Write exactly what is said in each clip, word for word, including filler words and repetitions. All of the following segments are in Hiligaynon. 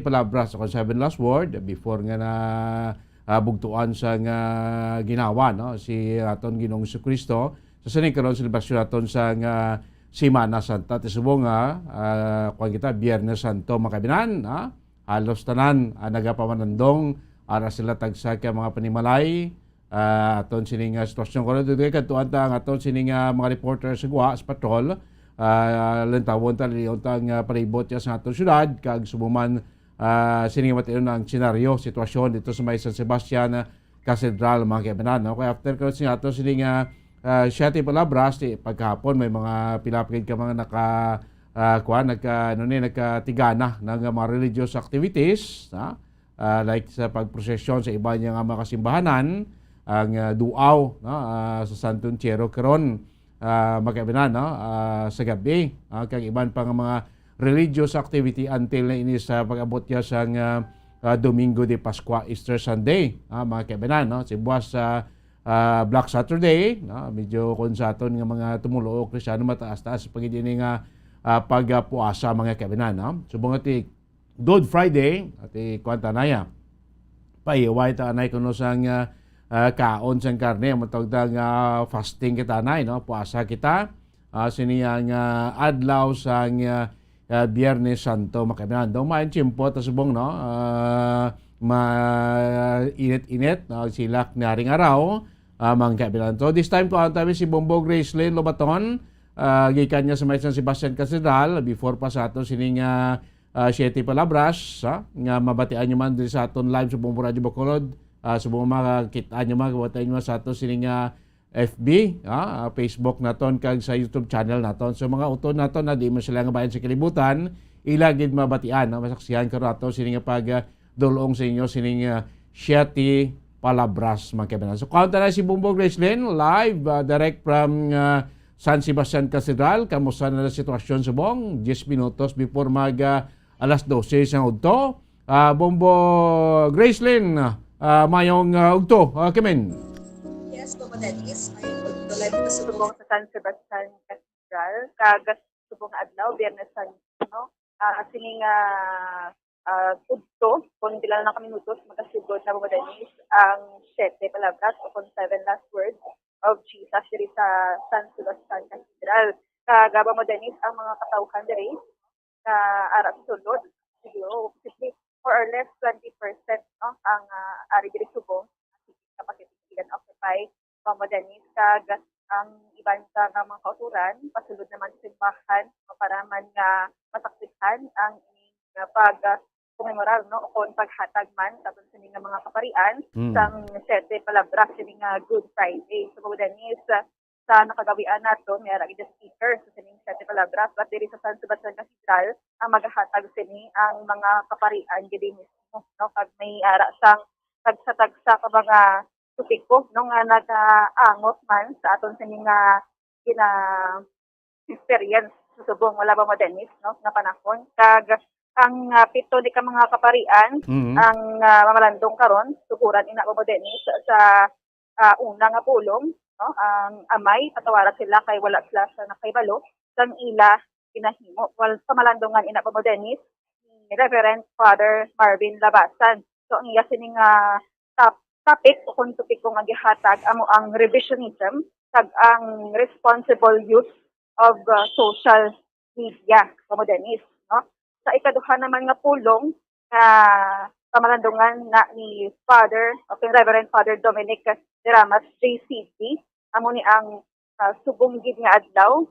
palabra sa kon seven last word before nga na ah, bugtuan sa nga ginawa, no, si aton Ginoong Jesucristo sa sini karon selebrasyon naton sa nga Semana Santa. Ti subong nga ah, kuwan kita, Biyernes Santo, mga kaibinan, ha? Halos tanan ah, nagapamanandong ara sila tagsa ka mga panimalay. Ah, aton sini nga sitwasyon karon, dugay kadtuan ta ang aton sini nga mga reporter sa gwa sa patrol. Ah, lantawon ta, lion ta nga palibot ya sa aton syudad, kag subong man ah, sini nga matiyon ang senaryo, sitwasyon dito sa may San Sebastian ah, Cathedral, mga kaibanan, no? Kaya after ko sa ato sini nga ah, siyete palabras, di, pagkahapon may mga pila pa gid ka mga naka ah, kuan, nagka ano ni, nagkatigana ng mga religious activities, ha? Ah, like sa pagprosesyon sa iba niya nga mga kasimbahanan, ang ah, duaw, no? Ah, sa Santo Entierro karon, ah, mga kaibanan, no? Ah, sa gabi, ah, kag iban pa nga mga religious activity until na ini sa pag-abot niya sang ah, ah, Domingo de Pascua, Easter Sunday, ah, mga kaibanan, no? Sa buwas sa ah, Black Saturday, no? Medyo kung sa aton nga mga tumuluo Kristiano, mataas-taas pa gid ini nga ah, pagpuasa, mga kaibanan, no? Subong nga ti Good Friday, ati kuwan ta na ya. Paiway ta anay kuno sang ah, ah, kaon sang karne, matawag ta nga fasting kita anay, no? Puasa kita. Ah, sini ang ah, adlaw sang ah, ah, Biyernes Santo, mga kaibanan. Daw may tiyempo ta subong, no? Ah, mainit-init, no? Silak ni haring araw, ah, mga kaibanan. So this time, kuwan ta si Bombo Gracelyn Lobaton, ah, gikan niya sa may San Sebastian Cathedral, before pa sa ato sining ah, ah, siyete palabras, ha? Nga mabatian nyo man diri sa aton live sa Bombo Radio Bacolod, ah, sa mga makakita nyo man, mabatian nyo man sa ato sining ah, F B, ah, ah, Facebook naton, kag sa YouTube channel naton. So mga utod naton na di man sila nga bayan sa kalibutan, ila gid mabatian, no? Masaksihan karon ato sini nga pag ah, dulong sa inyo sining ah, siyete palabras, mga kaibanan. So, kaunta na si Bombo Gracelyn, live, ah, direct from ah, San Sebastian Cathedral. Kamusta na ang sitwasyon subong? Diyes minutos before mag ah, alas dose sang udto. Ah, Bombo Gracelyn, ah, mayong ah, udto, ah, Kimin. Yes, Bombo Dennis, mayong udto. Live ko sa subong sa San Sebastian Cathedral, kag subong nga adlaw, Biyernes Santo, no? Ah, sini nga ah, udto, kung pila lang ka minutos, makasugod na, Bombo Dennis, ang siyete palabras o kung seven last words of Jesus diri sa San Sebastian Cathedral. Kag, ah, Bombo Dennis, ang mga katawhan diri na ara sa sulod, siguro, posible, more or less twenty percent, no, ang ah, ari diri subong, kapatid, occupy, Bombo Dennis, kag ang iban sa nga mga kauturan, pasulod naman sa simbahan, no, para man nga masaksihan ang ining nga pag ah, komemorar, no, o kon paghatag man sa aton sini nga mga kaparian Mm. sang siyete palabras sini nga Good Friday. So, Bombo Dennis, ah, sa nakagawian nato, may ara gid speaker sa sining siyete palabras, but diri sa San Sebastian Cathedral, ang magahatag sini ang mga kaparian gid mismo, no, kag may ara sang tagsa-tagsa ka mga topiko, no, nga nagaangot man sa aton sini nga gina-experience sa subong, wala ba, Bombo Dennis, no, nga panahon. Kag ang ah, pito ni ka mga kaparian, Mhm. ang ah, mamalandong karon, suguran ina, Bombo Dennis, sa ah, una nga pulong, no, ang amay, patawara sila kay wala sila sa nakahibalo sang ila ginahimo. Well, pamalandungan ina, Bombo Dennis, ni Reverend Father Marvin Labasan. So, ang iya sining ah, top topic o kung topiko nga gihatag amo ang revisionism kag ang responsible use of uh, social media, Bombo Dennis, no? Sa ikaduha naman nga pulong nga pamalandungan na ni Father, o kay Reverend Father Dominic Deramas, J C D, amo ni ang uh, subong gid nga adlaw,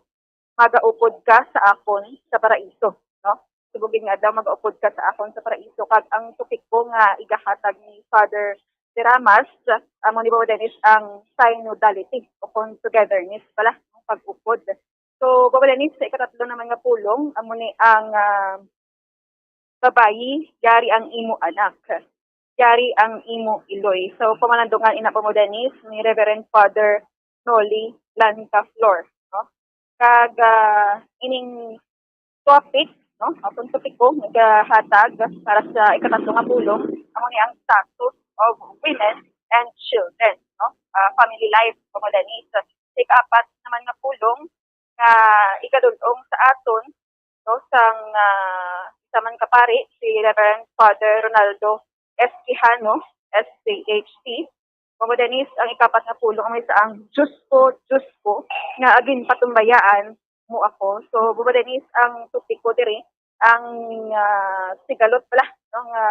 magaupod ka sa akon sa paraiso, no? Subong gid nga adlaw, magaupod ka sa akon sa paraiso. Kag ang topiko nga igahatag ni Father Deramas, amo ni, Bombo Dennis, ang synodality o kung togetherness pala, ang pag-upod. So, Bombo Dennis, sa ikatatlo naman nga pulong, amo ni ang ah, babayi, yari ang imo anak, yari ang imo iloy. So, pamalandungan ina, Bombo Dennis, ni Reverend Father Noli Blanca Flor, no? Kag ah, ining topic, no, o kung topiko nga hatag para sa ikatatlo nga pulong, amo ni ang status of women and children, no? Ah, family life, Bombo Dennis. Sa ikaapat naman nga pulong nga igadulong sa aton, no, sang ah, sa man kapari, si Reverend Father Ronaldo S. Quijano, S P H C. Mamo, Dennis, ang ikapat nga pulong amo sa ang Diyos ko, Diyos ko, nga aginpatumbayaan mo ako. So, Bobo Dennis, ang topiko diri, ang, ah, sigalot pala, no, nga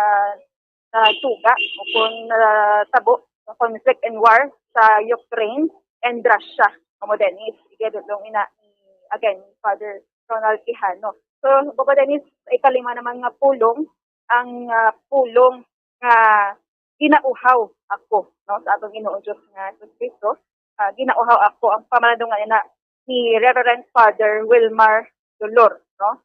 nagtuga o kung natabo sa conflict and war sa Ukraine and Russia. Mamo, Dennis, igadulong ina ni, again, Father Ronald Quijano. So, Bobo Dennis, sa ikalima naman nga pulong, ang, ah, pulong nga ginauhaw ako, no, sa atong Ginoong Diyos nga Jesus Cristo. Ah, ginauhaw ako, ang pamalandungan na ni Reverend Father Wilmar Dolor, no?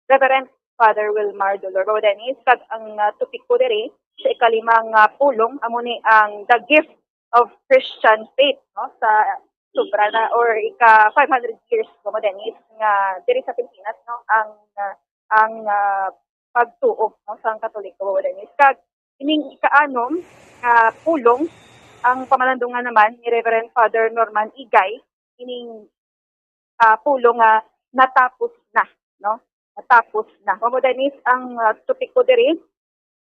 Reverend Father Wilmar Dolor, Bro Dennis, kag ang, ah, topiko diri sa ikalima nga pulong amo ni ang The Gift of Christian Faith, no, sa sobra na or ika five hundred years, Bro Dennis, nga diri sa Pilipinas, no, ang, ah, ang, ah, pagtuo, no, sang Katoliko, Bro Dennis. Kag ining ikaanom nga pulong, ang pamalandungan naman ni Reverend Father Norman Igay, ining, ah, pulong nga natapos na, no? Natapos na. Mamo, Dennis, ang, ah, topiko diri,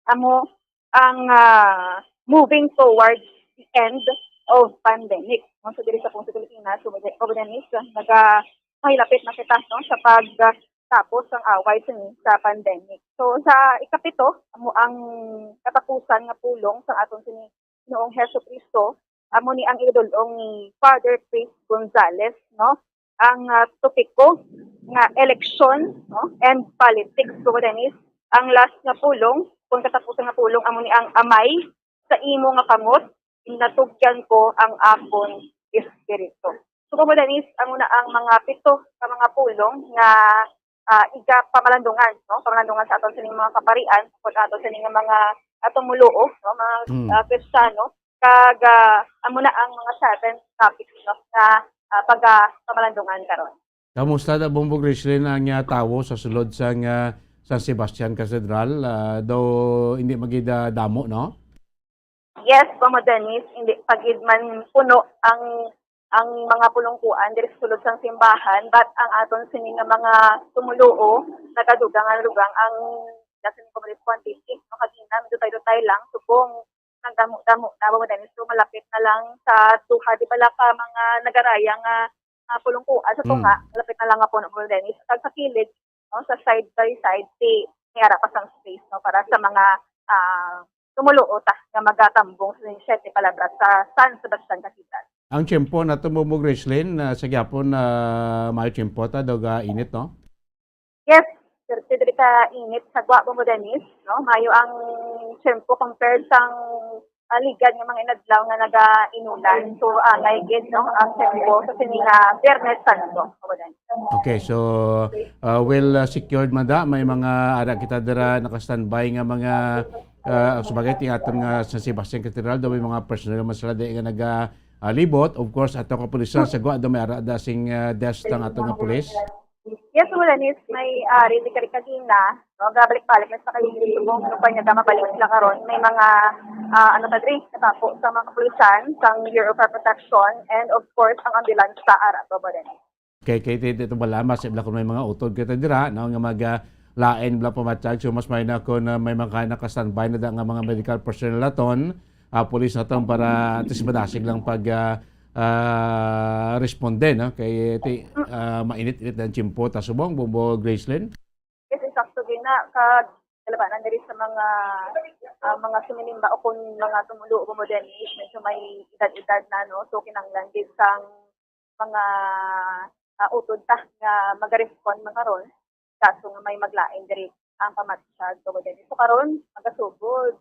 amo ang, ah, moving towards the end of pandemic. No? So, diri sa Pilipinas, so, Mamo, Dennis, ah, naga-, mahilapit na kita, no, sa pagtapos sang away sini sa pandemic. So, sa ikapito, amo ang katapusan nga pulong sa aton sini Ginoong Hesus Kristo, amo ni ang idulong ni Father Chris Gonzalez, no? Ang, ah, topiko nga eleksyon, no, and politics, Bro Dennis. Ang last nga pulong, kung katapusan nga pulong, amo ni ang Amay, sa imo nga kamot, natugyan ko ang akon espiritu. So, Bro Dennis, amo na ang mga pito ka mga pulong nga, ah, iga pamalandungan, no? Pamalandungan sa aton sining mga kaparian, kung aton sining mga, ah, tumuluo, no? Mga, Hmm. ah, Kristiyano, kag, ah, amo na ang mga seven topics, no, nga, ah, paga pamalandungan karon. Kamusta na, Bumbog Rislin, ang, ah, tawo sa sulod sang, ah, San Sebastian Cathedral? Ah, daw hindi magida damo, no? Yes, Mamo Dennis, hindi pa gid man puno ang, ang mga pulungkuan diri sa sulod sang simbahan, but ang aton sini nga mga tumuluo, nagadugang nga lugang ang dasin ko respondente, no, kagina, dutay-dutay lang, subong nagdamo-damo na, Mamo Dennis, so malapit na lang sa duha, di bala, ka mga nagaraya nga, ah, pulungkuan sa Mm. tunga, malapit na lang nga puno, Mamo Dennis. Kag sa kilid, no, sa side by side, di, may ara pa sang space, no, para sa mga, ah, tumuluo ta nga magatambong sa Siete Palabras sa San Sebastian Cathedral. Ang tiyempo nato, Bumbog Rislin, ah, sa gyapon, ah, maayo tiyempo ta, daw ga init, no? Yes, sir, diri ka init sa gwa, Mamo Dennis, no? Maayo ang tiyempo compared sang, ah, ligad nga mga inadlaw nga naga-inulan. So, angay gid, no, ang tiyempo sa sini nga Biyernes Santo, Mamo Dennis. Okay, so, ah, well, ah, secured man da, may mga ara kita dira naka-standby nga mga, ah, sabagay, ti aton nga San Sebastian Cathedral, daw may mga personnel man sila di nga naga, ah, libot. Of course, ato kapulisan sa gwa, daw may ara da sing, ah, desk ang ato nga pulis. Yes, Mamo Dennis, may, ah, ready kari kagina, no, gabalik-balik na sa kayo subong, no, pa niya mabalik sila karon. May mga, ah, ano ta diri, katapo sa mga kapulisan, sa Bureau of Fire Protection, and of course, ang ambulance sa ara, Mamo Dennis. Kay, kay, ti-, ti-, bala, mas ibla kung may mga utod kita dira, no, nga mag, ah, lain bala pamatyag. So, mas may na kung, ah, may mga naka-standby na da nga mga medical personnel naton, ah, police naton para at least madasig lang pag, ah, ah, responde, no? Kay, ti-, ah, mainit-init ang tiyempo ta subong, Bumbog Rislin. Yes, insakto gid na, kag kalabanan diri sa mga, ah, mga suminimba o kung mga tumuluo, Mamo Dennis, medyo may edad-edad na, no? So, kinahanglan gid sang mga, ah, utod ta nga maga-respond man karon, kaso nga may maglain diri ang pamatyag, Mamo Dennis. So, karon, magasugod.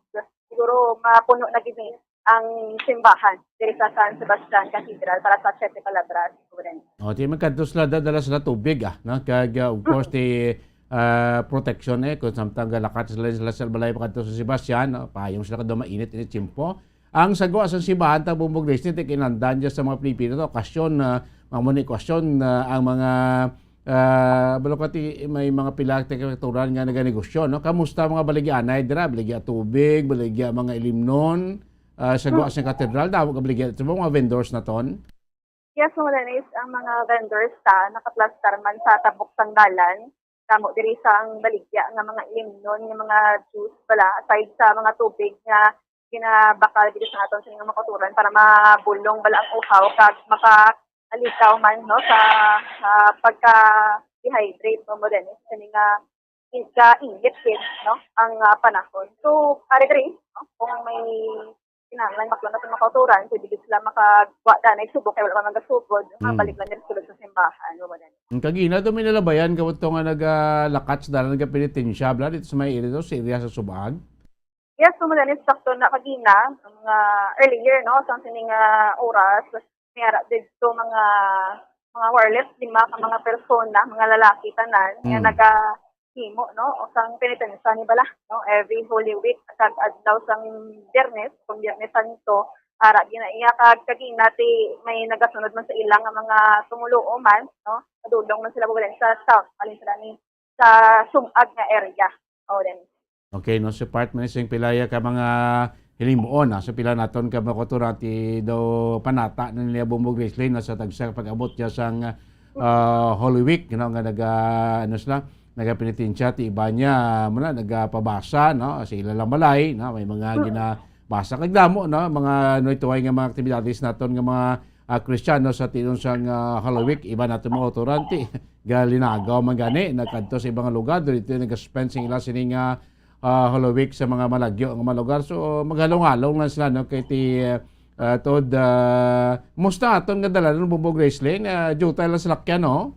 Siguro, mapuno na gid ni ang simbahan diri sa San Sebastian Cathedral para sa Siete Palabras, Mamo Dennis. O, ti magkadto sila, da-, dala sila tubig, ah, no? Kag, ah, of course, ti, ah, protection, eh, kung samtang galakat sila, sila sa balay, makadto sa Sebastian, no? Payong sila kadto, mainit-init tiyempo. Ang sagwa sa simbahan ta, Bumbog Rislin, ti kinahanglan dyan sa mga Pilipino, ta okasyon, ah, mga muni okasyon, ah, ang mga, ah, balo ka ti, may mga pila ti katuran nga naganegosyo, no? Kamusta mga baligya anay dira? Baligya tubig, baligya mga ilimnon, ah, sagwa sa katedral, damo ka baligya. Sa mga vendors naton? Yes, Mamo Dennis, ang mga vendors ta nakaplastar man sa tabok sang dalan. damo diri sa ang baligya nga mga ilimnon, nga mga juice bala, aside sa mga tubig nga ginabakal diri sa aton sa mga kauturan para mabulong bala ang uhaw kag makalikaw man, no, sa, sa pagka-dehydrate, no, mo din, eh, sa mga ka-init gid, no, ang, ah, panahon. So, ari diri, no, kung may kinahanglan, bakla na sa mga kauturan, pwede gid sila makagwa danay subok kay wala man magasugod, Mm. mabalik lang diri sulod sa simbahan, no, mo din. Ang kagina to, may nalabayan ka to nga nagalakats na, nagapenitensya, bala, dito sa may area to, sa area sa Subag? Yes, so, madanis sakto na kagina, ang mga earlier, no, sa sining, ah, oras, may ara didto mga, mga more or less lima ka mga persona, mga lalaki tanan, nga Mm. nagahimo, no, o sang penitensya ni bala, no, every Holy Week, kag adlaw sang Biyernes, kung Biyernes Santo, ara gina iya, kag kagina ti may nagasunod man sa ila nga mga tumuluo man, no, padulong man sila, bulan sa south, halin sila ni sa sum-ag nga area. O, then, Okay, no, si part man sing pilaya ka mga hilimuon, ah, sa pila naton ka mga kauturan ti daw panata na nila Bumbog Gracelyn, no, sa tagsa ka pag-abot niya sang, ah, Holy Week, no, nga naga, ano sila, nagapenitensya, ti iba niya, muna, nagapabasa, no, sa ila lang balay, no, may mga ginabasa kag damo, no, mga, ano, ituway nga mga aktibidades naton nga mga, ah, Kristiyano sa tinon sang, ah, Holy Week, iba naton mga kauturan, ti galinagaw man gani, nagkadto sa ibang lugar, dito nag-spend sing ila sining, ah, ah, Holy Week sa mga malagyo nga mga lugar. So, maghalong-halong lang sila, no? Kay ti, ah, tod, ah, musta aton nga dalan, no, Bumbog Gracelyn? Ah, jutay lang salakyan, no?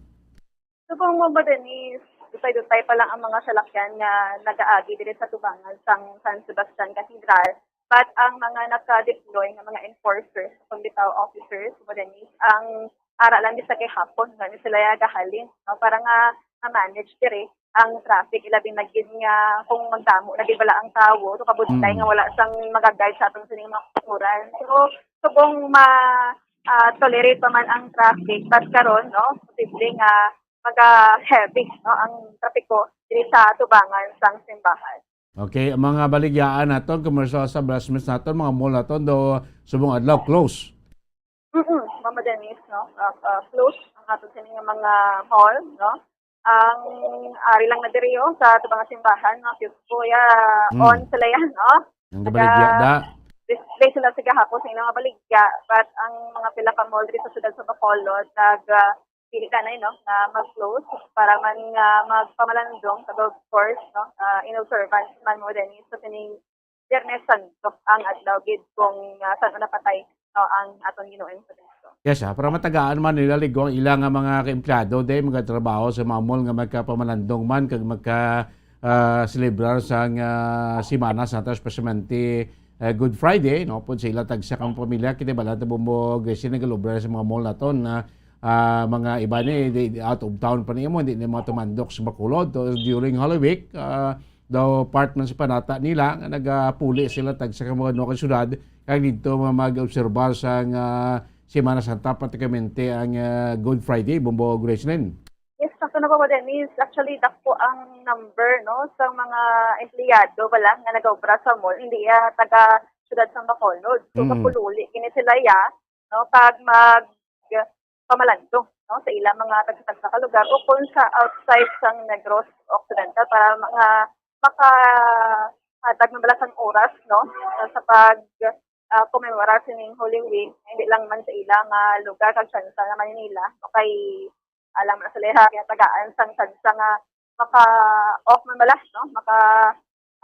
So, kung mo ba, Denise, dutay-dutay pa lang ang mga salakyan nga nagaagi diri sa tubangan sang San Sebastian Cathedral. But ang mga naka-deploy nga mga enforcers, kung bitaw officers, mo, Denise, ang ara lang sa gihapon nga ni sila ya gahalin, no? Para nga ma-manage diri ang traffic, ilabi na gid nga kung magdamo na gid bala ang tawo, so kabudlay Mm. nga wala sang maga-guide sa aton sining mga kauturan. So, subong ma, ah, tolerate pa man ang traffic, but karon, no, posible nga maga-heavy, no, ang trapiko diri sa tubangan sang simbahan. Okay, ang mga baligyaan naton, commercial establishments naton, mga mall naton, do subong adlaw close. Mm-mm, Mama Denise, no? Ah, ah, close ang ato sini nga mga mall, no? Ang ari lang na diri, oh, sa ato mga simbahan, no? Cute po, ya, Mm. on sila yan, no? Ang Naga- gabaligya da. Display sila sa gahapon sa ilang mga baligya, but ang mga pila ka mall diri sa siyudad sa Bacolod, nag, ah, pili na, no, na mag-close para man nga magpamalandong, kag of course, no, ah, in observance man mo din sa sining Biyernes Santo ang adlaw gid kung, ah, san-o napatay, no, ang aton Ginoo Jesu-Cristo. Yes, ah, para matagaan man nila ligo ang ila nga mga ka-empleyado, day, magatrabaho sa mga mall nga magkapamalandong man, kag magka, ah, celebrar sang, ah, Semana Santa, especialmente, eh, Good Friday, no? Pud sa ila tagsa ka mga pamilya, kita bala ta Bumbo Gracie nagalubra sa mga mall naton na, ah, mga iba ni, di, di out of town pa nimo, hindi na mga tumandok sa Bacolod. So, during Holy Week, ah, daw part man sa panata nila nga nagapuli sila tagsa ka mga duha ka syudad kag didto nga mag-obserbar sang, ah, Semana Santa, pratikamente ang, ah, Good Friday, Bumbo Gracelyn. Yes, sakto na po, Denise. Actually, dako ang number, no, sa mga empleyado bala nga nagaobra sa mall, hindi ya taga siyudad sa Bacolod. So, Mm. mapululi gini sila ya, no, kag magpamalandong, no, sa ilang mga tagsa-tagsa ka lugar o kung sa outside sang Negros Occidental para mga makahatag ng balasang oras, no, sa pag, ah, komemorar sining Holy Week, hindi lang man sa ilang, ah, lugar kag tsansa nga Manila, o kay alam na sila ha, kaya tagaan sang tsansa nga maka-off man bala, no? Maka,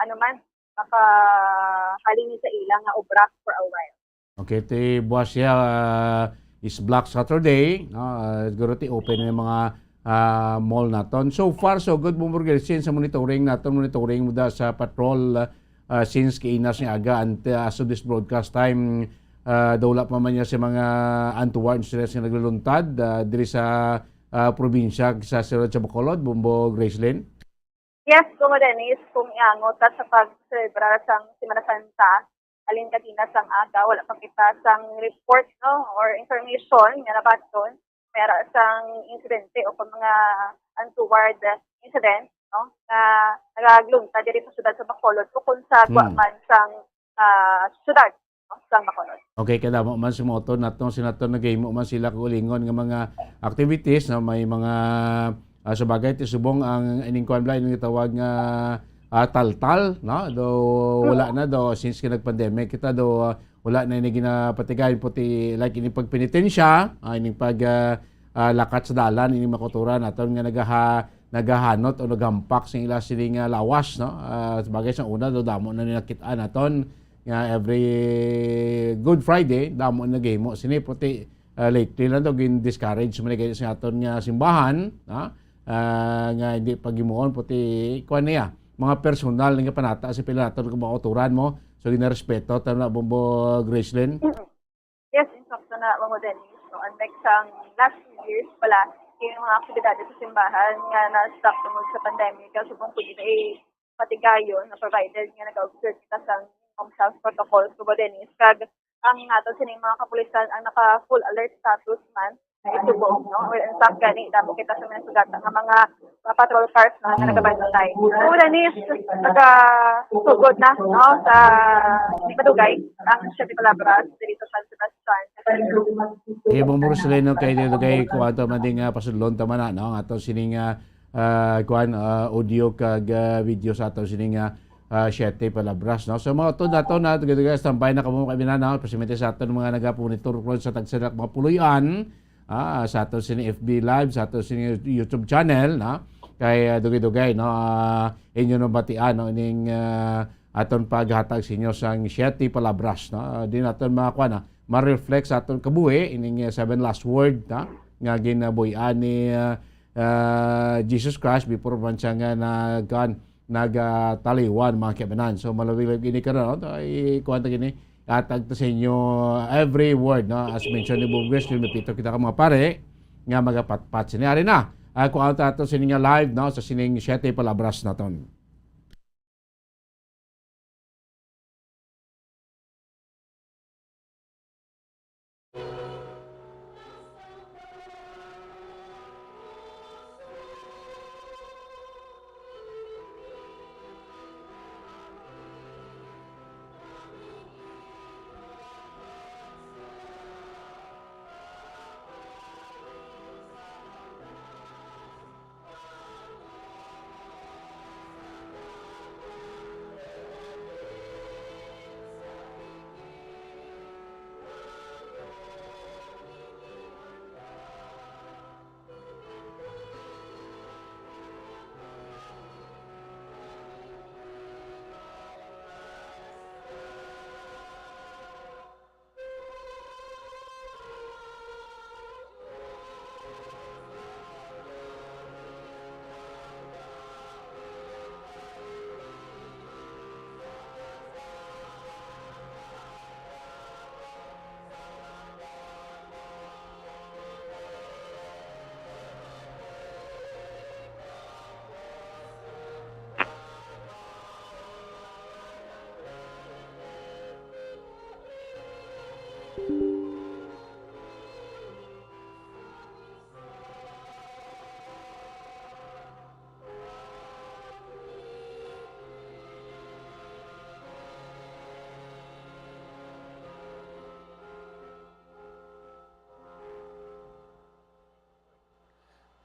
ano man, makahalin sa ilang nga obra for a while. Okay, ti buwas siya, ah, is Black Saturday, no? Ah, siguro ti open na yung mga, ah, mall naton. So far, so good, Bumbo Gracelyn, sa monitoring naton, monitoring mo da sa patrol, ah, since kainas ni aga, and, ah, as of this broadcast time, ah, daw wala pa man niya sa mga untoward incidents nga nagluluntad, ah, diri sa, ah, probinsya sa siyudad sa Bacolod, Bumbo Gracelyn? Yes, Bumbo Dennis, kung iangot ka sa pagselebrar sang Semana Santa, alin kagina sang aga, wala pa kita sang report, no, or information nga nabaton may ara sang insidente o kung mga untoward incident, no, nga nagagluntad diri sa siyudad sa Bacolod o kung sa gwa Hmm. man sang, ah, siyudad, no, sang Bacolod. Okay, kadamo man sa mga auto nato, sila to nagahimo man sila kaugalingon nga mga activities, no, may mga, Ah, sa bagay, ti subong ang ining kuwan bala, ining gitawag nga, ah, taltal, no? Do, wala na, do, since nga nag-pandemic kita, do, ah, wala na ini ginapatigayon puti, like, ining pagpenitensya, ah, ining pag, ah, ah, lakat sa dalan, ining mga kautoran naton nga nagaha-, nagahanot o naghampak sa ila sini nga lawas, no? Ah, sa bagay, sa una, do, damo na ni nakit-an naton nga every Good Friday, damo na nagahimo sini, puti, ah, lately lang daw, gin-discourage man gani sa aton nga simbahan, ha? Ah, nga hindi paghimuon, puti, kuwan niya, mga personal nga panata sa pila naton nga mga kautoran mo. So, ginarespeto, tama na, Bombo Gracelyn? Mm. Yes, insakto na, Bombo Dennis. So, unlike sang last few years pala, yung mga aktibidades sa simbahan nga na-stop tungod sa pandemic, kasi kung pwede na, eh, patigayon na provided nga nag-observe kita sa minimum health protocols, Bombo Dennis, kag ang nato sining mga kapulisan ang naka full alert status man na isugo, no? Well, in fact, gani, damo kita sa mga sugata nga mga, mga patrol cars na, nga nagabantay. So, Dennis, nagasugod na, no, sa madugay ang Siete Palabras dito sa San Sebastian. Eh, Bombo Roselino, kay dito kay kuwan ta man din nga pasudlon ta man na, no? Ang ato sining, ah, ah, kuwan, ah, audio kag, ah, video sa ato sining, ah, ah, Siete Palabras, no? So, mga utod nato na, tugay-tugay, standby na kamo, kami na, no? Pasimete sa aton mga nagapunitor ko sa tagsa na mga puloy-an, ah, sa ato sini F B Live, sa ato sini YouTube channel, no? Kay, ah, dugay-dugay, no? Ah, inyo nabatian, no? Ining, ah, aton paghatag sa inyo sang Siete Palabras, no? Ah, di naton mga kuwan, ah, ma-reflect sa aton kabuhi, ining, ah, seven last word, no? Nga ginabuhian ni, ah, ah, Jesus Christ before man siya nga nag-, kuwan, nagataliwan, mga kaibanan. So, malawig-lawig ini karon, no? Ay, kuwan ta gini, hatag ta sa inyo every word, no? As mentioned ni Bugres, may pito kita ka mga pare nga magapatpat sini. Ari na, ah, kuwan ta ato sini nga live, no? Sa sining Siete Palabras naton.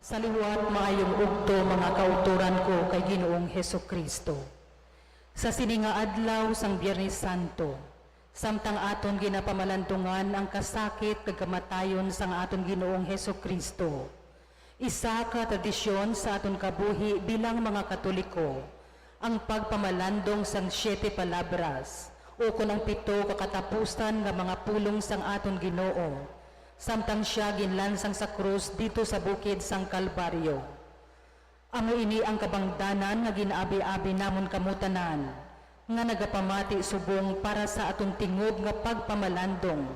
Sa liwat, maayong udto, mga kautoran ko kay Ginoong Jesu-Cristo. Sa sini nga adlaw sang Biyernes Santo, samtang aton ginapamalandungan ang kasakit kag kamatayon sang aton Ginoong Jesu-Cristo, isa ka tradisyon sa aton kabuhi bilang mga Katoliko ang pagpamalandong sang Siete Palabras, ukon ang pito ka katapusan nga mga pulong sang aton Ginoo, samtang sia ginlansang sa krus didto sa bukid sang Kalbaryo. Amo ini ang kabangdanan nga gin-abi-abi namon kamo tanan, nga nagapamati subong para sa aton tingob nga pagpamalandong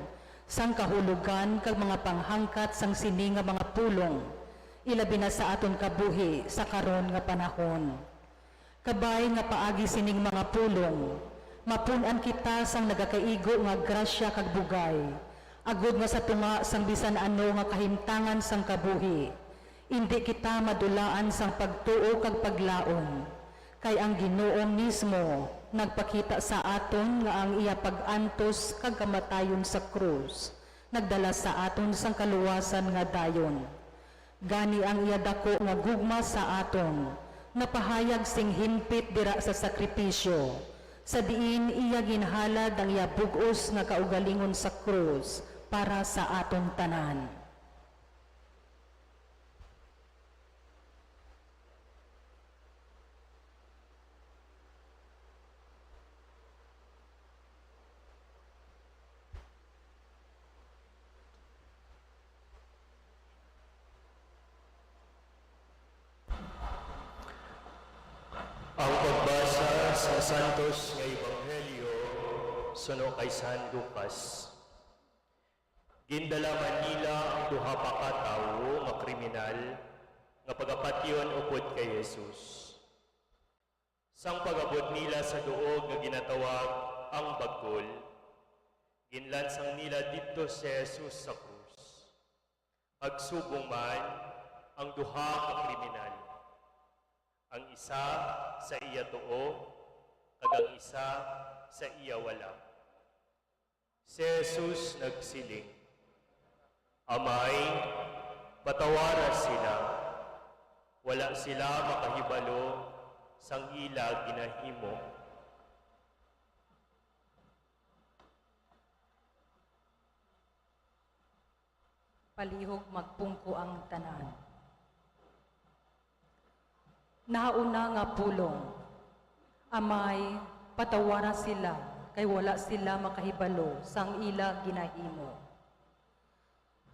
sang kahulogan kag mga panghangkat sang sini nga mga pulong, ilabi na sa aton kabuhi sa karon nga panahon. Kabay nga paagi sining mga pulong, mapun-an kita sang nagakaigo nga grasya kag bugay, agod nga sa tunga sang bisan ano nga kahimtangan sang kabuhi, indi kita madulaan sang pagtuo kag paglaom, kay ang Ginoo mismo nagpakita sa aton nga ang iya pag-antos kag kamatayon sa krus nagdala sa aton sang kaluwasan nga dayon. Gani ang iya daku nga gugma sa aton napahayag sing himpit dira sa sakripisyo, sa diin iya ginhalad ang iya bug-os nga kaugalingon sa krus para sa aton tanan. Ang pagbasa sa santos nga ebanghelyo suno kay San Lucas. Gindala man nila ang duha pa ka tawo nga kriminal nga pagapatyon upod kay Jesus. Sang pag-abot nila sa duog nga ginatawag ang Bagkol, ginlansang nila didto si Jesus sa krus. Pagsubong man ang duha ka kriminal, ang isa sa iya tuo kag ang isa sa iya wala. Si Jesus nagsiling, "Amay, patawara sila. Wala sila makahibalo sang ila ginahimo." Palihog magpungko ang tanan. Nahauna nga pulong, Amay, patawara sila, kay wala sila makahibalo sang ila ginahimo.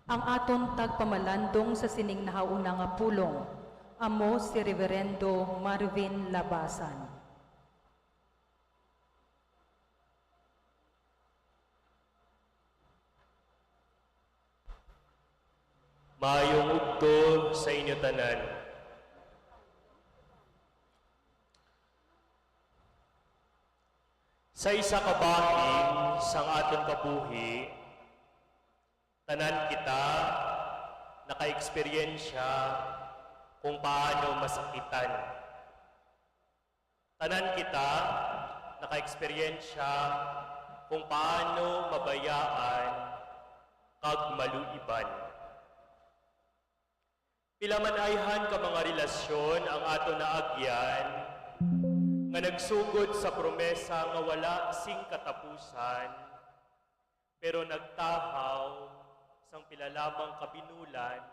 Ang aton tagpamalandong sa sining nahauna nga pulong amo si Reverendo Marvin Labasan. Maayong udto sa inyo tanan. Sa isa ka bahin sang aton kabuhi, tanan kita nakaeksperyensya kung paano masakitan. Tanan kita nakaeksperyensya kung paano mabayaan kag maluiban. Pila man ayhan ka mga relasyon ang aton naagyan nga nagsugod sa promesa nga wala sing katapusan, pero nagtahaw sang pila lamang ka binulan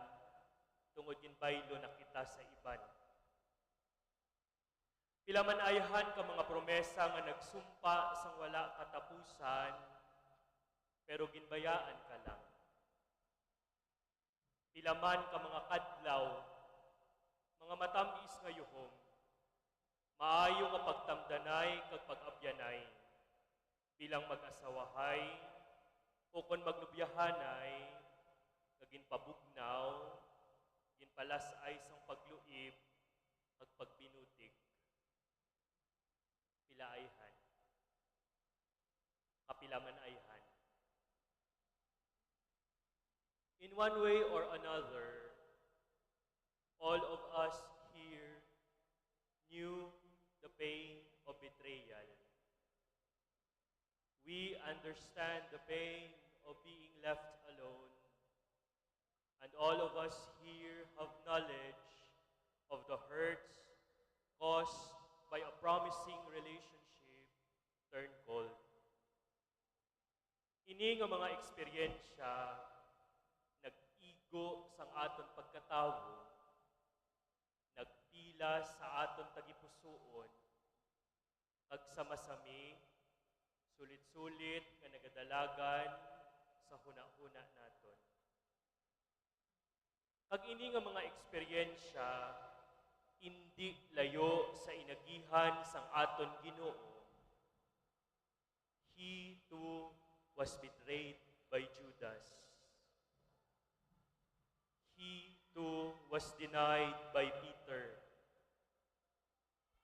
tungod ginbaylo na kita sa iban. Pila man ayhan ka mga promesa nga nagsumpa sang wala katapusan, pero ginbayaan ka lang. Pila man ka mga kadlaw, mga matam-is nga yuhom, maayo nga pagtamdanay kag pag-abyanay, bilang mag-asawahay ukon magnobyahanay, nga ginpabugnaw, ginpalas-ay sang pagluib kag pagbinutig. Pila ayhan? Kapila man ayhan? In one way or another, all of us here knew the pain of betrayal. We understand the pain of being left alone, and all of us here have knowledge of the hurts caused by a promising relationship turned cold. Ini nga mga eksperyensya nag-igo sang aton pagkatawo, nagpila sa aton tagipusoon, kag sa masami, sulit-sulit nga nagadalagan sa hunahuna naton. Kag ini nga mga eksperyensya indi layo sa inagihan sang aton Ginoo. He too was betrayed by Judas. He too was denied by Peter.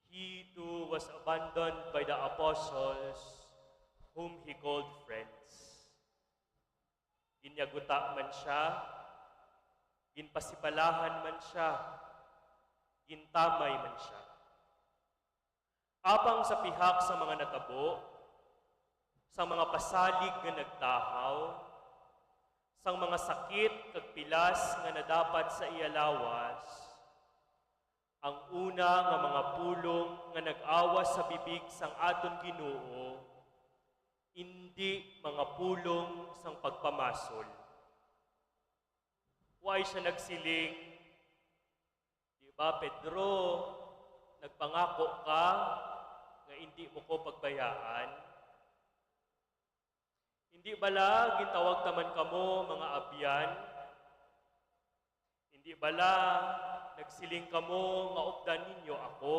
He too was abandoned by the apostles whom he called friends. Ginyaguta man sia, ginpasipalahan man sia, gintamay man sia. Apang sa pihak sa mga natabo, sa mga pasalig nga nagtahaw, Sang mga sakit kag pilas nga nadapat sa iya lawas, ang una nga mga pulong nga nag-awas sa bibig sang aton Ginoo, indi mga pulong sang pagpamasol. Wala sia nagsiling, "Di ba, Pedro, nagpangako ka nga indi mo ko pagbayaan? Indi bala gintawag ta man kamo mga abyan? Indi bala nagsiling kamo nga updan ninyo ako?"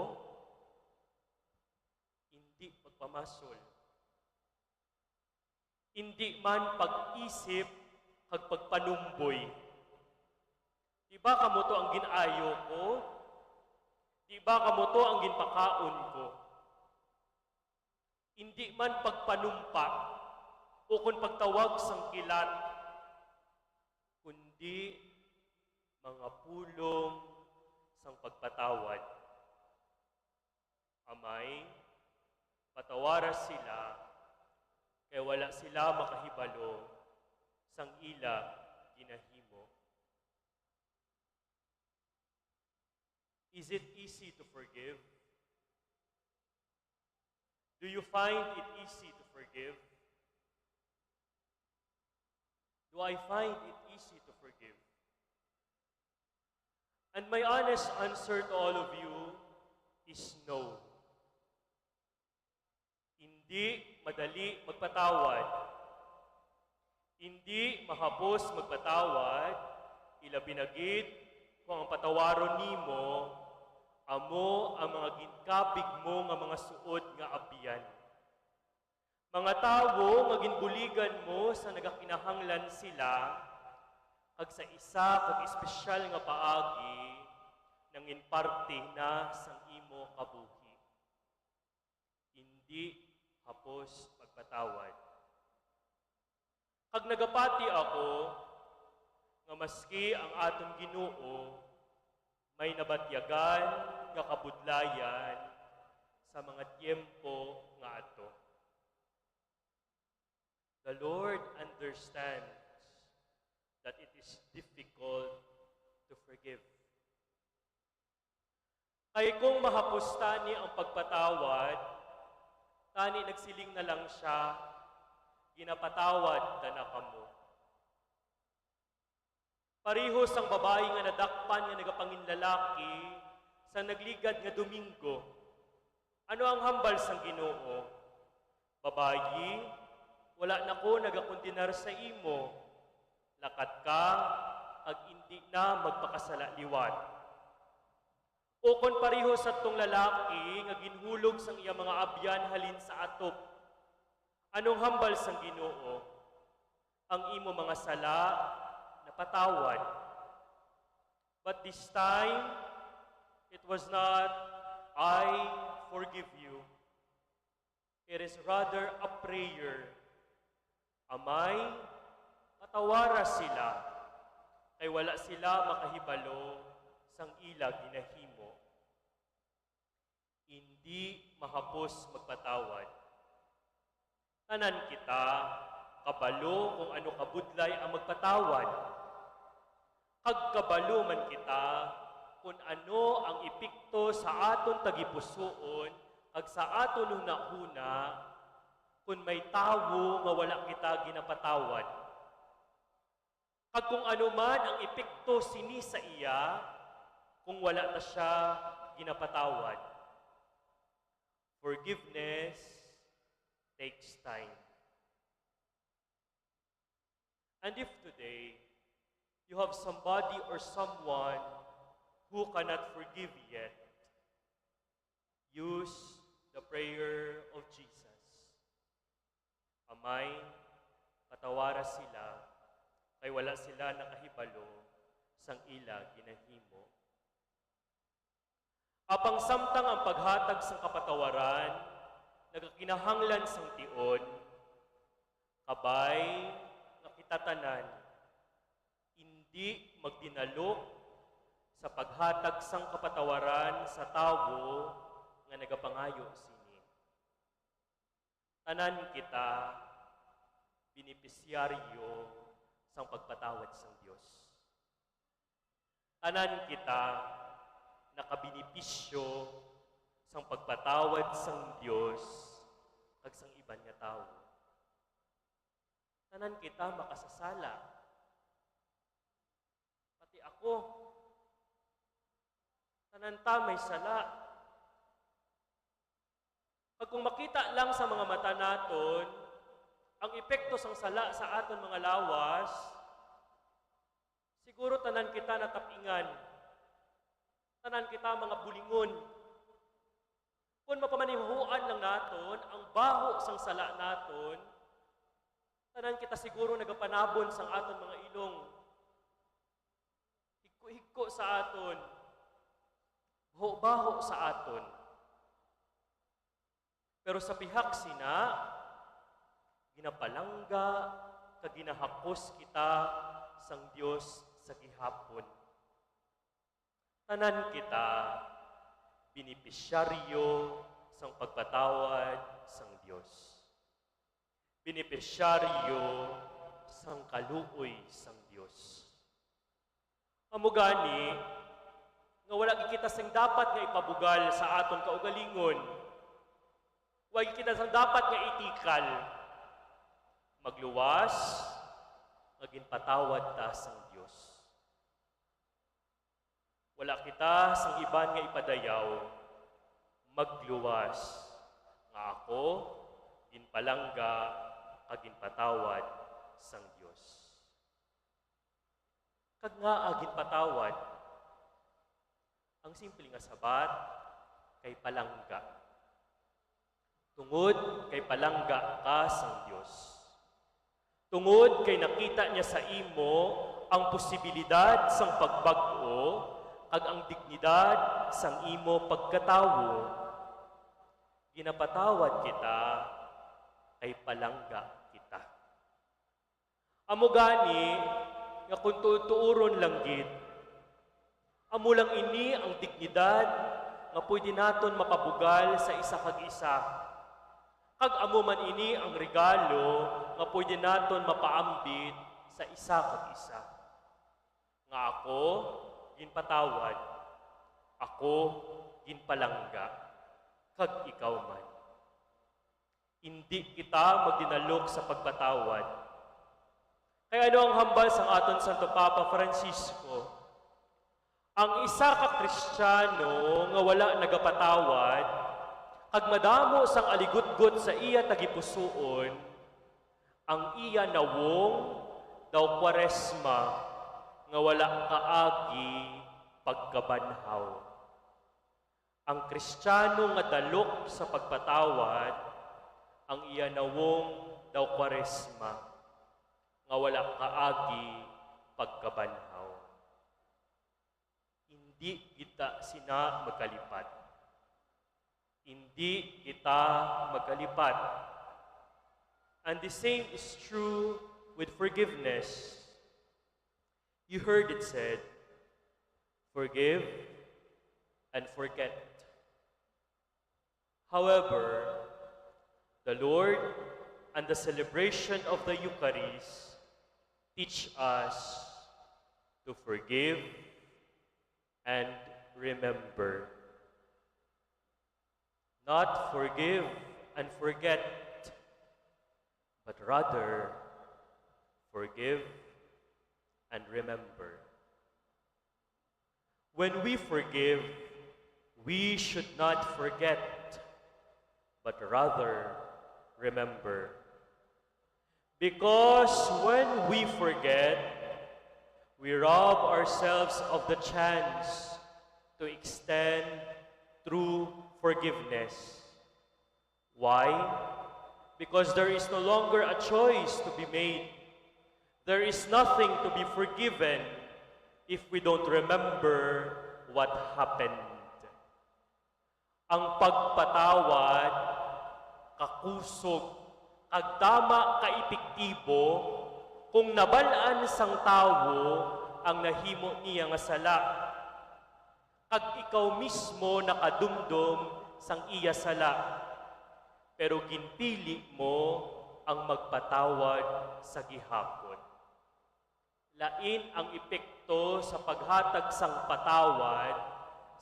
Indi pagpamasol. Indi man pag-isip kag pagpanumboy. Di ba kamo to ang gin-ayo ko? Di ba kamo to ang ginpakaon ko? Indi man pagpanumpa ukon pagtawag sang kilat, kundi mga pulong sang pagpatawad. Amay, patawara sila, kay wala sila makahibalo sang ila ginahimo. Is it easy to forgive? Do you find it easy to forgive? Do I find it easy to forgive? And my honest answer to all of you is no. Indi madali magpatawad. Indi mahapos magpatawad, ilabi na gid kung ang patawaron nimo amo ang mga ginkabig mo nga mga suod nga abyan. Mga tawo nga ginbuligan mo sa nagakinahanglan sila, kag sa isa kag espesyal nga paagi, nangin parte na sang imo kabuhi. Indi hapos magpatawad. Kag nagapati ako nga maski ang aton Ginoo may nabatyagan nga kabudlayan sa mga tiyempo nga ato. The Lord understands that it is difficult to forgive. Kay kung mahapos tani ang pagpatawad, tani nagsiling na lang sia, "Ginapatawad ta na kamo." Pareho sang babayi nga nadakpan nga nagapanginlalaki sa nagligad nga Domingo. Ano ang hambal sang Ginoo? "Babayi, wala na ko nagakondenar sa imo. Lakat ka, kag indi na magpakasala liwat." Ukon pareho sa tong lalaki nga ginhulog sang iya mga abyan halin sa atop. Anong hambal sang Ginoo? "Ang imo mga sala napatawad." But this time, it was not, "I forgive you." It is rather a prayer. "Amay, patawara sila, kay wala sila makahibalo sang ila ginahimo." Indi mahapos magpatawad. Tanan kita kabalo kung ano kabudlay ang magpatawad. Kag kabalo man kita kon ano ang epekto sa aton tagipusoon kag sa aton hunahuna kon may tawo nga wala kita ginapatawad. Kag kung ano man ang epekto sini sa iya kung wala ta sia ginapatawad. Forgiveness takes time. And if today you have somebody or someone who cannot forgive yet, use the prayer of Jesus. "Amay, patawara sila, kay wala sila nakahibalo sang ila ginahimo." Apang samtang ang paghatag sang kapatawaran nagakinahanglan sang tion, kabay nga kita tanan indi magdinalok sa paghatag sang kapatawaran sa tawo nga nagapangayo sini. Tanan kita benepisyaryo sang pagpatawad sang Dios. Tanan kita nakabinipisyo sang pagpatawad sang Dios kag sang iban nga tawo. Tanan kita makasasala. Pati ako. Tanan ta may sala. Kag kung makita lang sa mga mata naton ang epekto sang sala sa aton mga lawas, siguro tanan kita natapingan. Tanan kita mga bulingon. Kon mapamanihuan lang naton ang baho sang sala naton, tanan kita siguro nagapanabon sang aton mga ilong. Higko-higko sa aton, baho-baho sa aton. Pero sa pihak sina, ginapalangga kag ginahakos kita sang Dios sa gihapon. Tanan kita benepisyaryo sang pagpatawad sang Dios. Benepisyaryo sang kaluoy sang Dios. Amo gani nga wala gid kita sing dapat nga ipabugal sa aton kaugalingon. Wala gid kita sing dapat nga itikal. Magluwas nga ginpatawad ta sang Dios. Wala kita sang iban nga ipadayaw, magluwas nga ako ginpalangga kag ginpatawad sang Dios. Kag ngaa ginpatawad? Ang simple nga sabat kay palangga. Tungod kay palangga ka sang Dios. Tungod kay nakita niya sa imo ang posibilidad sang pagbag-o kag ang dignidad sang imo pagkatawo, ginapatawad kita kay palangga kita. Amo gani nga kung tuod-tuoron lang gid, amo lang ini ang dignidad nga pwede naton mapabugal sa isa kag isa. Kag amo man ini ang regalo nga pwede naton mapaambit sa isa kag isa. Nga ako ginpatawad, ako ginpalangga, kag ikaw man. Indi kita magdinalok sa pagpatawad. Kay ano ang hambal sang aton Santo Papa Francisco? Ang isa ka Kristiyano nga wala nagapatawad kag madamo sang aligutgot sa iya tagipusoon, ang iya nawong daw Kwaresma nga wala kaagi pagkabanhaw. Ang Kristiyano nga dalok sa pagpatawad, ang iya nawong daw Kwaresma nga wala kaagi pagkabanhaw. Indi kita sina magkalipat. Indi kita magkalipat. And the same is true with forgiveness. You heard it said, "Forgive and forget." However, the Lord and the celebration of the Eucharist teach us to forgive and remember. Not forgive and forget, but rather forgive and remember. When we forgive, we should not forget, but rather remember. Because when we forget, we rob ourselves of the chance to extend true forgiveness. Why? Because there is no longer a choice to be made. There is nothing to be forgiven if we don't remember what happened. Ang pagpatawad kakusog kag tama ka epektibo kung nabal-an sang tawo ang nahimo niya nga sala, kag ikaw mismo nakadumdom sang iya sala, pero ginpili mo ang magpatawad sa gihapon. Lain ang epekto sa paghatag sang patawad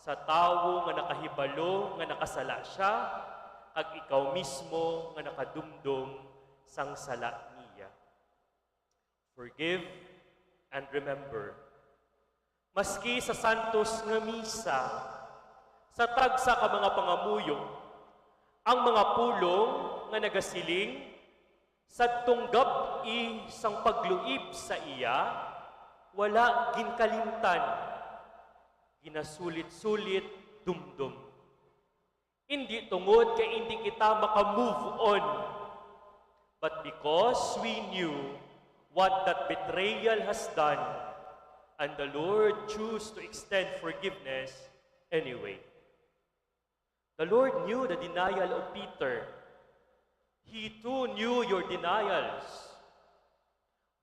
sa tawo nga nakahibalo nga nakasala sia, kag ikaw mismo nga nakadumdom sang sala niya. Forgive and remember. Maski sa santos nga misa, sa tagsa ka mga pangamuyo, ang mga pulong nga nagasiling, "Sadtong gab-i sang pagluib sa iya, wala ginkalimtan, ginasulit-sulit dumdom." Indi tungod kay indi kita maka-move on, but because we knew what that betrayal has done, and the Lord chose to extend forgiveness anyway. The Lord knew the denial of Peter. He too knew your denials.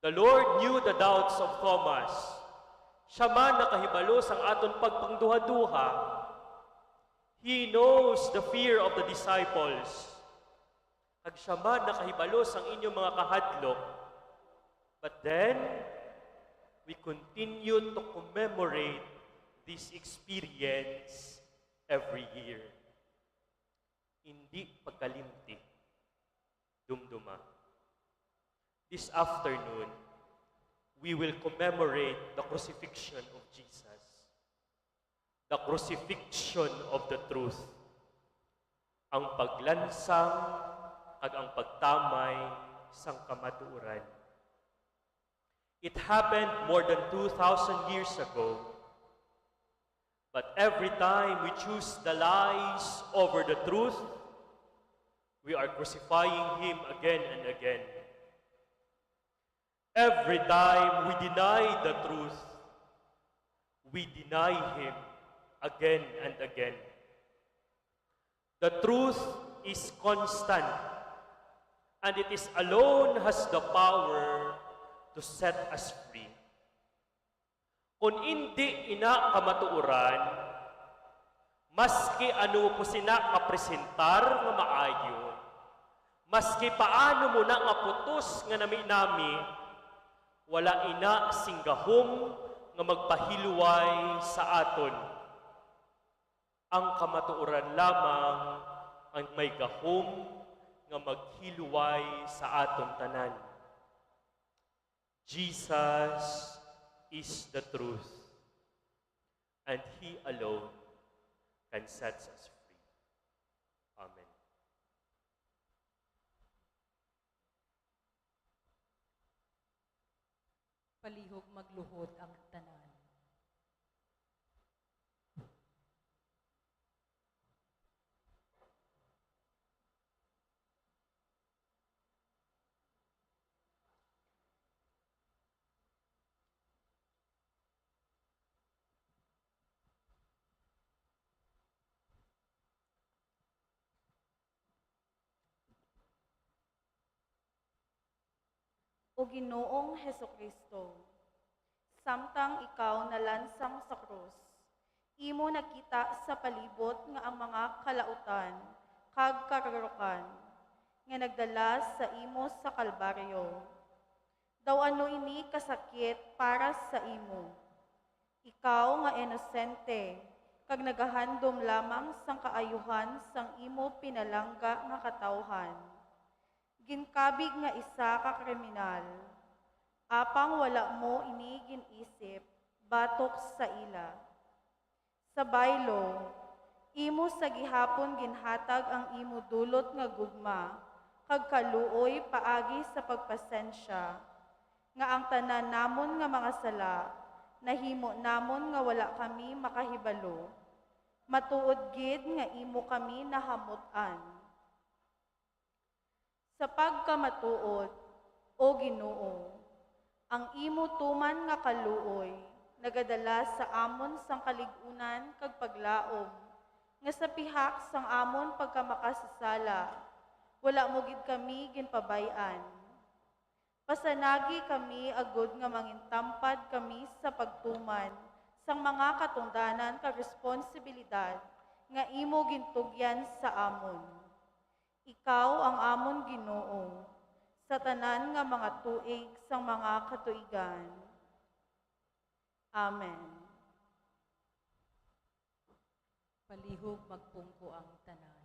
The Lord knew the doubts of Thomas. Siya man nakahibalo sang aton pagpangduhaduha. He knows the fear of the disciples. Kag siya man nakahibalo sang inyong mga kahadlok. But then, we continue to commemorate this experience every year. Indi pagkalimti. Dumduma. This afternoon, we will commemorate the crucifixion of Jesus. The crucifixion of the truth. Ang paglansang kag ang pagtamay sang kamatuoran. It happened more than two thousand years ago. But every time we choose the lies over the truth, we are crucifying him again and again. Every time we deny the truth, we deny him again and again. The truth is constant, and it is alone has the power to set us free. Kon indi ina kamatuoran, maski ano ko sina kapresentar nga maayo, maski paano mo na nga putos nga nami-nami, wala ina sing gahom nga magpahilway sa aton. Ang kamatuoran lamang ang may gahom nga maghilway sa aton tanan. Jesus is the truth, and He alone can set us free. Amen. Palihog magluhod ang tanan. O Ginoong Jesu-Cristo, samtang ikaw nalansang sa krus, imo nakita sa palibot nga ang mga kalautan kag kararukan nga nagdala sa imo sa Kalbaryo. Daw ano ini kasakit para sa imo. Ikaw nga inosente kag nagahandom lamang sang kaayuhan sang imo pinalangga nga katawuhan, ginkabig nga isa ka kriminal, apang wala mo ini gin-isip batok sa ila. Sa baylo, imo sa gihapon ginhatag ang imo dulot nga gugma kag kaluoy paagi sa pagpasensya, nga ang tanan namon nga mga sala nahimo namon nga wala kami makahibalo, matuod gid nga imo kami nahamut-an. Sa pagkamatuod, O Ginoo, ang imo tuman nga kaluoy nagadala sa amon sang kalig-unan kag paglaom, nga sa pihak sang amon pagkamakasasala, wala mo gid kami ginpabay-an. Pasanagi kami agod nga mangintampad kami sa pagtuman sang mga katungdanan kag responsibilidad nga imo gintugyan sa amon. Ikaw ang amon Ginoo sa tanan nga mga tuig sang mga katuigan. Amen. Palihog magpungko ang tanan.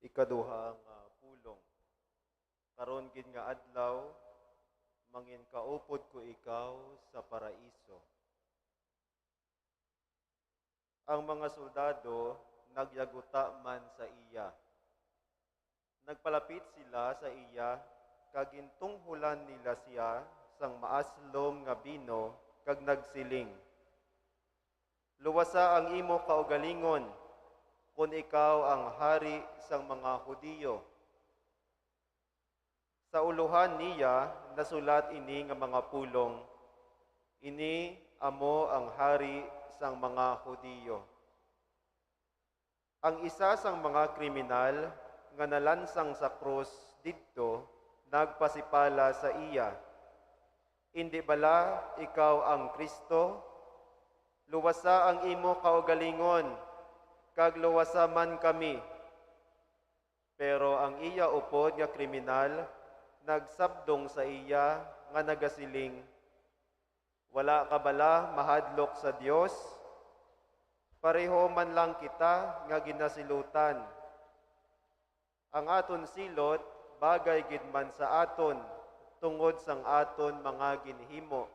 Ikaduha nga pulong. Karon gid nga adlaw, manginkaupod ko ikaw sa paraiso. Ang mga soldado nagyaguta man sa iya. Nagpalapit sila sa iya kag gintungholan nila sia sang maaslom nga bino kag nagsiling, "Luwasa ang imo kaugalingon kon ikaw ang hari sang mga Hudiyo." Sa ulohan niya nasulat ini nga mga pulong, "Ini amo ang Hari sang mga Hudiyo. Ang isa sang mga kriminal nga nalansang sa krus didto nagpasipala sa iya, "Indi bala ikaw ang Cristo? Luwasa ang imo kaugalingon, kag luwasa man kami." Pero ang iya upod nga kriminal nagsabdong sa iya nga nagasiling, "Wala ka bala mahadlok sa Dios? Pareho man lang kita nga ginasilutan. Ang aton silot bagay gid man sa aton tungod sang aton mga ginhimo."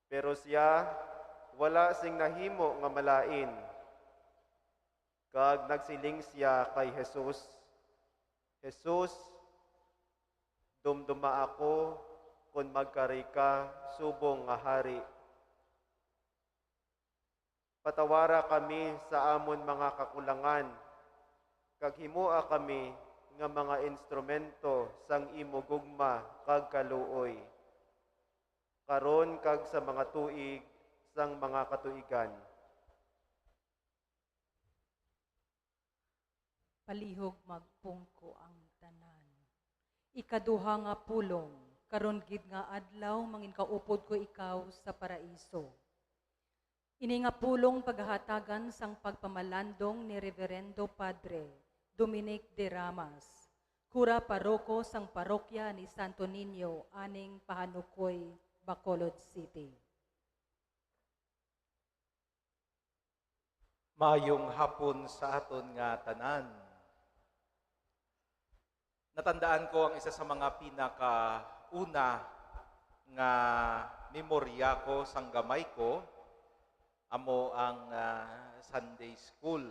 Pero sia wala sing nahimo nga malain, kag nagsiling sia kay Jesus, "Jesus, dumduma ako kon magkari ka subong nga hari. Patawara kami sa amon mga kakulangan, kag himoa kami nga mga instrumento sang imo gugma kag kaluoy, karon kag sa mga tuig sang mga katuigan." Palihog magpungko ang tanan. Ikaduha nga pulong, karon gid nga adlaw manginkaupod ko ikaw sa paraiso. Ini nga pulong pagahatagan sang pagpamalandong ni Reverendo Padre Dominic de Ramas, kura paroko sang parokya ni Santo Niño aning Pahanukoy, Bacolod City. Maayong hapon sa aton nga tanan. Natandaan ko ang isa sa mga pinakauna nga memorya ko sang gamay ko, amo ang, ah, Sunday school.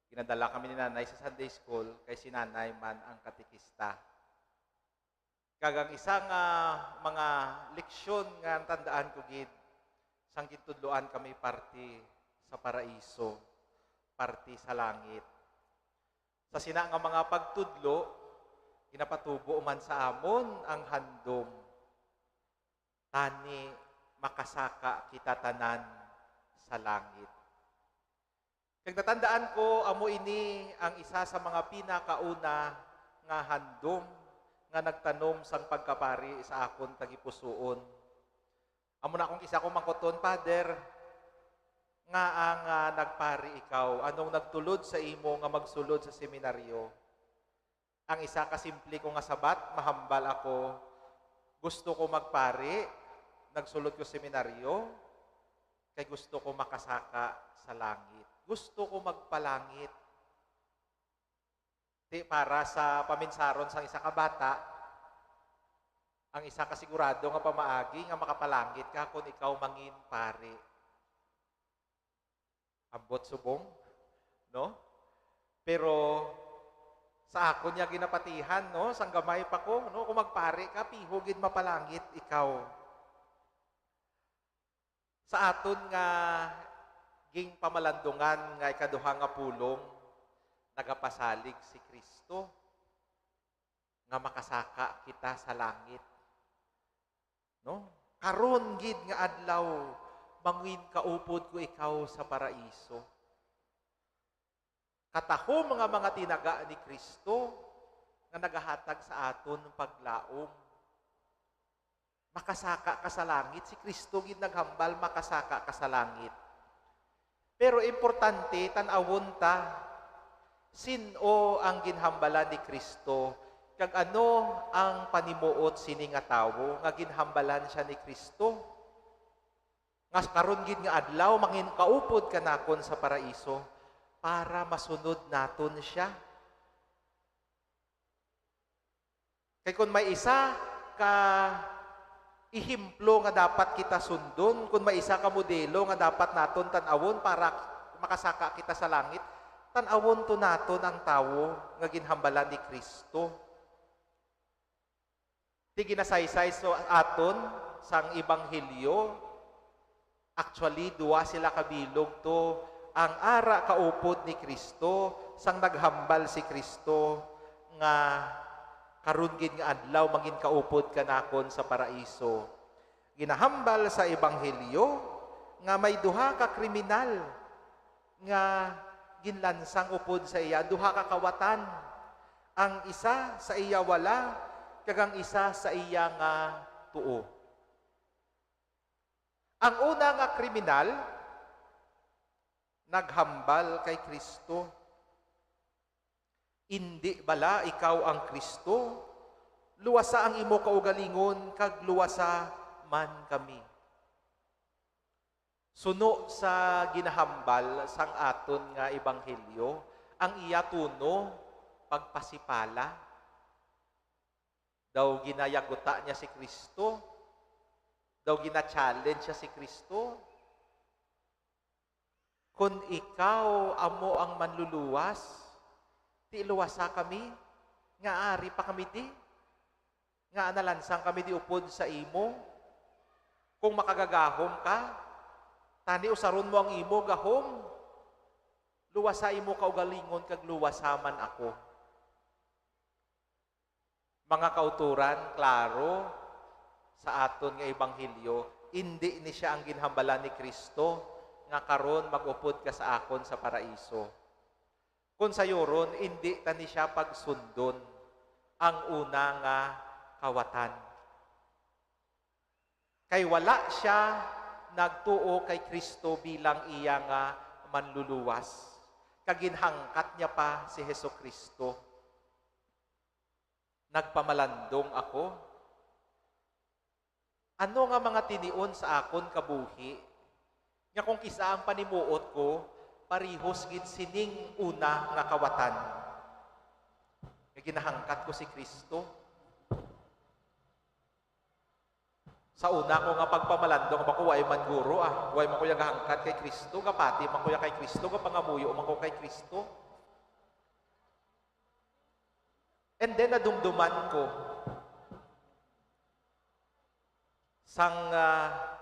Ginadala kami ni nanay sa Sunday school kay si nanay man ang katekista. Kag ang isa nga mga leksyon nga natandaan ko gid, sang gintudloan kami parte sa paraiso, parte sa langit. Sa sina nga mga pagtudlo, ginapatubo man sa amon ang handom, tani makasaka kita tanan sa langit. Kag natandaan ko, amo ini ang isa sa mga pinakauna nga handom nga nagtanom sang pagkapari sa akon tagipusoon. Amo na akong isa kong mangkuton, "Father, ngaa nga nagpari ikaw? Anong nagtulod sa imo nga magsulod sa seminaryo?" Ang isa ka simple ko nga sabat, mahambal ako, "Gusto ko magpari, nagsulod ko seminaryo, kay gusto ko makasaka sa langit. Gusto ko magpalangit." Ti para sa paminsaron sang isa ka bata, ang isa ka sigurado nga pamaagi nga makapalangit ka kon ikaw mangin pari. Ambot subong, no? Pero sa akon niya ginapatihan, no? Sang gamay pa ko, no? Kung magpari ka, piho gid mapalangit ikaw. Sa aton nga ginpamalandungan nga ikaduha nga pulong, nagapasalig si Cristo nga makasaka kita sa langit. No? "Karon gid nga adlaw, mangin kaupod ko ikaw sa paraiso." Katahom nga mga tinaga ni Cristo nga nagahatag sa aton paglaom. Makasaka ka sa langit, si Cristo gid naghambal, makasaka ka sa langit. Pero importante, tan-awon ta, sin-o ang ginhambalan ni Cristo, kag ano ang panimuot sini nga tawo nga ginhambalan siya ni Cristo? Nga karon gid nga adlaw, mangin kaupod ka nakon sa paraiso para masunod naton siya. Kay kun may isa ka ehemplo nga dapat kita sundon, kun may isa ka modelo nga dapat naton tan-awon para makasaka kita sa langit, tan-awon to naton ang tawo nga ginhambalan ni Cristo. Ti ginasaysay sa aton sang ebanghelyo, actually, duha sila ka bilog to, ang ara kaupod ni Cristo, sang naghambal si Cristo nga, "Karon gid nga adlaw mangin kaupod ka nakon sa paraiso." Ginahambal sa ebanghelyo nga may duha ka kriminal nga ginlansang upod sa iya, duha ka kawatan, ang isa sa iya wala, kag ang isa sa iya nga tuo. Ang una nga kriminal naghambal kay Kristo, "Indi bala ikaw ang Kristo? Luwasa ang imo kaugalingon kag luwasa man kami." Suno sa ginahambal sang aton nga ebanghelyo, ang iya tono pagpasipala. Daw ginayaguta niya si Kristo, daw gina-challenge siya si Kristo. "Kon ikaw amo ang manluluwas, ti luwasa kami, nga ari pa kami di, nga nalansang kami di upod sa imo. Kung makagagahom ka, tani usaron mo ang imo gahom. Luwasa imo kaugalingon kag luwasa man ako." Mga kauturan, klaro sa aton nga ebanghelyo, indi ni sia ang ginhambalan ni Cristo nga, "Karon mag-upod ka sa akon sa paraiso." Kon sayuron, indi ta ni sia pagsundon ang una nga kawatan. Kay wala sia nagtuo kay Cristo bilang iya nga Manluluwas, kag ginhangkat niya pa si Jesu-Cristo. Nagpamalandong ako. Ano nga mga tinion sa akon kabuhi nga kon kis-a ang panimuot ko parehos gid sining una nga kawatan, nga ginahangkat ko si Cristo? Sa una ko nga pagpamalandong, "Bako, way man guro, ah. Way man ko ya gahangkat kay Cristo, gapati man ko ya kay Cristo, gapangamuyo man ko kay Cristo." And then nadumduman ko, sang, ah,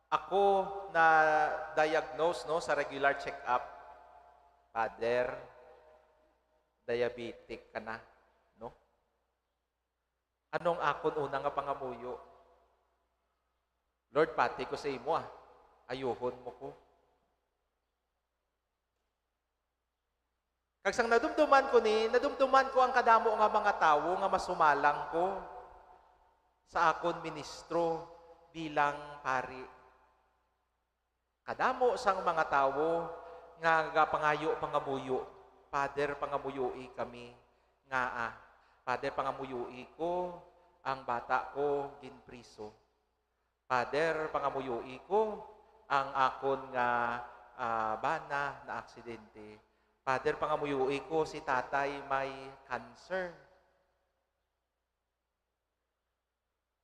ako na-diagnose, no, sa regular check-up, "Father, diabetic ka na, no?" Anong akon una nga pangamuyo? "Lord, pati ko sa imo, ah. Ayuhon mo ko." Kag sang nadumduman ko ni, nadumduman ko ang kadamo nga mga tawo nga masumalang ko sa akon ministro bilang pari. Kadamo sang mga tawo nga gapangayo pangamuyo, "Father, pangamuyoi kami." Ngaa, "Father, pangamuyoi ko ang bata ko ginpriso." "Father, pangamuyoi ko ang akon nga, ah, bana naaksidente." "Father, pangamuyoi ko si tatay may cancer."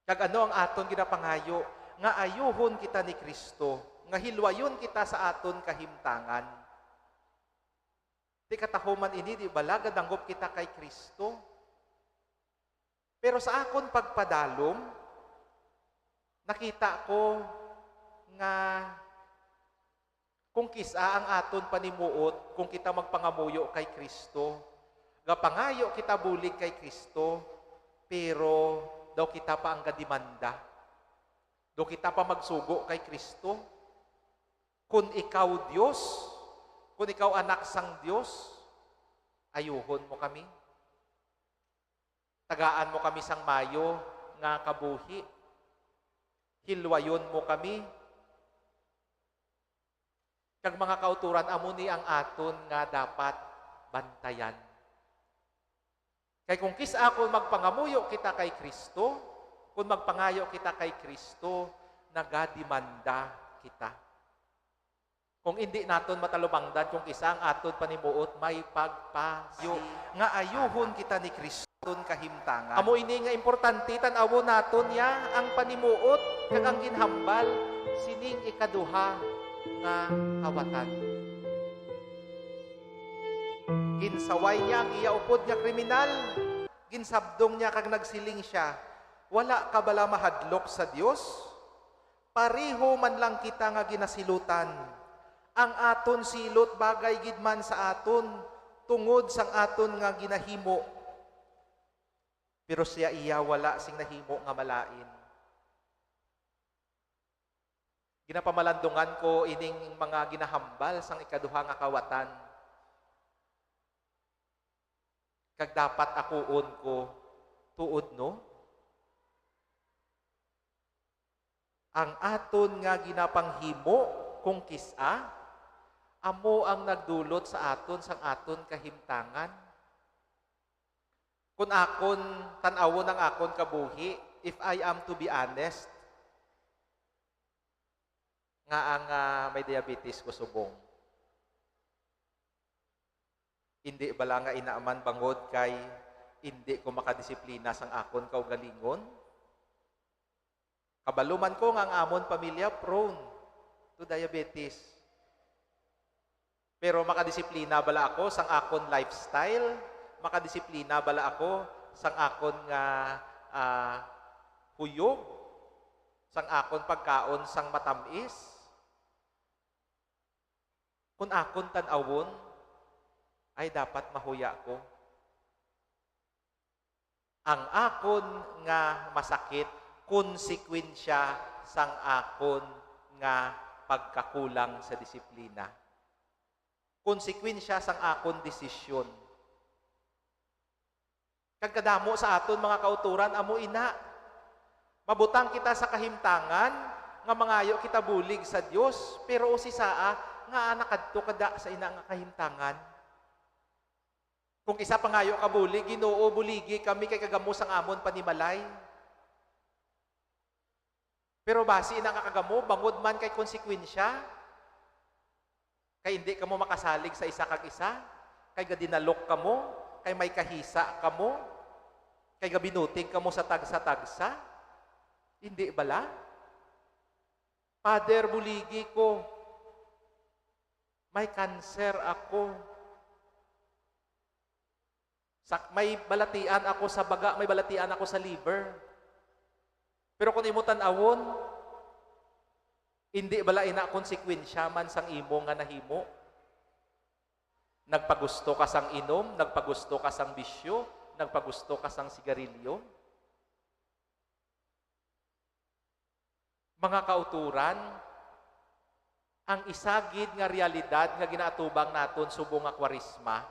Kag ano ang aton ginapangayo? Nga ayuhon kita ni Cristo, nga hilwayon kita sa aton kahimtangan. Ti katahuman ini, di bala, gadangop kita kay Cristo? Pero sa akon pagpadalom, nakita ko nga kung kis-a ang aton panimuot, kung kita magpangamuyo kay Cristo, gapangayo kita bulig kay Cristo, pero daw kita pa ang gademanda. Daw kita pa magsugo kay Cristo. "Kun ikaw Dios, kun ikaw anak sang Dios, ayuhon mo kami. Tagaan mo kami sang mayo nga kabuhi. Hilwayon mo kami." Kag mga kauturan, amo ni ang aton nga dapat bantayan. Kay kung kis-a, kung magpangamuyo kita kay Cristo, kung magpangayo kita kay Cristo, nagademanda kita. Kung indi naton matalubangdan, kung kis-a ang aton panimuot may pagpasi nga ayuhon kita ni Cristo aton kahimtangan. Amo ini nga importante, tan-awon naton ya ang panimuot kag ang ginhambal sining ikaduha nga kawatan. Ginsaway niya ang iya upod nga kriminal. Ginsabdong niya kag nagsiling sia, "Wala ka bala mahadlok sa Dios? Pareho man lang kita nga ginasilutan. Ang aton silot bagay gid man sa aton tungod sang aton nga ginahimo." Pero sia iya wala sing nahimo nga malain. Ginapamalandungan ko ining mga ginahambal sang ikaduha nga kawatan. Kag dapat akuon ko, tuod, no? Ang aton nga ginapanghimo kung kis-a, amo ang nagdulot sa aton sang aton kahimtangan. Kun akon tan-awon ang akon kabuhi, if I am to be honest, nga ang, ah, may diabetes ko subong. Indi bala nga ina man bangod kay indi ko makadisiplina sang akon kaugalingon? Kabalo man ko nga ang amon pamilya prone to diabetes. Pero makadisiplina bala ako sang akon lifestyle? Makadisiplina bala ako sang akon nga, ah, kuyog? Sang akon pagkaon sang matam-is? Kun akon tan-awon, ay dapat mahuya ko. Ang akon nga masakit, konsekwensya sang akon nga pagkakulang sa disiplina. Konsekwensya sang akon desisyon. Kag kadamo sa aton mga kautoran amo ina. Mabutang kita sa kahimtangan nga mangayo kita bulig sa Dios, pero usisaa nga nakadto kada sa ina nga kahimtangan. Kung isa pangayo ka bulig, "Ginoo, buligi kami kay kagamo sang amon panimalay." Pero basi ina nga kagamo, bangod man kay konsekwensya, kay indi kamo makasalig sa isa kag isa, kay gadinalok kamo, kay may kahisa kamo, kay gabinutig kamo sa tagsa-tagsa. Indi bala? "Father, buligi ko. May cancer ako. Sa, may balatian ako sa baga, may balatian ako sa liver." Pero kung imo tan-awon, indi bala ina konsekwensya man sang imo nga nahimo? Nagpagusto ka sang inom, nagpagusto ka sang bisyo, nagpagusto ka sang sigarilyo. Mga kautoran, ang isa gid nga realidad nga ginaatubang naton subong nga Kwaresma,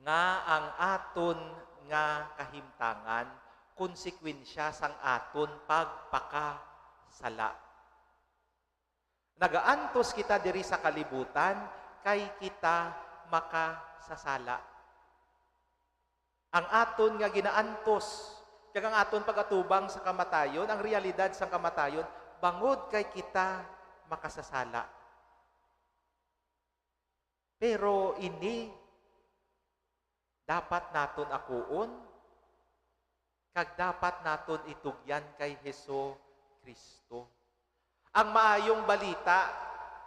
nga ang aton nga kahimtangan konsekwensya sang aton pagpakasala. Nagaantos kita diri sa kalibutan kay kita makasasala. Ang aton nga ginaantos kag ang aton pag-atubang sa kamatayon, ang realidad sang kamatayon, bangod kay kita makasasala. Pero ini dapat naton akuon, kag dapat naton itugyan kay Jesu-Cristo. Ang maayong balita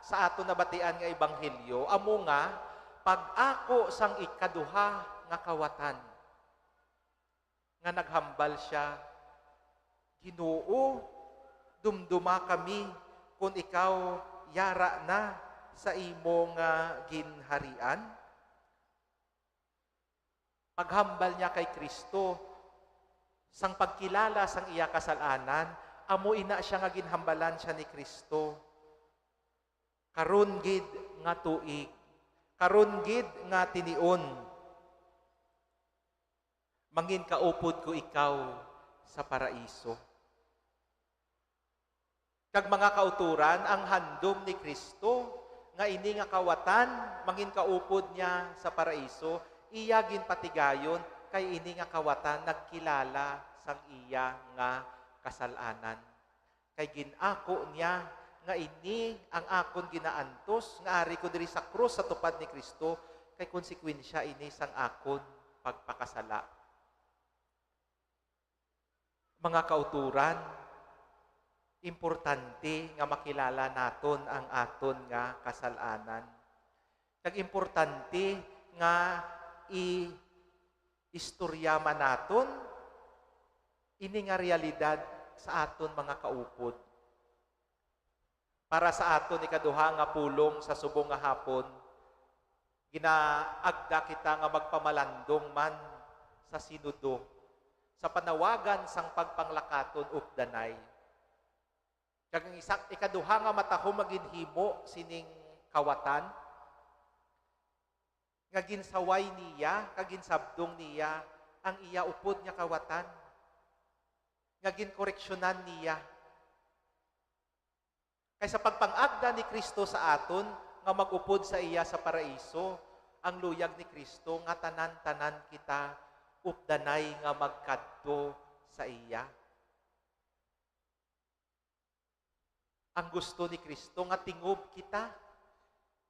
sa aton nabatian nga ebanghelyo amo nga pag-ako sang ikaduha nga kawatan, nga naghambal sia, "Ginoo, dumduma kami kon ikaw yara na sa imo nga ginharian." Paghambal niya kay Cristo sang pagkilala sang iya kasal-anan, amo ina sia nga ginhambalan sia ni Cristo. Karon gid nga tuig, karon gid nga tinion, manginkaupod ko ikaw sa paraiso. Kag mga kautoran, ang handom ni Cristo nga ini nga kawatan manginkaupod niya sa paraiso, iya ginpatigayon kay ini nga kawatan nagkilala sang iya nga kasal-anan. Kay gin-ako niya nga ini ang akon ginaantos nga ari ko diri sa krus sa tupad ni Cristo, kay konsekwensya ini sang akon pagpakasala. Mga kautoran, importante nga makilala naton ang aton nga kasal-anan. Kag importante nga i-istorya man naton ini nga realidad sa aton mga kaupod. Para sa aton ikaduha nga pulong sa subong nga hapon, ginaagda kita nga magpamalandong man sa Sinodo sa panawagan sang pagpanglakaton updanay. Kag ang isa, ikaduha nga matahom nga ginhimo sining kawatan, nga ginsaway niya, kag ginsabdong niya ang iya upod nga kawatan, nga ginkoreksyonan niya. Kay sa pagpang-agda ni Cristo sa aton nga mag-upod sa iya sa paraiso, ang luyag ni Cristo nga tanan-tanan kita updanay nga magkadto sa iya. Ang gusto ni Cristo nga tingob kita.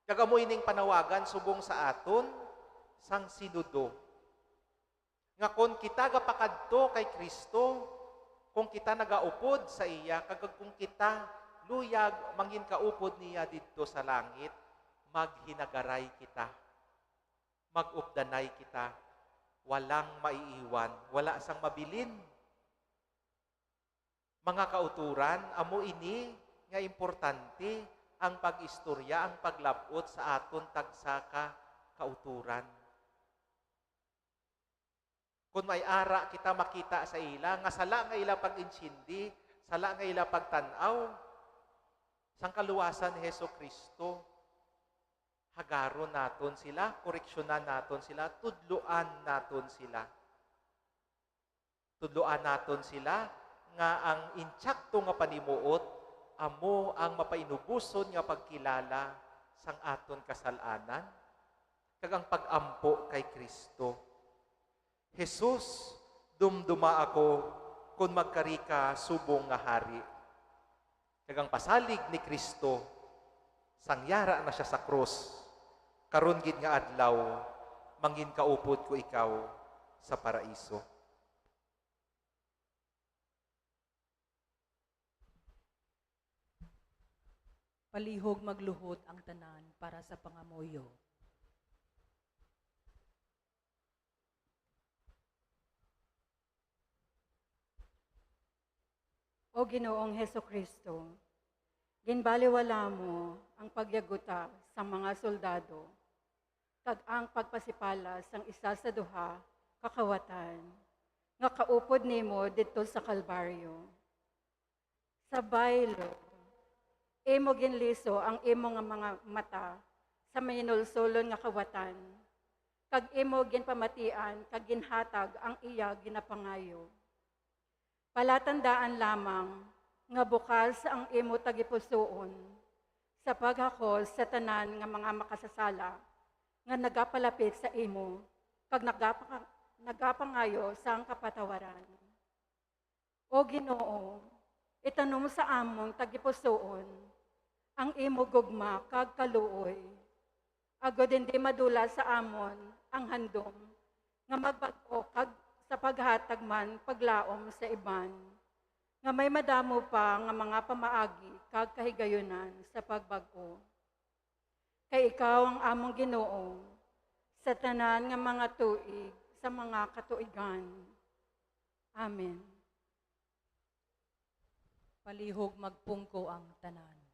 Kag amo ining panawagan subong sa aton sang Sinodo, nga kon kita gapakadto kay Cristo, kung kita nagaupod sa iya, kag kung kita luyag mangin kaupod niya didto sa langit, maghinagaray kita, mag-updanay kita, walang maiiwan, wala sang mabilin. Mga kauturan, amo ini nga importante ang pag-istorya, ang paglab-ot sa aton tagsa ka kauturan. Kon may ara kita makita sa ila nga sala nga ila pag-intindi, sala nga ila pagtan-aw, sang kaluwasan ni Jesu-Cristo, hagaron naton sila, koreksyonan naton sila, tudloan naton sila. Tudloan naton sila nga ang insakto nga panimuot amo ang mapainuboson nga pagkilala sang aton kasal-anan kag ang pag-ampo kay Cristo. Jesus, dumduma ako kon magkari ka subong nga hari. Kag ang pasalig ni Cristo, sang yara na sia sa krus, karon gid nga adlaw, mangin kaupod ko ikaw sa paraiso. Palihog magluhod ang tanan para sa pangamuyo. O Ginoong Jesu-Cristo, ginbaliwala mo ang pagyaguta sang mga soldado kag ang pagpasipala sang isa sa duha ka kawatan nga kaupod nimo didto sa Kalbaryo. Sa baylo, imo ginliso ang imo nga mga mata sa mahinulsolon nga kawatan, kag imo ginpamatian kag ginhatag ang iya ginapangayo. Palatandaan lamang nga bukas ang imo tagipusoon sa paghakos sa tanan nga mga makasasala nga nagapalapit sa imo kag nagapa-, nagapangayo sang kapatawaran. O Ginoo, itanom sa amon tagipusoon ang imo gugma kag kaluoy, agod hindi madula sa amon ang handom nga magbag-o kag sa paghatag man paglaom sa iban, nga may madamo pa nga mga pamaagi kag kahigayunan sa pagbag-o. Kay ikaw ang among Ginoo sa tanan nga mga tuig sa mga katuigan. Amen. Palihog magpungko ang tanan.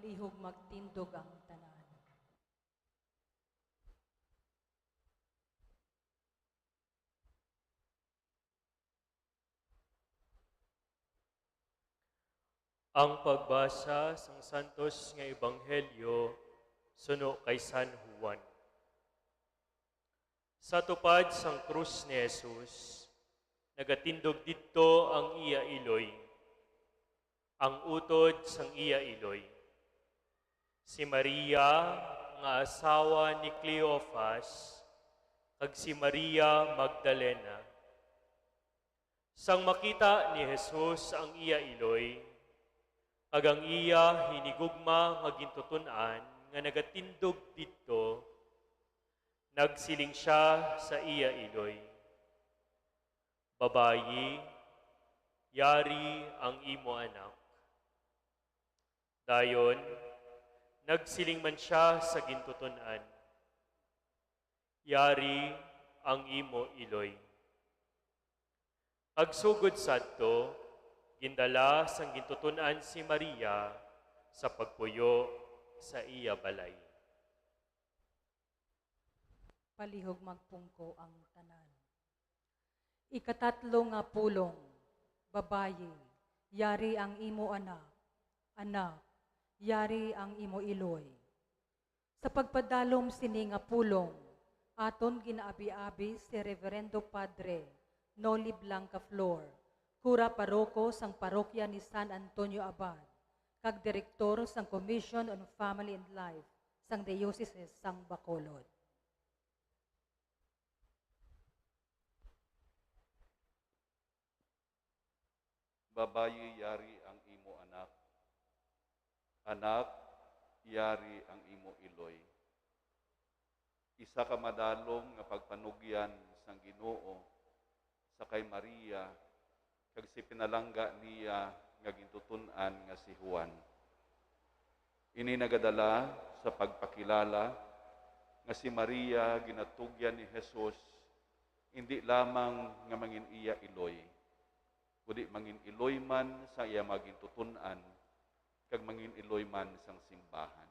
Palihog magtindog ang tanan. Ang pagbasa sang santos nga ebanghelyo suno kay San Juan. Sa tupad sang krus ni Jesus, nagatindog didto ang iya iloy, ang utod sang iya iloy. Si Maria nga asawa ni Cleofas, kag si Maria Magdalena. Sang makita ni Jesus ang iya iloy, kag ang iya hinigugma nga gintuton-an nga nagatindog didto, nagsiling sia sa iya iloy, "Babayi, yari ang imo anak." Dayon, nagsiling man sia sa gintuton-an, "Yari ang imo iloy." Kag sugod sadto, gindala sang gintuton-an si Maria sa pagpuyo sa iya balay. Palihog magpungko ang tanan. Ikatatlo nga pulong, babayi, yari ang imo anak, anak, yari ang imo iloy. Sa pagpadalom sini nga pulong, aton ginaabi-abi si Reverendo Padre Noli Blanca Flor, kura paroko sang parokya ni San Antonio Abad, kag direktor sang Commission on Family and Life sang Diocese sang Bacolod. Babayi, yari ang imo anak. Anak, yari ang imo iloy. Isa ka madalom nga pagpanugyan sang Ginoo sa kay Maria kag si pinalangga niya nga gintuton-an nga si Juan. Ini nagadala sa pagpakilala nga si Maria ginatugyan ni Jesus indi lamang nga mangin-iya iloy, kundi mangin-iloy man sa iya mga gintuton-an kag mangin-iloy man sang simbahan.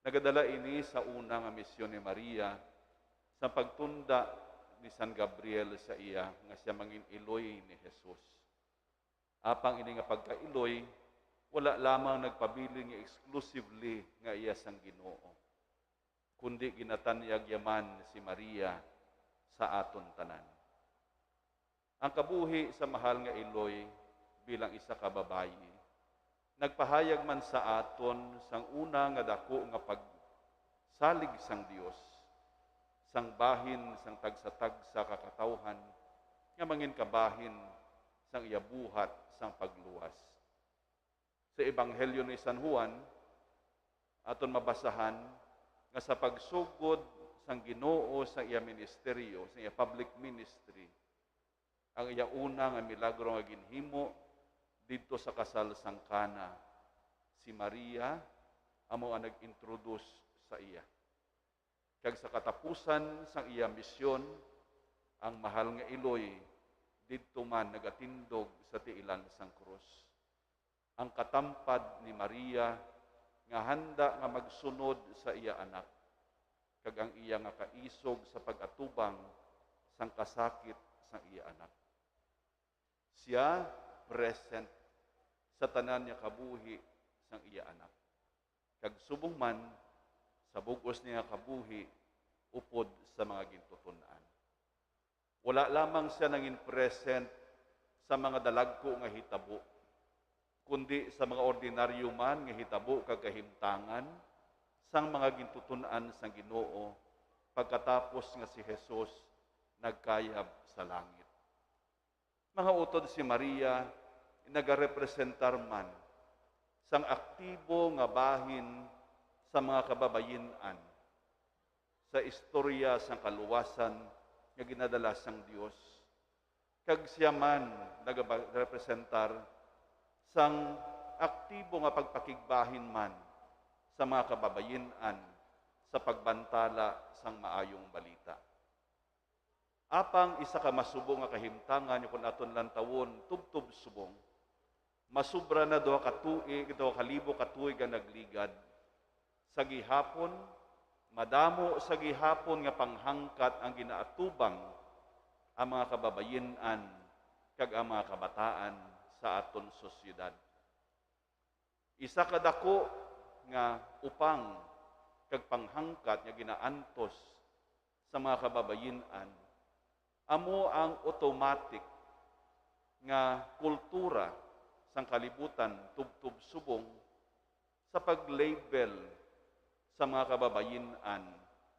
Nagadala ini sa una nga misyon ni Maria sa pagtunda ni San Gabriel sa iya nga sia mangin-iloy ni Jesus. Apang ini nga pagkailoy wala lamang nagpabilin nga exclusively nga iya sang Ginoo, kundi ginatanyag iya man si Maria sa aton tanan. Ang kabuhi sa mahal nga iloy bilang isa ka babayi nagpahayag man sa aton sang una nga daku nga pagsalig sang Dios, sang bahin sang tagsa-tagsa ka katawhan nga manginkabahin sang iya buhat sang pagluwas. Sa Ebanghelyo ni San Juan, aton mabasahan nga sa pagsugod sang Ginoo sa iya ministeryo, sa iya public ministry, ang iya una nga milagro nga ginhimo didto sa kasal sang Cana, si Maria amo ang nag-introduce sa iya. Kag sa katapusan sang iya misyon, ang mahal nga iloy didto man nagatindog sa tiilan sang krus. Ang katampad ni Maria nga handa nga magsunod sa iya anak, kag ang iya nga kaisog sa pag-atubang sang kasakit sang iya anak. Sia present sa tanan nga kabuhi sang iya anak, kag subong man sa bug-os niya nga kabuhi upod sa mga gintuton-an. Wala lamang sia nangin-present sa mga dalagku nga hitabo, kundi sa mga ordinaryo man nga hitabo kag kahimtangan sang mga gintuton-an sang Ginoo pagkatapos nga si Jesus nagkayab sa langit. Mga utod, si Maria nagarepresentar man sang aktibo nga bahin sa mga kababayin-an sa istorya sang kaluwasan nga ginadala sang Dios, kag sia man nagarepresentar sang aktibo nga pagpakigbahin man sa mga kababayin-an sa pagbantala sang Maayong Balita. Apang isa ka masubo nga kahimtangan nga kon aton lantawon tubtob subong, Masubra na duha ka tuig, duha ka libo ka tuig ang nagligad. Sa gihapon, madamo sa gihapon nga panghangkat ang ginaatubang ang mga kababayin-an kag ang mga kabataan sa aton sosyedad. Isa ka dako nga upang kag panghangkat nga ginaantos sa mga kababayin-an amo ang automatic nga kultura sang kalibutan tubtob subong sa pag-label sa mga kababayin-an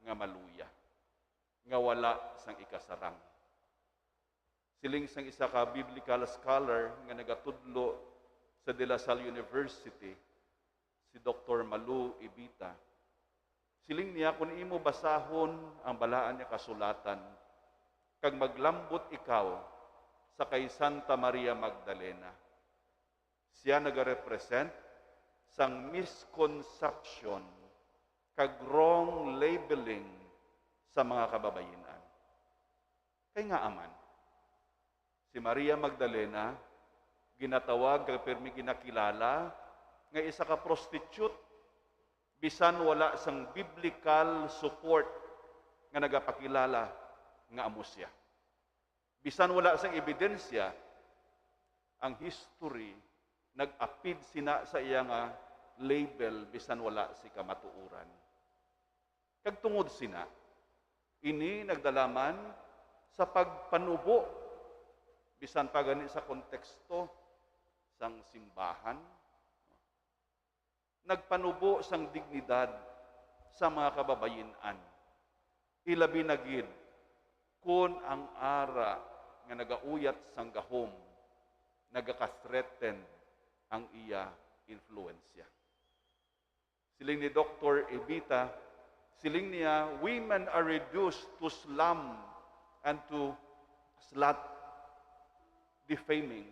nga maluya, nga wala sang ikasarang. Siling sang isa ka biblical scholar nga nagatudlo sa De La Salle University, si Doktor Malu Ibita, siling niya, "Kon imo basahon ang balaan nga kasulatan, kag maglambot ikaw sa kay Santa Maria Magdalena, siya nagarepresent sang misconception kag wrong labeling sa mga kababayin-an." Kay ngaa man, si Maria Magdalena ginatawag kag pirmi ginakilala nga isa ka prostitute, bisan wala sang biblical support nga nagapakilala nga amo sia. Bisan wala sang ebidensya, ang history nag-apid sina sa iya nga label bisan wala si kamatuoran. Kag tungod sina, ini nagdala man sa pagpanubo, bisan pa gani sa konteksto sang simbahan, nagpanubo sang dignidad sa mga kababayin-an, ilabi na gid kon ang ara nga nagauyat sang gahom nagaka-threaten ang iya influensya. Siling ni Doktor Evita, siling niya, "Women are reduced to slam and to slut defaming,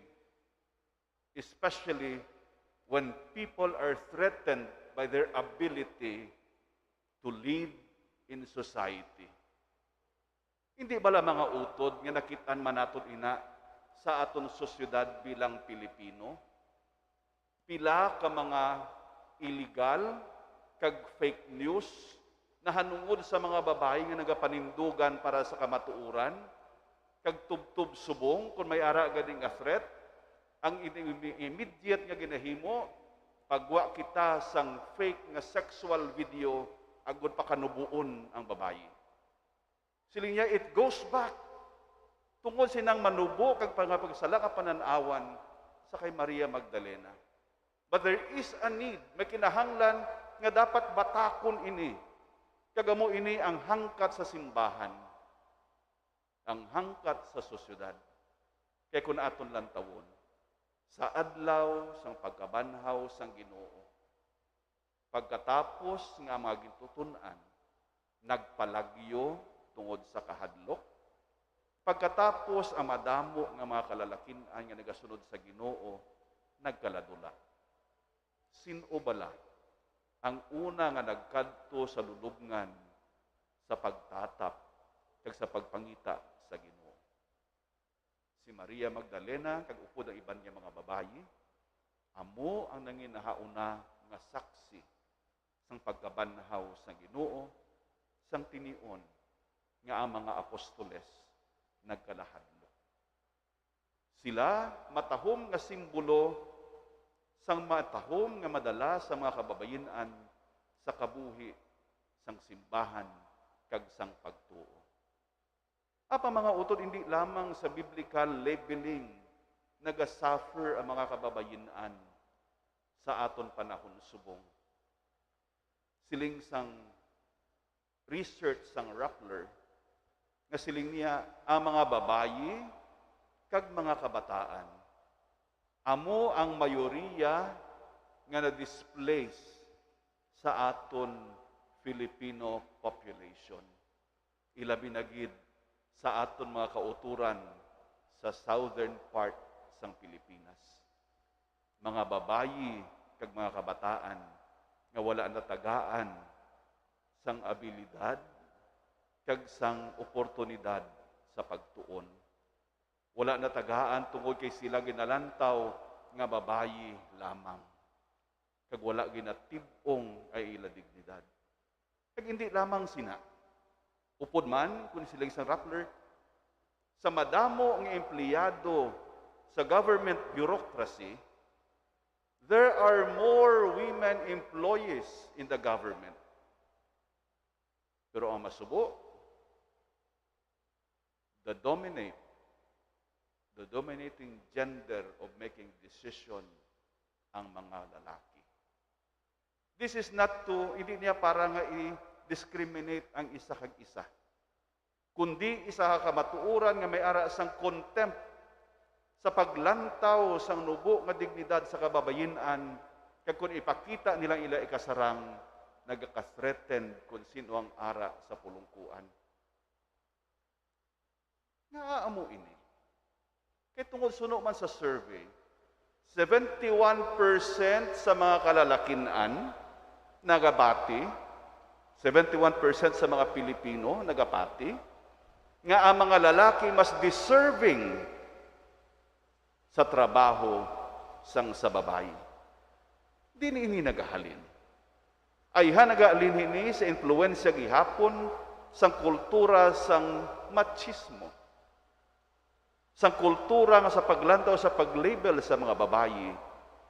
especially when people are threatened by their ability to lead in society." Hindi bala mga utod nga nakit-an man naton ina sa aton sosyedad bilang Pilipino? Pila ka mga illegal kag fake news nahanungod sa mga babayi nga nagapanindugan para sa kamatuoran, kag tubtob subong kon may ara gani nga threat, ang ini-, immediate nga ginahimo, pagwa kita sang fake nga sexual video agod pakanuboon ang babayi. Siling niya, it goes back tungod sinang manubo kag pangapagsala nga panan-awan sa kay Maria Magdalena. But there is a need, may kinahanglan nga dapat batakon ini. Kag amo ini ang hangkat sa simbahan, ang hangkat sa sosyedad. Kay kun aton lantawon, sa adlaw sang pagkabanhaw sang Ginoo, pagkatapos nga ang mga gintuton-an nagpalagyo tungod sa kahadlok, pagkatapos ang madamo nga mga kalalakin-an nga nagasunod sa Ginoo nagkaladula, sin-o bala ang una nga nagkadto sa lulobngan sa pagtatap kag sa pagpangita sa Ginoo? Si Maria Magdalena kag upod ang iban nga mga babayi amo ang nanginahauna nga saksi sang pagkabanhaw sang Ginoo, sang tinion nga ang mga apostoles nagkalahadlok. Sila matahom nga simbolo sang matahom nga madala sa mga kababayin-an sa kabuhi sang simbahan kag sang pagtuo. Apa, mga utod, hindi lamang sa biblical labeling nagasuffer ang mga kababayin-an sa aton panahon subong. Siling sang research sang Rappler, nga siling niya, ang mga babayi kag mga kabataan amo ang mayoriya nga na-displace sa aton Filipino population, ilabi na gid sa aton mga kautoran sa southern part sang Pilipinas. Mga babayi kag mga kabataan nga wala natagaan sang abilidad kag sang oportunidad sa pagtuon. Wala natagaan tungod kay sila ginalantaw nga babayi lamang, kag wala ginatib-ong ang ila dignidad. Kag hindi lamang sina, upod man, kon siling sang Rappler, sa madamo nga empleyado sa government bureaucracy, there are more women employees in the government. Pero ang masubo, the dominate, the dominating gender of making decision ang mga lalaki. This is not to, hindi niya para nga i-discriminate ang isa kag isa, kundi isa ka kamatuoran nga may ara sang contempt sa paglantaw sang nubo nga dignidad sa kababayin-an, kag kon ipakita nila ila ikasarang, nagaka-threaten kon sino ang ara sa pulungkuan. Ngaa amo ini? Kay tungod suno man sa survey, seventy-one percent sa mga kalalakin-an nagabati, seventy-one percent sa mga Pilipino nagabati nga ang mga lalaki mas deserving sa trabaho sang sa babayi. Diin ini nagahalin? Ayha, nagahalin ini sa impluwensya gihapon sang kultura sang machismo, sang kultura nga sa paglantaw sa pag-label sa mga babayi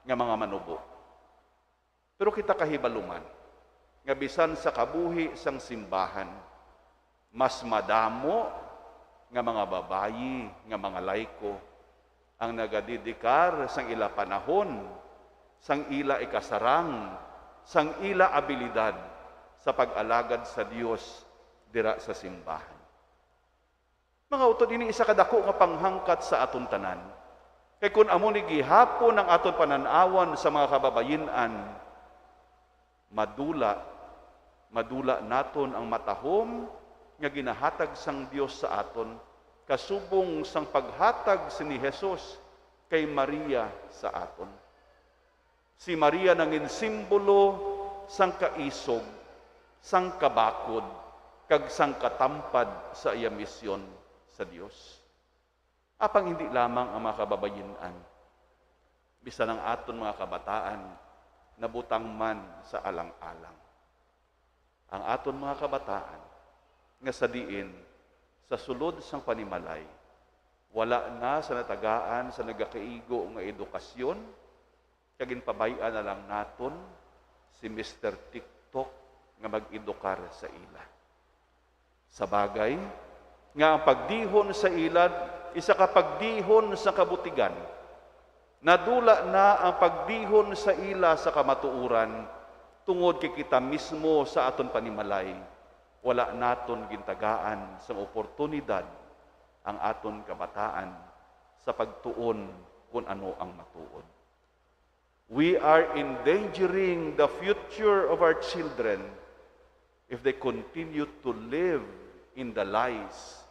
nga mga manubo. Pero kita kahibalo man nga bisan sa kabuhi sang simbahan, mas madamo nga mga babayi nga mga laiko ang nagadedikar sang ila panahon, sang ila ikasarang, sang ila abilidad sa pag-alagad sa Dios dira sa simbahan. Mga utod, ini isa ka dako nga panghangkat sa aton tanan. Kay kon amo ni gihapon ang aton panan-awon sa mga kababayin-an, madula, madula naton ang matahom nga ginahatag sang Dios sa aton, kasubong sang paghatag sini Jesus kay Maria sa aton. Si Maria nangin simbolo sang kaisog, sang kabakod, kag sang katampad sa iya misyon sa Dios. Apang hindi lamang ang mga kababayin-an, bisan ang aton mga kabataan nabutang man sa alang-alang. Ang aton mga kabataan, nga sa diin, sa sulod sang panimalay, wala na sa natagaan sa nagakaigo nga edukasyon, kag ginpabay-an na lang naton si Mister TikTok nga mag-edukar sa ila. Sa bagay nga ang pagdihon sa ila isa ka pagdihon sa kabutigan, nadula na ang pagdihon sa ila sa kamatuoran, tungod kay kita mismo sa aton panimalay, wala naton gintagaan sang oportunidad ang aton kabataan sa pagtuon kon ano ang matuod. We are endangering the future of our children if they continue to live in the lies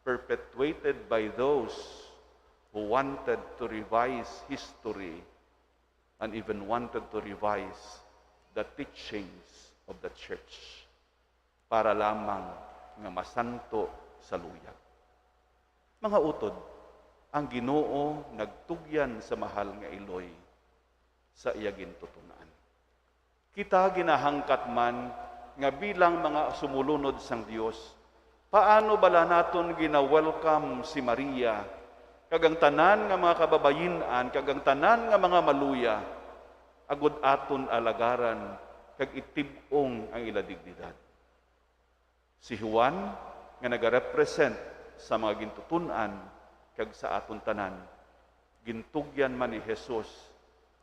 perpetuated by those who wanted to revise history and even wanted to revise the teachings of the church para lamang nga masanto sa luyag. Mga utod, ang Ginoo nagtugyan sa mahal nga iloy sa iya gintuton-an. Kita ginahangkat man nga bilang mga sumulunod sang Dios, paano bala naton gina-welcome si Maria kag ang tanan nga mga kababayin-an kag ang tanan nga mga maluya, agod aton alagaran kag itib-ong ang ila dignidad? Si Juan, nga nagarepresent sa mga gintuton-an kag sa aton tanan, gintugyan man ni Jesus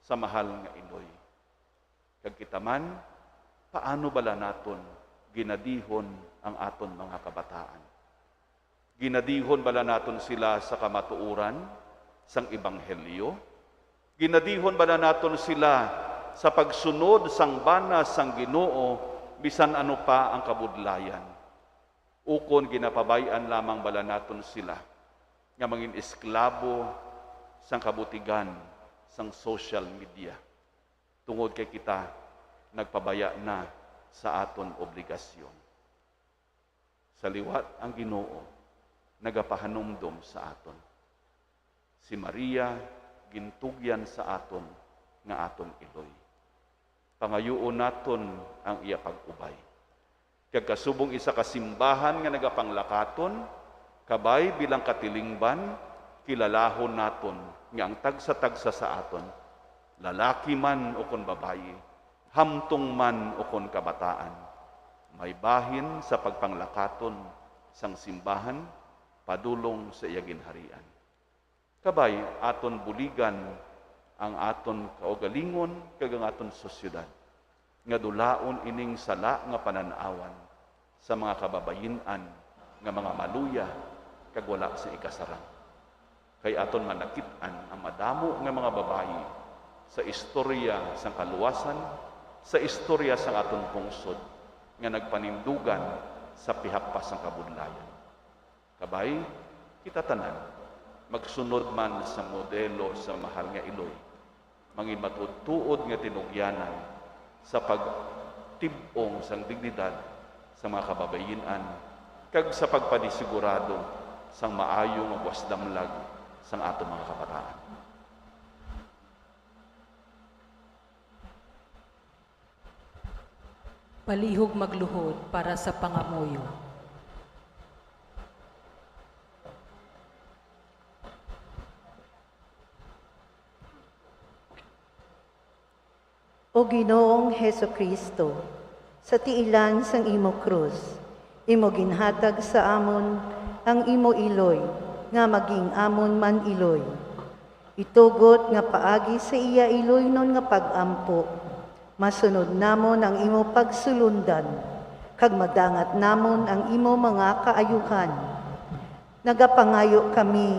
sa mahal nga iloy. Kag kita man, paano bala naton ginadihon ang aton mga kabataan? Ginadihon bala naton sila sa kamatuoran sang ebanghelyo? Ginadihon bala naton sila sa pagsunod sang bana sang Ginoo, bisan ano pa ang kabudlayan? Ukon ginapabay-an lamang bala naton sila nga mangin esklabo sang kabutigan sang social media, tungod kay kita nagpabaya na sa aton obligasyon? Sa liwat, ang Ginoo nagapahanumdom sa aton. Si Maria gintugyan sa aton nga aton iloy. Pangayuon naton ang iya pag-ubay. Kag kasubong isa ka simbahan nga nagapanglakaton, kabay bilang katilingban, kilalahon naton nga ang tagsa-tagsa sa aton, lalaki man ukon babayi, hamtong man ukon kabataan, may bahin sa pagpanglakaton sang simbahan padulong sa iya ginharian. Kabay, aton buligan ang aton kaugalingon kag ang aton sosyedad, nga dulaon ining sala nga panan-awan sa mga kababayin-an nga mga maluya kag wala sa ikasarang. Kay aton manakit-an ang madamo nga mga babayi sa istorya sang kaluwasan, sa istorya sang aton pungsod nga nagpanindugan sa pihak pa sang kabudlayan. Kabay, kita tanan, magsunod man sa modelo sa mahal nga iloy, mangin matuod-tuod nga tinugyanan sa pagtib-ong sang dignidad sa mga kababayin-an kag sa pagpanisigurado sang maayo nga buwas damlag sang aton mga kabataan. Palihog magluhod para sa pangamuyo. O Ginoong Jesu-Cristo, sa tiilan sang imo krus, imo ginhatag sa amon ang imo iloy nga maging amon man iloy. Itugot nga paagi sa iya iloynon nga pag-ampo, masunod namon ang imo pagsulondan, kag madangat namon ang imo mga kaayuhan. Nagapangayo kami,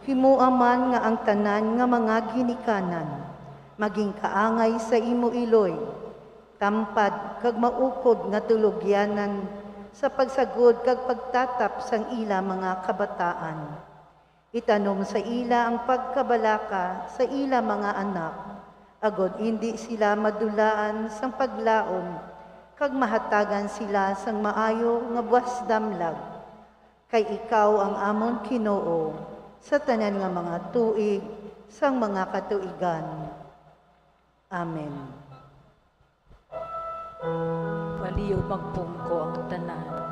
himoa man nga ang tanan nga mga ginikanan maging kaangay sa imo iloy, tampad kag maukod nga tulogyanan sa pagsagod kag pagtatap sang ila mga kabataan. Itanom sa ila ang pagkabalaka sa ila mga anak, agod indi sila madulaan sang paglaom, kag mahatagan sila sang maayo nga buwas damlag. Kay ikaw ang amon Ginoo sa tanan nga mga tuig sang mga katuigan. Amen. Palihog magpungko ang tanan.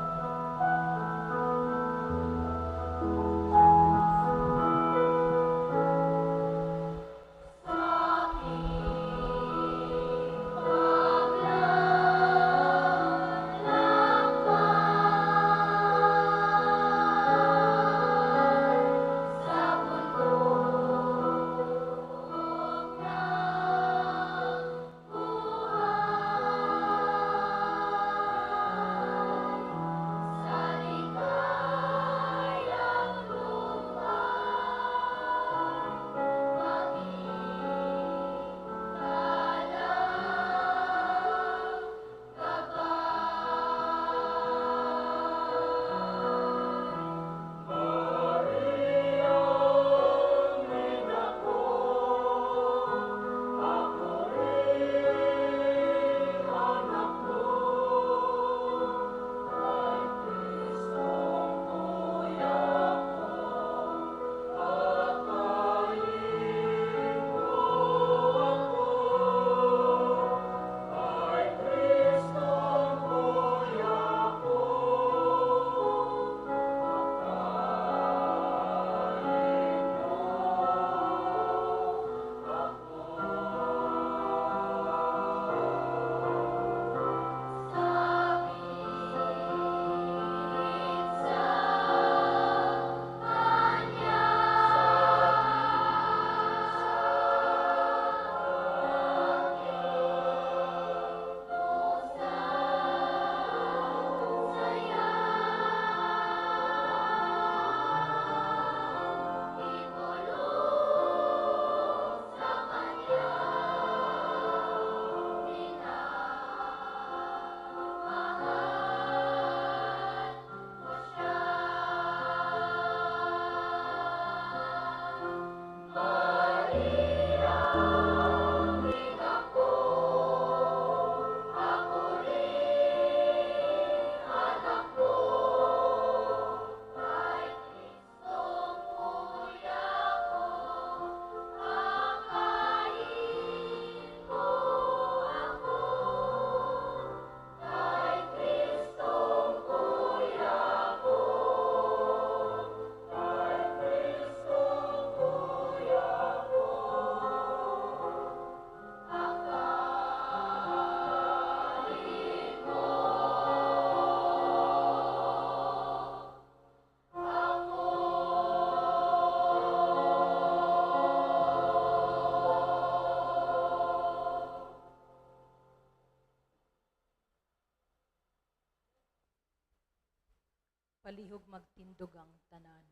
Palihog magtindog ang tanan.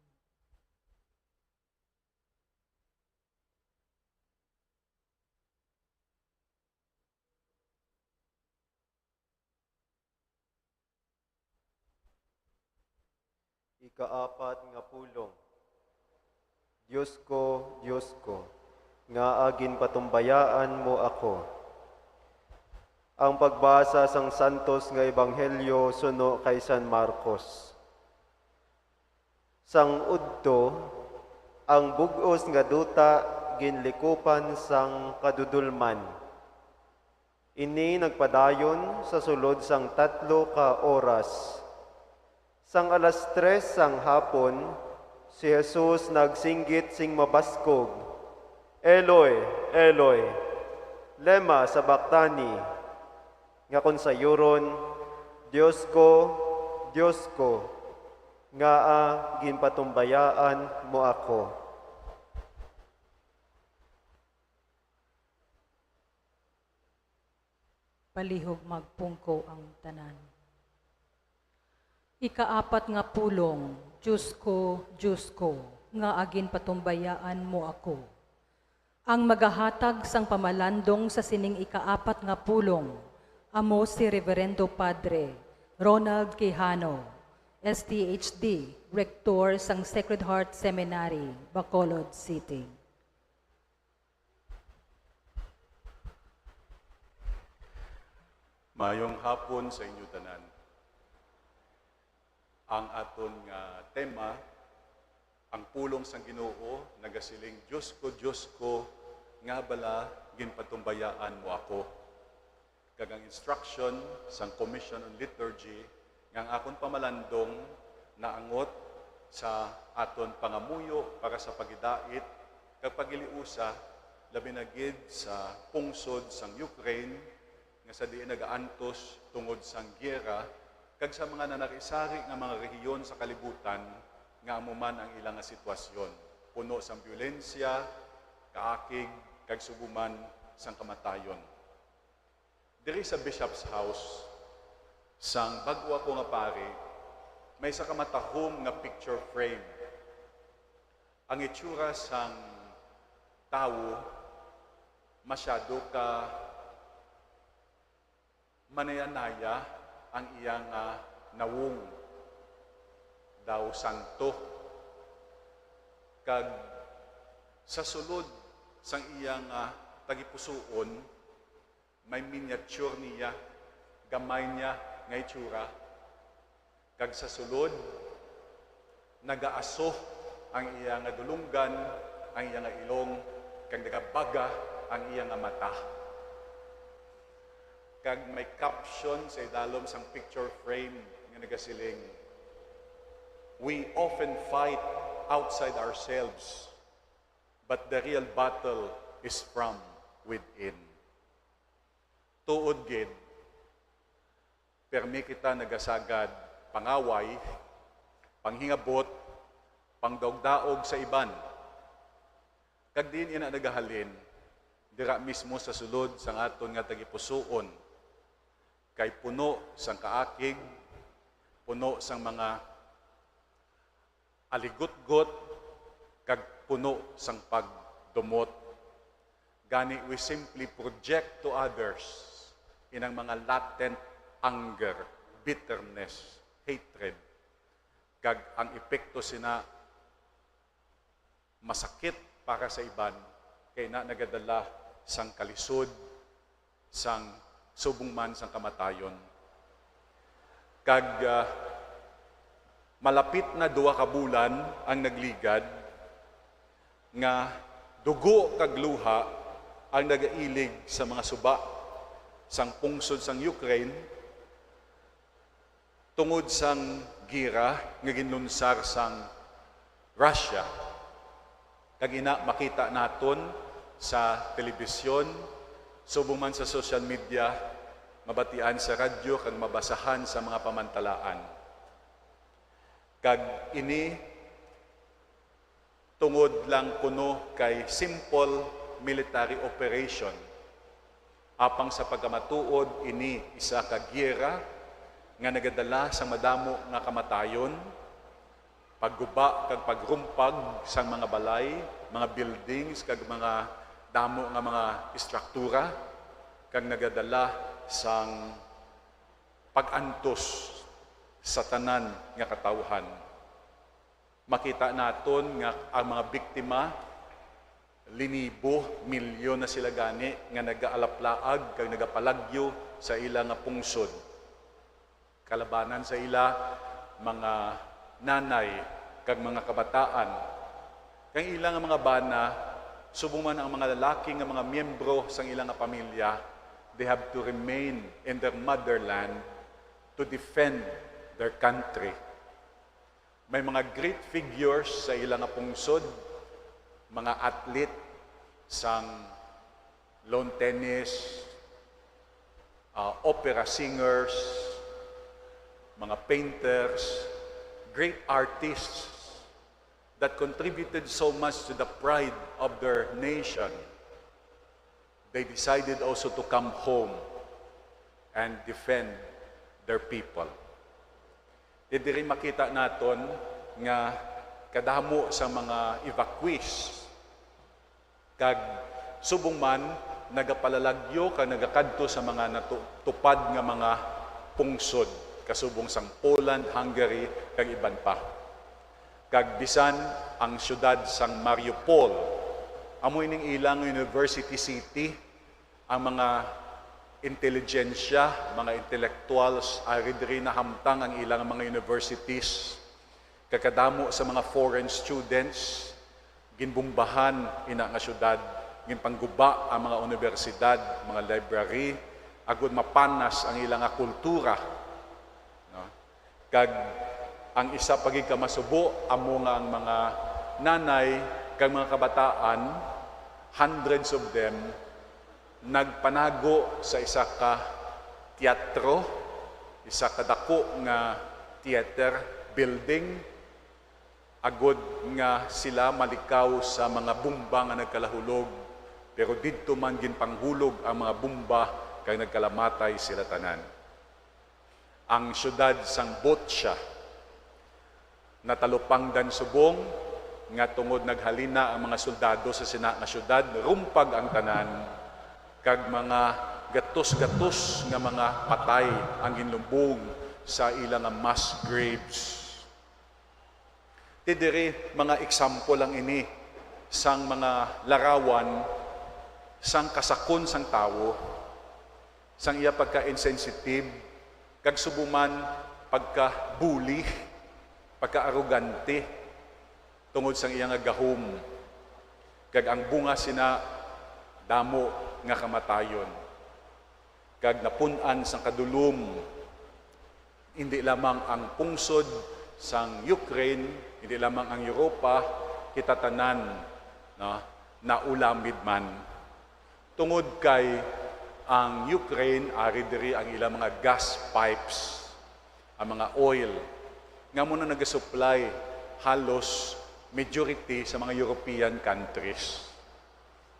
Ikaapat nga pulong. Dios ko, Dios ko, ngaa ginpatumbayaan mo ako? Ang pagbasa sang santos nga ebanghelyo suno kay San Marcos. Sang udto, ang bug-os nga duta ginlikupan sang kadudolman. Ini nagpadayon sa sulod sang tatlo ka oras. Sang alas tres sang hapon, si Jesus nagsinggit sing mabaskog, "Eloi, Eloi, lema sabachthani?" Nga kon sayuron, "Dios ko, Dios ko, ngaa ginpatumbayaan mo ako?" Palihog magpungko ang tanan. Ikaapat nga pulong, Dios ko, Dios ko, ngaa ginpatumbayaan mo ako? Ang magahatag sang pamalandong sa sining ikaapat nga pulong amo si Reverendo Padre Ronald Quijano, S T H D, Rektor sang Sacred Heart Seminary, Bacolod City. Maayong hapon sa inyo tanan. Ang aton nga tema, ang pulong sang Ginoo, nagasiling, "Dios ko, Dios ko, ngaa bala ginpatumbayaan mo ako?" Kag ang instruction sang Commission on Liturgy nga ang akon pamalandong naangot sa aton pangamuyo para sa paghidait kag paghiliusa, labi na gid sa pungsod sang Ukraine nga sa diin nagaantos tungod sang giyera kag sa mga nanari-sari nga mga rehiyon sa kalibutan nga amo man ang ila nga sitwasyon, puno sang biyolensya, kaakig, kag subong man sang kamatayon. Diri sa Bishop's House, sang bag-o ako nga pari, may isa ka matahom nga picture frame. Ang itsura sang tawo masyado ka manayanaya ang iya nga nawong, daw santo. Kag sa sulod sang iya nga tagipusoon, may miniature niya, gamay niya nga itsura. Kag sa sulod, nagaaso ang iya nga dulonggan, ang iya nga ilong, kag nagabaga ang iya nga mata. Kag may caption sa idalom sang picture frame nga nagasiling, "We often fight outside ourselves, but the real battle is from within." Tuod gid, permi kita nagasagad pangaway, panghingabot, pangdaogdaog sa iban. Kag diin ina nagahalin? Dira mismo sa sulod sang aton nga tagipusoon, kay puno sang kaakig, puno sang mga aligutgot, kag puno sang pagdumot. Gani, we simply project to others inang mga latent anger, bitterness, hatred, kag ang epekto sina masakit para sa iban, kay na nagadala sang kalisod, sang subong man sang kamatayon. Kag, ah, malapit na duha ka bulan ang nagligad nga dugo kag luha ang nagailig sa mga suba sang pungsod sang Ukraine, tungod sang gira nga ginlunsar sang Russia. Kag ina, makita naton sa telebisyon, subong man sa social media, mabatian sa radyo, kag mabasahan sa mga pamantalaan. Kag ini tungod lang kuno kay simple military operation. Apang sa pagkamatuod, ini isa ka giyera nga nagadala sa madamo nga kamatayon, pagguba kag pagrumpag sang mga balay, mga buildings, kag mga damo nga mga istruktura, kag nagadala sang pag-antos sa tanan nga katawhan. Makita naton nga ang mga biktima, linibo, milyon na sila gani nga nagaalaplaag kag nagapalagyo sa ila nga pungsod. Kalabanan sa ila, mga nanay kag mga kabataan. Kay ila nga mga bana, subong man ang mga lalaki nga mga miyembro sang ila nga pamilya, they have to remain in their motherland to defend their country. May mga great figures sa ila nga pungsod, mga athlete sang lawn tennis, ah, opera singers, mga painters, great artists that contributed so much to the pride of their nation. They decided also to come home and defend their people. Di diri makita naton nga kadamo sa mga evacuees kag subong man nagapalalagyo kag nagakadto sa mga natupad nga mga pungsod, kasubong sang Poland, Hungary, kag iban pa. Kag bisan ang siyudad sang Mariupol, amo ining ilang university city, ang mga intelligentsia, mga intellectuals, ari diri nahamtang ang ilang mga universities. Kag kadamo sa mga foreign students, ginbombahan ina nga siyudad, ginpangguba ang mga unibersidad, mga library, agud mapanas ang ila nga kultura, no? Kag ang isa pa gid ka masubo, amo nga ang mga nanay kag mga kabataan, hundreds of them, nagpanago sa isa ka teatro, isa ka dako nga theater building, agud nga sila malikaw sa mga bomba nga nagkalahulog, pero didto man ginpanghulog ang mga bomba kag nagkalamatay sila tanan. Ang siyudad sang Bucha natalupangdan subong nga tungod naghalina ang mga soldado sa sina nga siyudad, rumpag ang tanan, kag mga gatos-gatos nga mga patay ang ginlubong sa ila nga mass graves. Ti diri, mga example lang ini sang mga larawan sang kasakon sang tawo, sang iya pagka-insensitive, kag subong man pagka-bully, pagka-arogante, tungod sang iya nga gahom, kag ang bunga sina damo nga kamatayon, kag napun-an sang kadulom, hindi lamang ang pungsod sang Ukraine, hindi lamang ang Europa, kita tanan, no, naulamid man. Tungod kay ang Ukraine, ari diri ang ilang mga gas pipes, ang mga oil, nga amo na nagasupply halos majority sa mga European countries.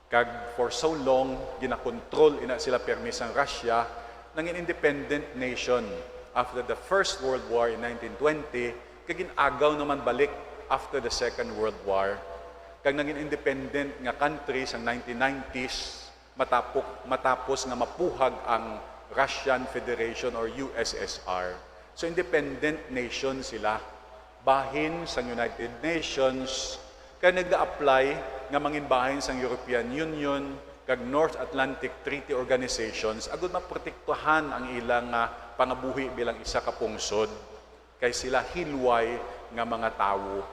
Kag for so long, ginakontrol ina sila pirmi sang Russia, nangin independent nation after the First World War in nineteen twenty, kag gin-agaw naman balik after the Second World War, kag nangin independent nga country sang nineteen nineties, matapok, matapos nga mapuhag ang Russian Federation or U S S R. So, independent nation sila, bahin sang United Nations, kag nag-apply nga mangin bahin sang European Union kag North Atlantic Treaty Organizations agud maprotektahan ang ilang nga pangabuhi bilang isa ka pungsod, kay sila hilway nga mga tawo.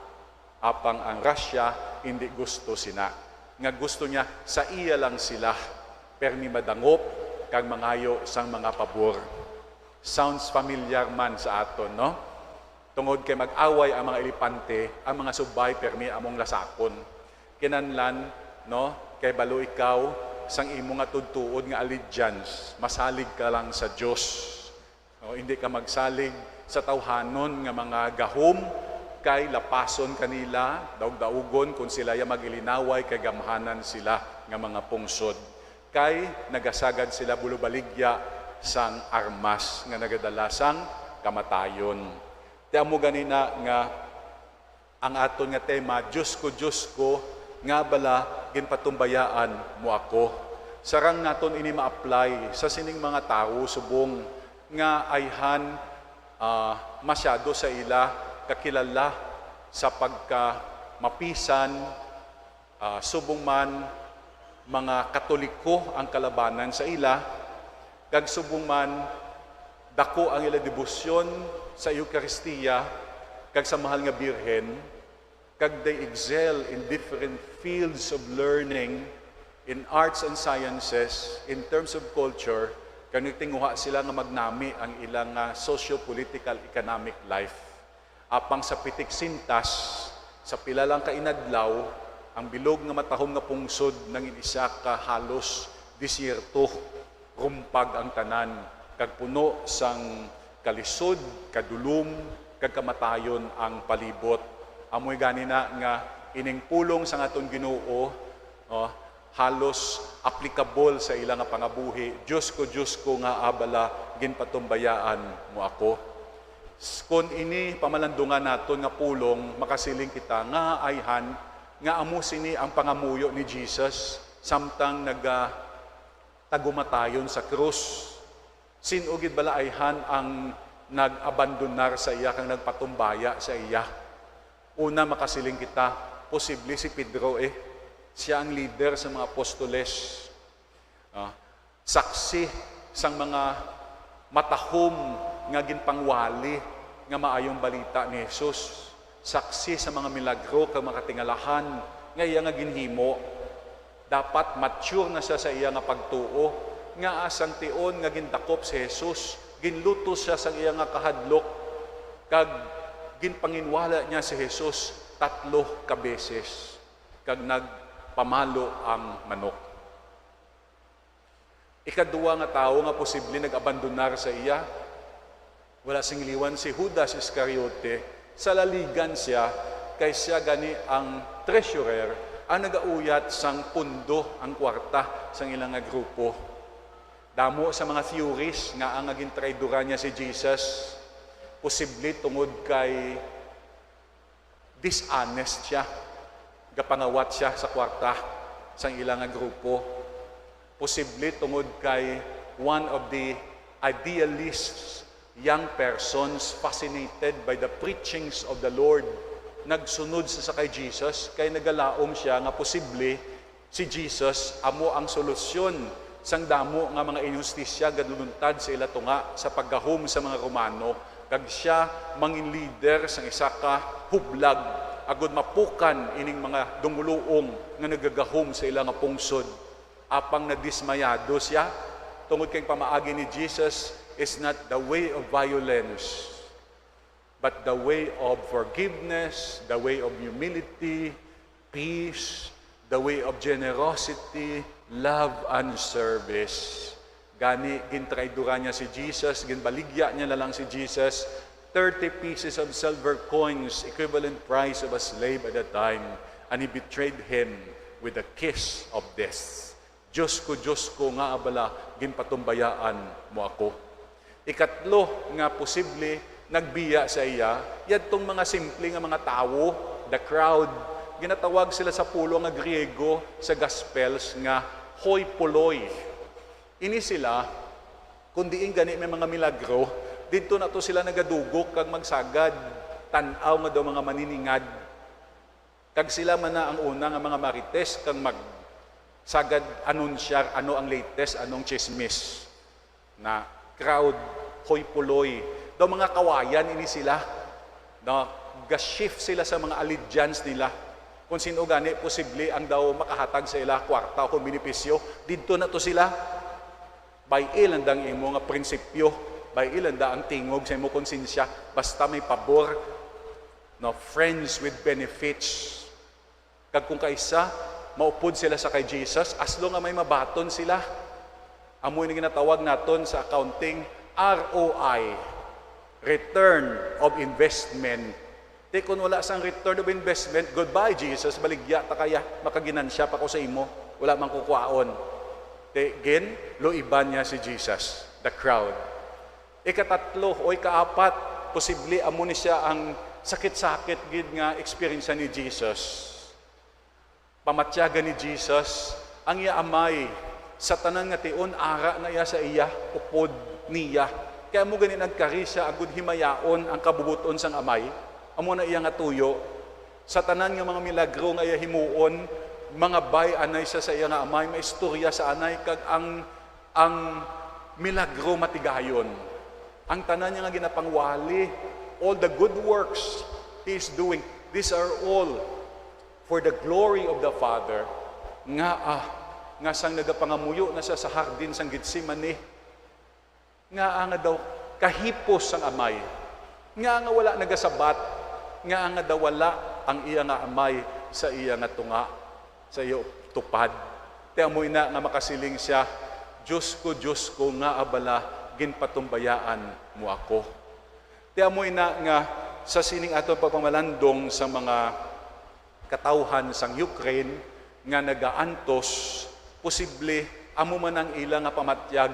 Apang ang Russia indi gusto sina, nga gusto niya sa iya lang sila permi madangop kag mangayo sang mga pabor. Sounds familiar man sa aton, no? Tungod kay mag-away ang mga elepante, ang mga subbay permi among lasakon. Kinahanglan, no, kay balo ikaw sang imo nga tudtuod nga allegiance, masalig ka lang sa Dios. O, hindi ka magsalig sa tawhanon nga mga gahom, kay lapason ka nila, daog-daogon kon sila ya mag-ilinaway kay gamhanan sila nga mga pungsod. Kay nagasagad sila bulubaligya sang armas nga nagadala sang kamatayon. Ti amo gani na nga Ang aton nga tema, "Dios ko, Dios ko, ngaa bala ginpatumbayaan mo ako?" Sarang naton ini ma-apply sa sining mga tawo subong nga ayhan, ah, masyado sa ila kakilala sa pagkamapisan, ah, subong man mga Katoliko ang kalabanan sa ila, kag subong man dako ang ila debosyon sa Eucharistia kag sa Mahal nga Birhen, kag they excel in different fields of learning, in arts and sciences, in terms of culture, kag nagtinguha sila nga magnami ang ilang, ah, socio-political economic life. Apang sa pitik sintas, sa pila lang ka inadlaw, ang bilog nga matahom nga pungsod nangin isa ka halos desierto, rumpag ang tanan, kag puno sang kalisod, kadulom, kag kamatayon ang palibot. Amoy gani na nga ining pulong sang aton Ginoo, oh, halos applicable sa ila nga pangabuhi, "Dios ko, Dios ko, ngaa bala ginpatumbayaan mo ako?" S-, kon ini pamalandungan naton nga pulong, makasiling kita nga ayhan nga amo sini ang pangamuyo ni Jesus samtang naga-, tagumatayon sa krus. Sin-o gid bala ayhan ang nag-abandonar sa iya kag nagpatumbaya sa iya? Una, makasiling kita, posible si Pedro, eh. Sia ang leader sa mga apostoles. Ah, saksi sang mga matahom nga ginpangwali nga maayong balita ni Jesus. Saksi sa mga milagro kag mga katingalahan nga iya nga ginhimo. Dapat mature na sia sa iya nga pagtuo, nga sang tion nga gindakop si Jesus, ginlutos sia sang iya nga kahadlok, kag ginpanginwala niya si Jesus tatlo ka beses, kag nagpamalo ang manok. Ikadua nga tawo nga posible nag-abandonar sa iya, wala sing liwan, si Judas Iscariote. Salaligan sia, kay sia gani ang treasurer, ang nagauyat sang pondo, ang kwarta sang ila nga grupo. Damo sa mga theories nga ang gintraidoran niya si Jesus, posible tungod kay dishonest sia, gapangawat sia sa kwarta sang ila nga grupo. Posible tungod kay one of the idealists, young persons fascinated by the preachings of the Lord, nagsunod sa, sa kay Jesus, kay nagalaom sia nga posible si Jesus amo ang solusyon sang damo nga mga inhustisya nga nagluntad sa ila tunga sa paggahom sa mga Romano, kag sia mangin leader sang isa ka hublag agud mapukan ining mga dumoluong nga nagagahom sa ila nga pungsod. Apang nadismayado sia tungod kay pamaagi ni Jesus is not the way of violence, but the way of forgiveness, the way of humility, peace, the way of generosity, love, and service. Gani, gintraidoran niya si Jesus, ginbaligya niya na lang si Jesus, thirty pieces of silver coins, equivalent price of a slave at the time, and he betrayed him with a kiss of death. "Dios ko, Dios ko, ngaa bala ginpatumbayaan mo ako?" Ikatlo nga posible nagbiya sa iya, yadtong mga simple nga mga tawo, the crowd. Ginatawag sila sa pulong nga Griego sa Gospels nga hoi polloi. Ini sila, kung diin gani may mga milagro, didto na to sila nagadugok kag magsagad, tan-aw nga daw mga maniningad. Kag sila man na ang una nga mga marites kang magsagad anunsyar ano ang latest, ano ang tsismis. Na crowd, hoi polloi. Daw mga kawayan ini sila. Na ga-shift sila sa mga allegiance nila. Kung sino gani posible ang daw makahatag sa ila kwarta o kung benepisyo, didto na to sila. Bay-i lang ang imo nga prinsipyo, bay-i lang ang tingog sa imo konsensya, basta may pabor, no, friends with benefits. Kag kung kaisa, maupod sila sa kay Jesus, as long nga may mabaton sila. Amo ni ginatawag naton sa accounting, R O I, return of investment. Di kun wala sang return of investment, goodbye, Jesus, baligya ta kaya, makaginansya pa ko sa imo, wala man ko kwaon. Di, gin, luiban niya si Jesus, the crowd. Ikatatlo o ikaapat, posible amo ni siya ang Sakit-sakit gid nga eksperyensya ni Jesus. Pamatyagan ni Jesus ang iya amay sa tanan nga tion, ara na iya sa iya, upod niya. Kaya mo gani nagkari siya agud himayaon ang kabubuton sang amay. Amo na iya nga tuyo. Sa tanan nga mga milagro nga iya himuon, mga bay anay siya sa iya nga amay, maistorya sa anay, kag ang ang milagro matigayon. Ang tanan niya nga ginapangwali, all the good works he is doing, these are all for the glory of the Father. Ngaa nga sang nagapangamuyo na siya sa hardin sang Getsemane, ngaa nga daw kahipos sang amay, ngaa nga wala nagasabat, ngaa nga daw wala ang iya nga amay sa iya nga tunga, sa iya tupad. Ti amo ina nga makasiling sia, "Dios ko, Dios ko, ngaa bala ginpatumbayaan mo ako?" Ti amo ina nga sa sining aton pagpamalandong sa mga katawhan sang Ukraine nga nagaantos, posible amo man ang ila nga pamatyag,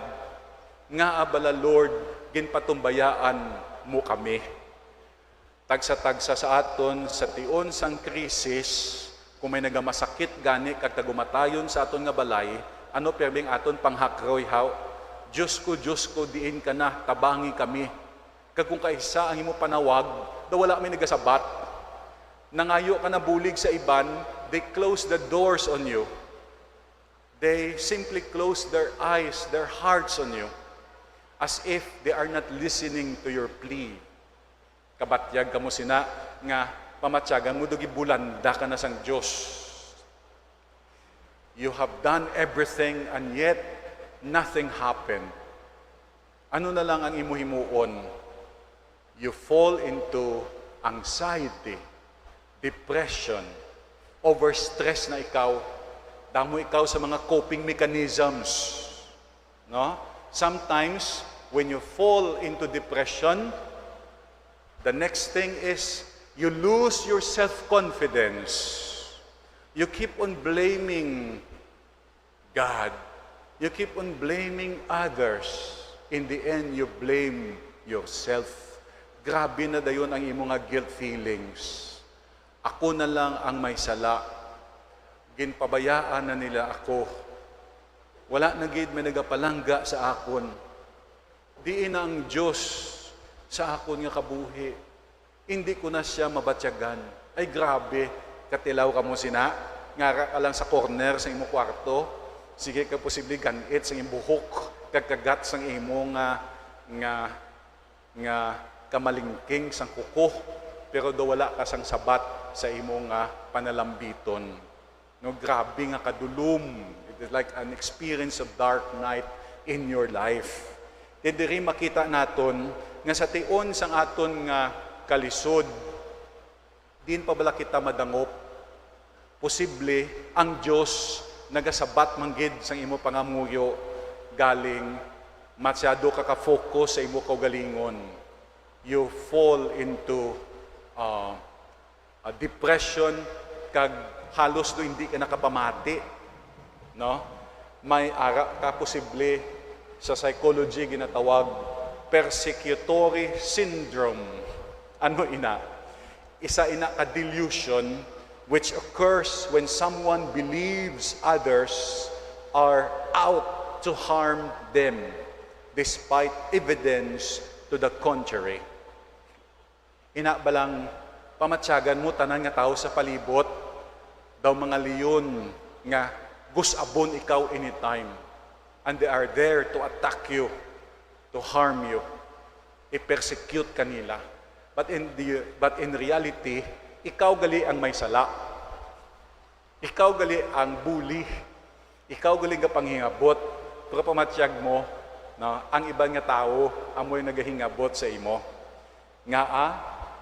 "Ngaa bala, Lord, ginpatumbayaan mo kami?" Tagsa-tagsa sa aton sa tion sang krisis, kung may nagamasakit gani kag tagumatayon sa aton nga balay, ano pirming aton panghakroy, haw? "Dios ko, Dios ko, diin ka na? Tabangi kami." Kag kung kaisa ang imo panawag, daw wala may nagasabat. Nangayo ka na bulig sa iban, they close the doors on you. They simply close their eyes, their hearts on you, as if they are not listening to your plea. Kabatyag kamo sina nga pamatyagan mo, daw gibulanda ka na sang Dios. You have done everything and yet nothing happened. Ano na lang ang imo himuon? You fall into anxiety, depression, overstress na ikaw. Damo ikaw sa mga coping mechanisms, no? Sometimes, when you fall into depression, the next thing is you lose your self-confidence. You keep on blaming God. You keep on blaming others. In the end, you blame yourself. Grabe na dayon ang imo nga guilt feelings. "Ako na lang ang may sala. Ginpabayaan na nila ako. Wala na gid may nagapalangga sa akon. Diin na ang Dios sa akon nga kabuhi? Indi ko na sia mabatyagan." Ay, grabe. Katilaw kamo sina, ngara ka lang sa corner sa imo kwarto. Sige ka posible gan-it sang imo buhok kag kagat sang imo nga, nga, nga kamalingking sang kuko, pero daw wala ka sang sabat sa imo nga panalambiton. No, grabe nga kadulom. It is like an experience of dark night in your life. Kay diri makita naton nga sa tion sang aton nga kalisod, diin pa bala kita madangop? Posible ang Dios nagasabat man gid sang imo pangamuyo, galing masyado ka ka-focus sa imo kaugalingon. You fall into, uh, uh, depression, kag halos do hindi ka nakapamati, no? May ara ka posible sa psychology ginatawag persecutory syndrome. Ano ina? Isa ina ka delusion which occurs when someone believes others are out to harm them despite evidence to the contrary. Ina balang pamatyagan mo tanan nga tawo sa palibot, daw mga leon nga gus-abon ikaw anytime, and they are there to attack you, to harm you, i-persecute ka nila. But in the, but in reality, ikaw gali ang may sala. Ikaw gali ang bully. Ikaw gali nga panghingabot. Pero pamatyag mo, no, ang iban nga tawo amoy nagahingabot sa imo. Ngaa,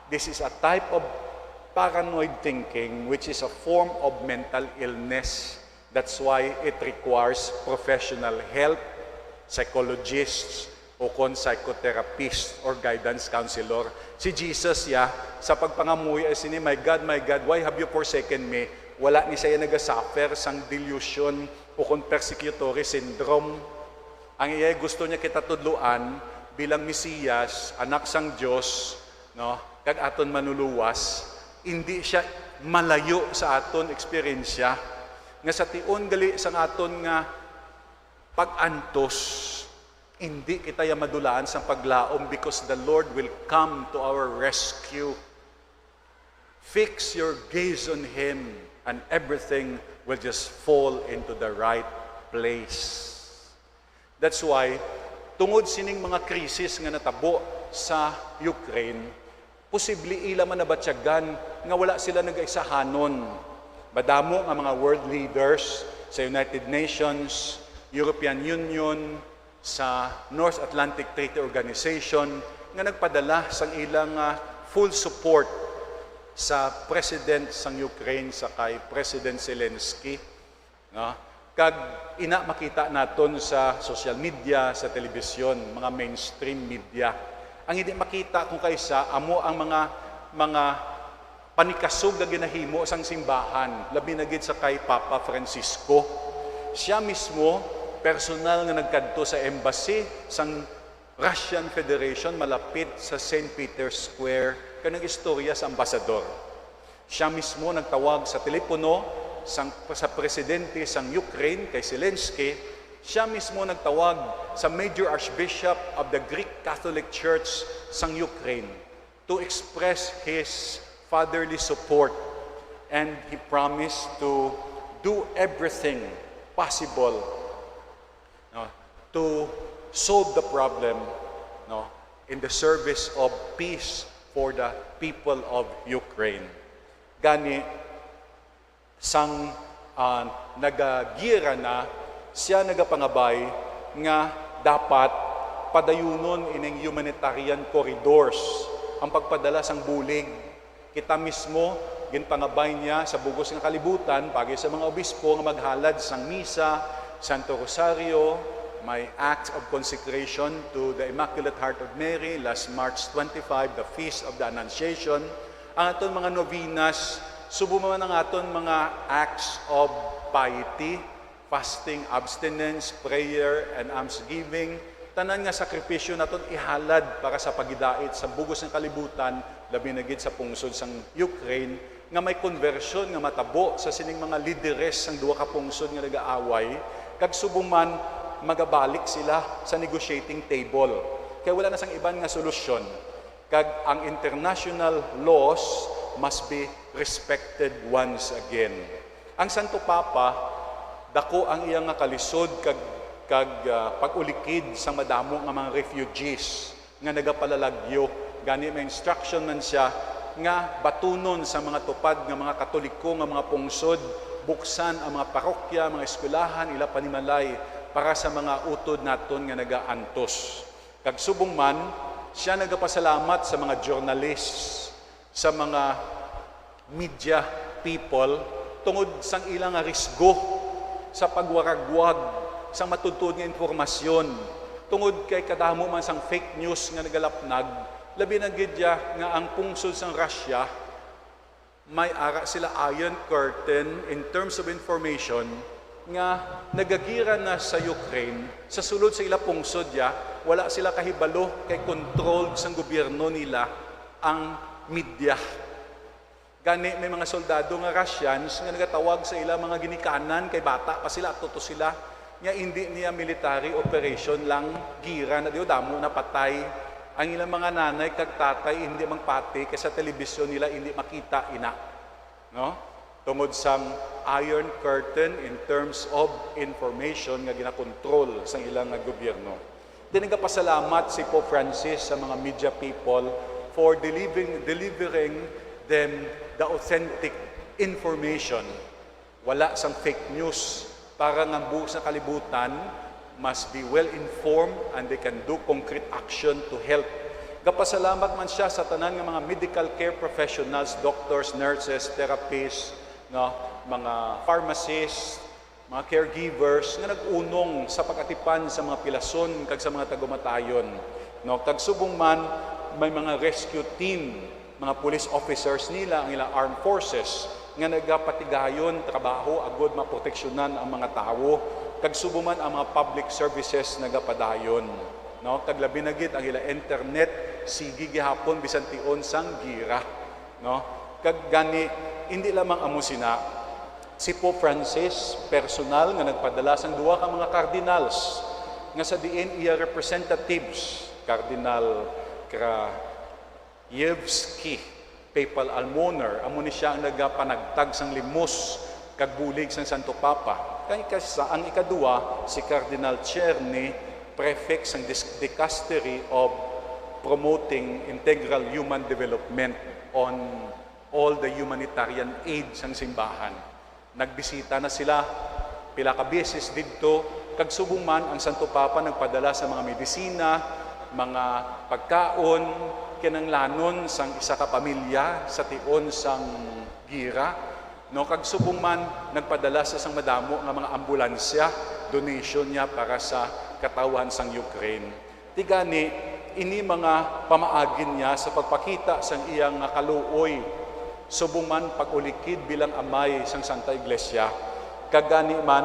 this is a type of paranoid thinking, which is a form of mental illness. That's why it requires professional help, psychologists, o kon psychotherapist or guidance counselor. Si Jesus, ya, sa pagpangamuyo sini, "My God, my God, why have you forsaken me?" Wala ni siya nagasuffer sang delusion o kon persecutory syndrome. Ang iya gusto niya kita tudloan bilang Mesiyas, Anak sang Dios, no, kag aton manuluwas, hindi siya malayo sa aton eksperyensya, nga sa tion gali sang aton nga pag-antos, hindi kita ya madulaan sang paglaom, because the Lord will come to our rescue. Fix your gaze on Him, and everything will just fall into the right place. That's why, tungod sining mga krisis nga natabo sa Ukraine, posible ila man nabatyagan nga wala sila nagaisahanon. Madamo nga mga world leaders sa United Nations, European Union, sa North Atlantic Treaty Organization nga nagpadala sang ilang, ah, full support sa president sang Ukraine, sa kay President Zelensky, no? Kag ina makita naton sa social media, sa telebisyon, mga mainstream media. Ang hindi makita kung kaysa amo ang mga, mga panikasog nga ginahimo sang simbahan, labi na gid sa kay Papa Francisco. Siya mismo personal nga nagkadto sa embassy sang Russian Federation malapit sa Saint Peter's Square kag nag-istorya sa ambasador. Siya mismo nagtawag sa telepono sang, sa presidente sang Ukraine, kay Zelensky. Siya mismo nagtawag sa Major Archbishop of the Greek Catholic Church sang Ukraine to express his fatherly support, and he promised to do everything possible, no, to solve the problem, no, in the service of peace for the people of Ukraine. Gani, sang, ah, nagagira na, sia nagapangabay nga dapat padayunon ining humanitarian corridors ang pagpadala sang bulig. Kita mismo, ginpangabay niya sa bug-os nga kalibutan, paagi sa mga obispo nga maghalad sang misa, Santo Rosario, may acts of consecration to the Immaculate Heart of Mary last March twenty-five, the Feast of the Annunciation, ang aton mga novenas, subong man ang aton mga acts of piety, fasting, abstinence, prayer, and almsgiving, tanan nga sakripisyo naton ihalad para sa pagidait sa bug-os nga kalibutan, labi na gid sa pungsod sang Ukraine, nga may konbersyon nga matabo sa sining mga lideres sang duha ka pungsod nga nagaaway, kag subong man magabalik sila sa negotiating table, kay wala na sang iban nga solusyon. Kag ang international laws must be respected once again. Ang Santo Papa, dako ang iya nga kalisod kag, kag, ah, pag-ulikid sa madamo nga mga refugees nga nagapalalagyo. Gani, may instruction man siya nga batunon sa mga tupad nga mga Katoliko nga mga pungsod, buksan ang mga parokya, mga eskwelahan, ila panimalay para sa mga utod naton nga nagaantos. Kag subong man, sia nagapasalamat sa mga journalists, sa mga media people, tungod sang ila nga risgo sa pagwaragwag sang matuod-tuod nga impormasyon, tungod kay kadamo man sang fake news nga nagalapnag, labi na gid ya nga ang pungsod sang Russia may ara sila Iron Curtain in terms of information nga nagagira na sa Ukraine sa sulod sa ila pungsod ya, wala sila kahibalo kay controlled sang gobyerno nila ang media. Gani, may mga soldado nga Russians nga nagatawag sa ila mga ginikanan kay bata pa sila, adto to sila, nga indi niya military operation lang, gira na, di ba, damo na patay. Ang ilang mga nanay kag tatay hindi magpati kay sa telebisyon nila hindi makita ina, no? Tungod sang Iron Curtain in terms of information nga ginakontrol sang ilang nga gobyerno. Di nagapasalamat si Pope Francis sa mga media people for delivering, delivering them the authentic information. Wala sang fake news, para nga ang buhos nga kalibutan must be well informed and they can do concrete action to help. Gapasalamat man siya sa tanan nga mga medical care professionals, doctors, nurses, therapists, no, mga pharmacists, mga caregivers nga nag-unong sa pag-atipan sa mga pilason kag sa mga tagumatayon, no? Kag subong man, may mga rescue team, mga police officers nila, ang ilang armed forces nga nagapatigayon trabaho agud maproteksyonan ang mga tawo, kag subong man ang mga public services nagapadayon, no? Kag labi na gid ang ila internet sige gihapon bisan tion sang gira, no? Kag gani, hindi lamang amo sina, si Pope Francis personal nga nagpadala sang duha ka mga cardinals nga sa diin iya representatives, Cardinal Krajewski, papal almoner, amo ni sia ang nagapanagtag sang limos kag bulig sang Santo Papa. Kay kasa ang ikaduha, si Cardinal Czerny, prefect sang dis-, Dicastery of Promoting Integral Human Development on all the humanitarian aid sang simbahan. Nagbisita na sila pila ka beses didto, kag subong man ang Santo Papa nagpadala sa mga medisina, mga pagkaon, kinahanglanon sang isa ka pamilya sa tion sang gira, no, kag subong man nagpadala sa sang madamo nga mga ambulansya, donation niya para sa katawhan sang Ukraine. Ti gani, ini mga pamaagi niya sa pagpakita sang iya nga kaluoy, subong man pag-ulikid bilang amay sang Santa Iglesia. Kag gani man,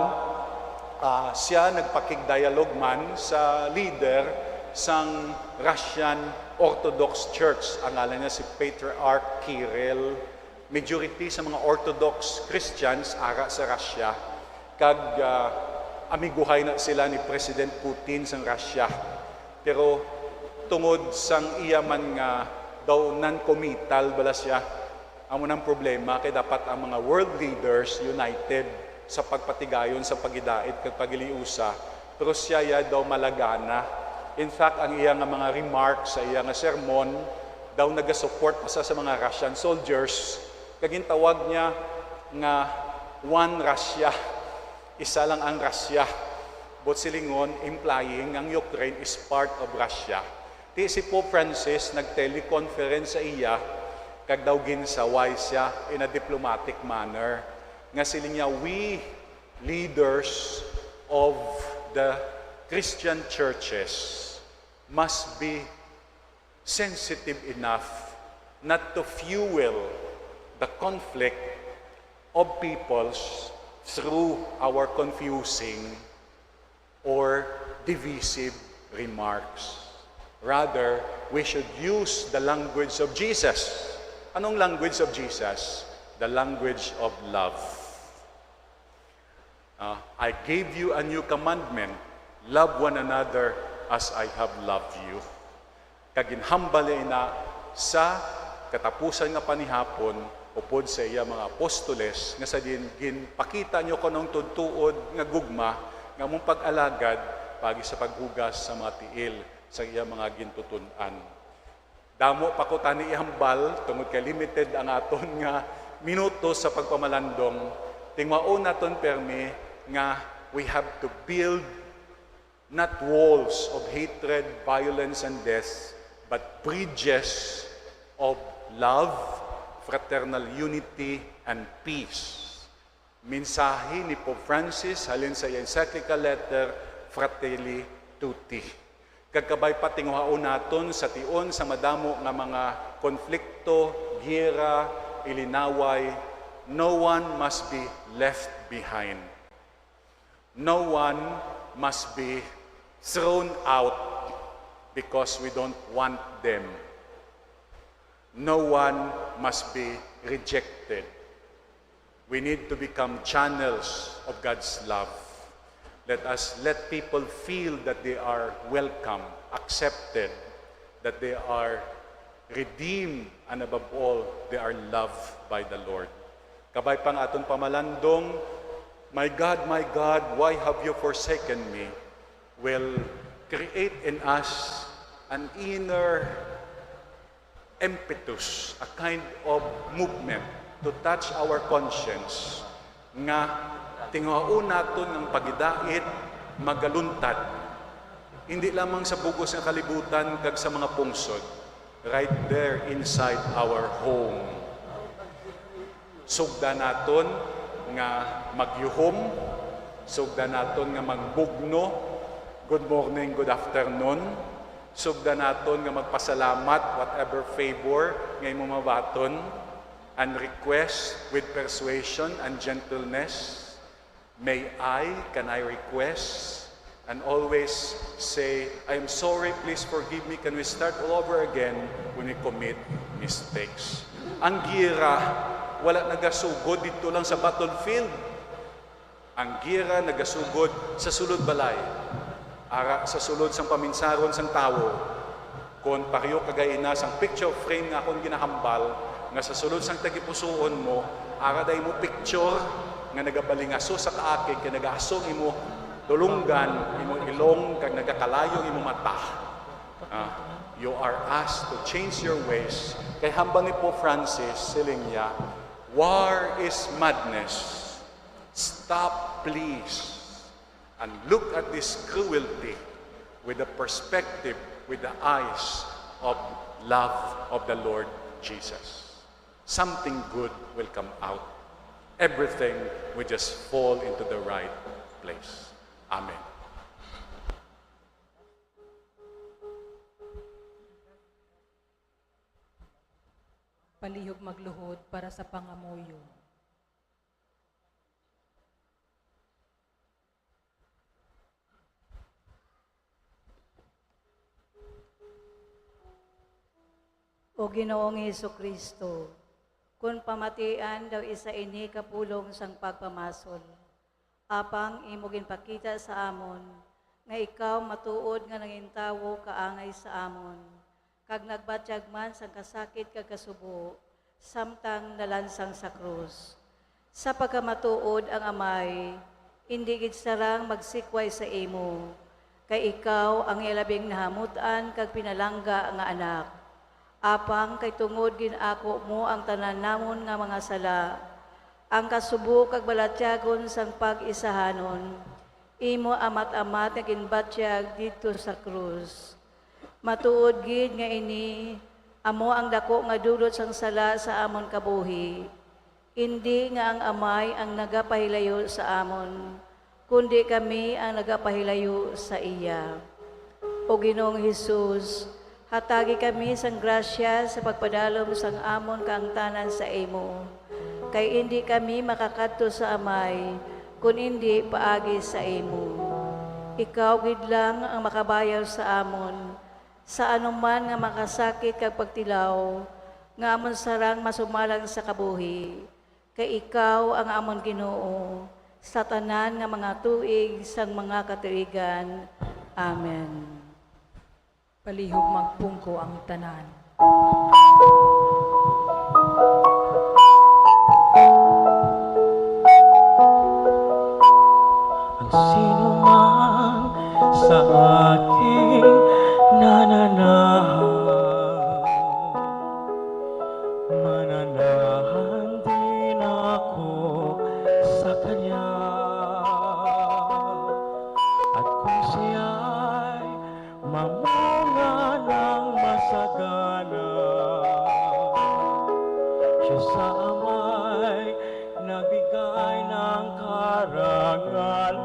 ah, sia nagpakig-dialogue man sa leader sang Russian Orthodox Church. Ang ngalan niya si Patriarch Kirill. Majority sa mga Orthodox Christians ara sa Russia, kag, ah, amiguhay na sila ni President Putin sang Russia. Pero tungod sang iya man nga daw non-committal bala sia, amo nang problema kay dapat ang mga world leaders united sa pagpatigayon sa pagidait kag pagiliusa, pero sia ya daw malagana. In fact, ang iya nga mga remarks sa iya nga sermon daw nagasupport pa sa, sa mga Russian soldiers, kag gintawag niya nga one Russia, isa lang ang Russia. But silingon, implying ang Ukraine is part of Russia. Ti si Pope Francis nag-teleconference sa iya, kag daw ginsaway siya in a diplomatic manner, nga siling niya, "We leaders of the Christian churches must be sensitive enough not to fuel the conflict of peoples through our confusing or divisive remarks. Rather, we should use the language of Jesus." Anong language of Jesus? The language of love. Ah, "I gave you a new commandment, love one another as I have loved you." Kag ginhambal niya ina sa katapusan nga panihapon upod sa iya mga apostoles, nga sa diin ginpakita niya kon anong tuod-tuod nga gugma nga among pag-alagad paagi sa paghugas sa mga tiil sa iya mga gintuton-an. Damo pa ko tani ihambal tungod kay limited ang aton nga minuto sa pagpamalandong. Tinguhaon naton permi nga we have to build not walls of hatred, violence, and death, but bridges of love, fraternal unity, and peace. Mensahe ni Pope Francis halin sa iya encyclical letter, Fratelli Tutti. Kag kabay pa, tinguhaon naton sa tion sa madamo nga mga konflikto, giyera, ilinaway, no one must be left behind. No one must be thrown out because we don't want them. No one must be rejected. We need to become channels of God's love. Let us let people feel that they are welcome, accepted, that they are redeemed, and above all, they are loved by the Lord. Kabay pa nga aton pamalandong, "My God, my God, why have you forsaken me?" will create in us an inner impetus, a kind of movement to touch our conscience, nga tinguhaon naton ang pagidait magaluntad, hindi lamang sa bug-os nga kalibutan kag sa mga pungsod, right there inside our home. Sugda naton nga magyuhom, sugda naton nga magbugno, "Good morning, good afternoon." Sugda naton nga magpasalamat, whatever favor nga imo mabaton, and request with persuasion and gentleness. "May I, can I request?" And always say, "I am sorry, please forgive me." Can we start all over again when we commit mistakes? Ang gira, wala nagasugod dito lang sa battlefield. Ang gira nagasugod sa sulod balay, ara sa sulod sang paminsaron sang tawo. Kon pareho kagay ina sang picture frame nga akon ginahambal, nga sa sulod sang tagipusoon mo, ara day mo picture nga nagabalingaso sa kaakig, kay nagaasong imo dulonggan, imo ilong, kag nagakalayo ang imo mata. Ah, you are asked to change your ways. Kay hambal ni Pope Francis, siling niya, "War is madness. Stop, please, and look at this cruelty with the perspective, with the eyes of love of the Lord Jesus. Something good will come out. Everything will just fall into the right place." Amen. Palihog magluhod para sa pangamuyo. O Ginoong Jesu-Cristo, kon pamatian daw isa ini ka pulong sang pagpamasol, apang imo ginpakita sa amon nga ikaw matuod nga nangin tawo kaangay sa amon, kag nagbatyag man sang kasakit kag kasubo, samtang nalansang sa krus. Sa pagkamatuod ang Amay, indi gid sarang magsikway sa imo, kay ikaw ang iya labing nahamut-an kag pinalangga nga Anak. Apang kay tungod gin-ako mo ang tanan namon nga mga sala, ang kasubo kag balatyagon sang pag-isahanon, imo amat-amat nga ginbatyag didto sa krus. Matuod gid nga ini amo ang daku nga dulot sang sala sa amon kabuhi. Indi nga ang Amay ang nagapahilayo sa amon, kundi kami ang nagapahilayo sa iya. O Ginoong Hesus, hatagi kami sang grasya sa pagpadalom sang amon kaangtanan sa imo, kay indi kami makakadto sa Amay kon indi paagi sa imo. Ikaw gid lang ang makabayaw sa amon sa anuman nga makasakit kag pagtilaw nga amon sarang masumalang sa kabuhi, kay ikaw ang amon Ginoo sa tanan nga mga tuig sang mga katuigan. Amen. Palihog magpungko ang tanan. Ang sino man sa aking nananahan, mananahan din ako sa kanya. At kung siya'y mamunga ng masagana, siya sa Amay nagbigay ng karangalan.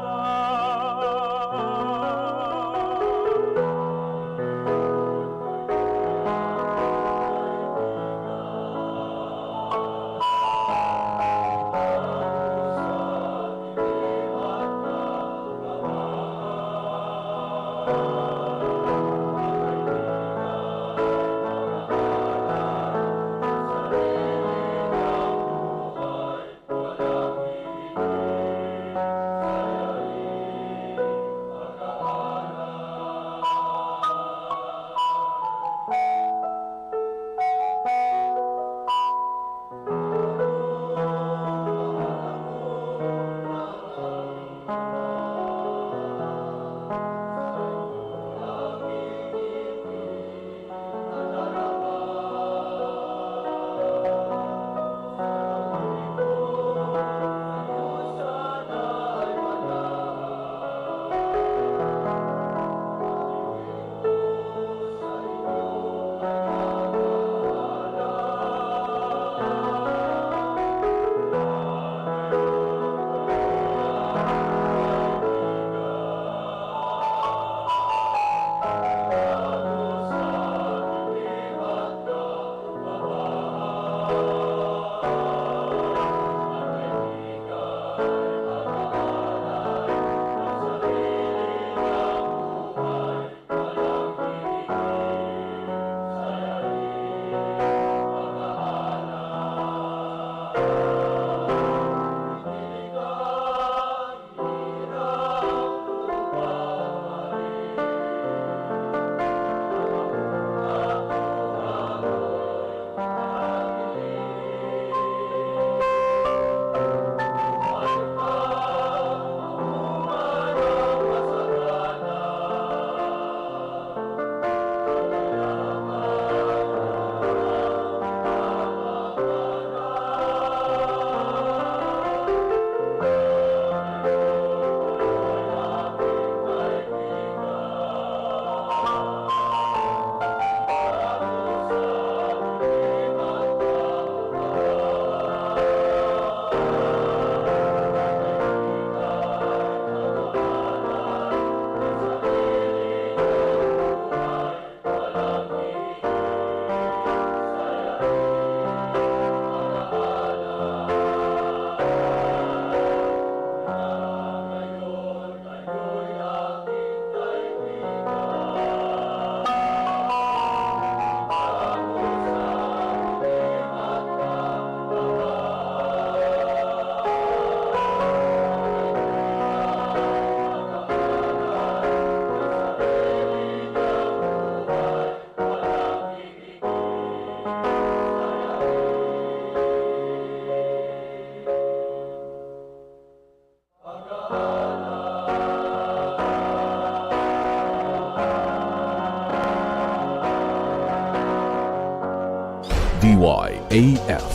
Y A F,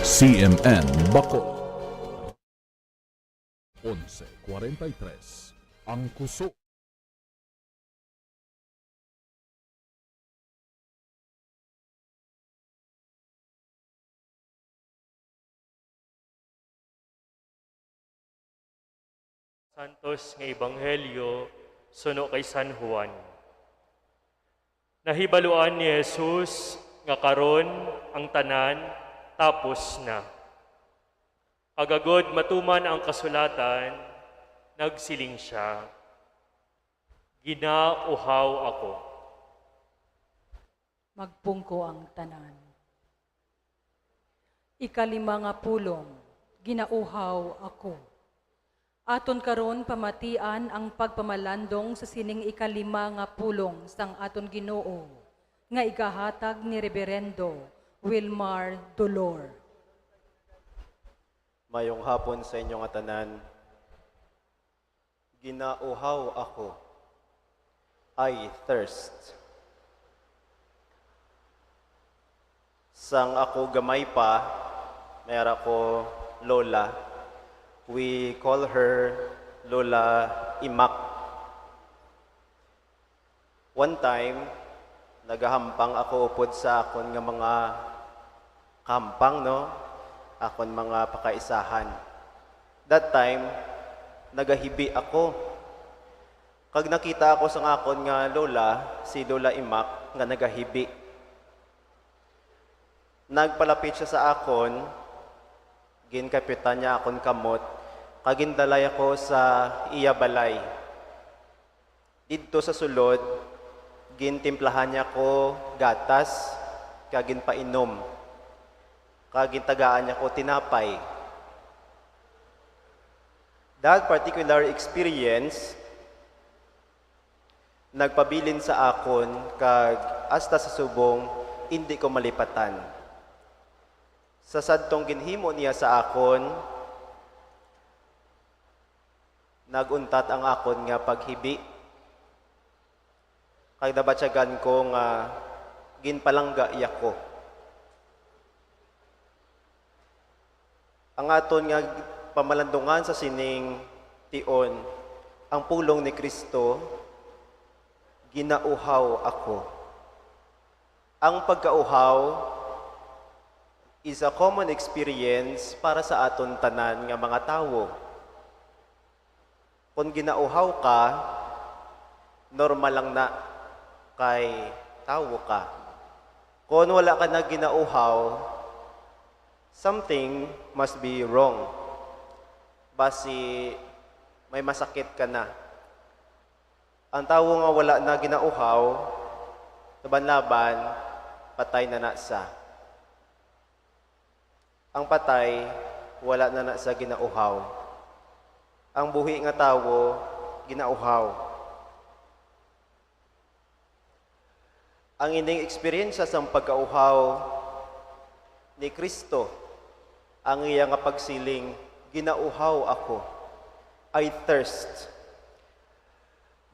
C M N Bacolod. Onse cuarenta y tres, ang Kuso. Santos nga Ebanghelyo suno kay San Juan. Nahibaluan ni Jesus nga karon ang tanan tapos na. Agagod matuman ang kasulatan, nagsiling sia, "Ginauhaw ako." Magpungko ang tanan. Ikalima nga pulong, ginauhaw ako. Aton karon pamatian ang pagpamalandong sa sining ikalima nga pulong sang aton Ginoo, nga igahatag ni Reberendo Wilmar Dolor. Mayong hapon sa inyo nga tanan. Ginauhaw ako. I thirst. Sang ako gamay pa, may ara ko lola. We call her Lola Imak. One time, nagahampang ako upod sa akon nga mga kahampang, no? Akon mga pakaisahan. That time, nagahibi ako. Kag nakita ako sang akon nga lola, si Lola Imak, nga nagahibi. Nagpalapit sia sa akon, ginkapitan niya akon kamot, kag gindalay ako sa iya balay. Didto sa sulod, gintimplahan niya ko gatas kag ginpainom, kag gintagaan niya ko tinapay. That particular experience nagpabilin sa akon, kag hasta sa subong indi ko malipatan. Sa sadtong ginhimo niya sa akon, nag-untat ang akon nga paghibi, kag nabatyagan ko nga ginpalangga iya ko. Ang aton nga pamalandungan sa sining tion, ang pulong ni Cristo, "Ginauhaw ako." Ang pagkauhaw is a common experience para sa aton tanan nga mga tawo. Kon ginauhaw ka, normal lang na, kay tawo ka. Kon wala ka na ginauhaw, something must be wrong. Basi may masakit ka na. Ang tawo nga wala na ginauhaw, laban-laban, patay na na sia. Ang patay, wala na na sia ginauhaw. Ang buhi nga tawo, ginauhaw. Ang ining eksperyensya sang pagkauhaw ni Cristo, ang iya nga pagsiling, "Ginauhaw ako." I thirst.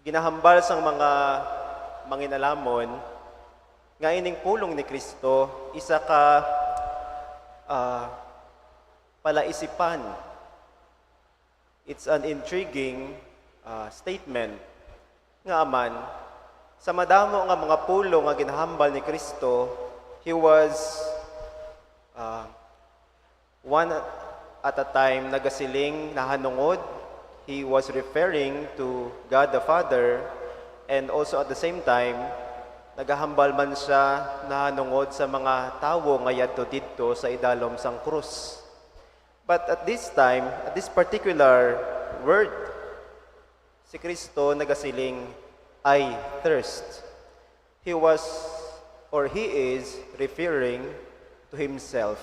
Ginahambal sang mga mangin-alamon nga ining pulong ni Cristo isa ka, ah, palaisipan. It's an intriguing, ah, statement. Nga man, sa madamo nga mga pulong nga ginahambal ni Cristo, he was, ah, one at a time nagasiling nahanungod, he was referring to God the Father, and also at the same time, nagahambal man sia nahanungod sa mga tawo nga yadto didto sa idalom sang krus. But at this time, at this particular word, si Cristo nagasiling, "I thirst." He was, or he is, referring to himself,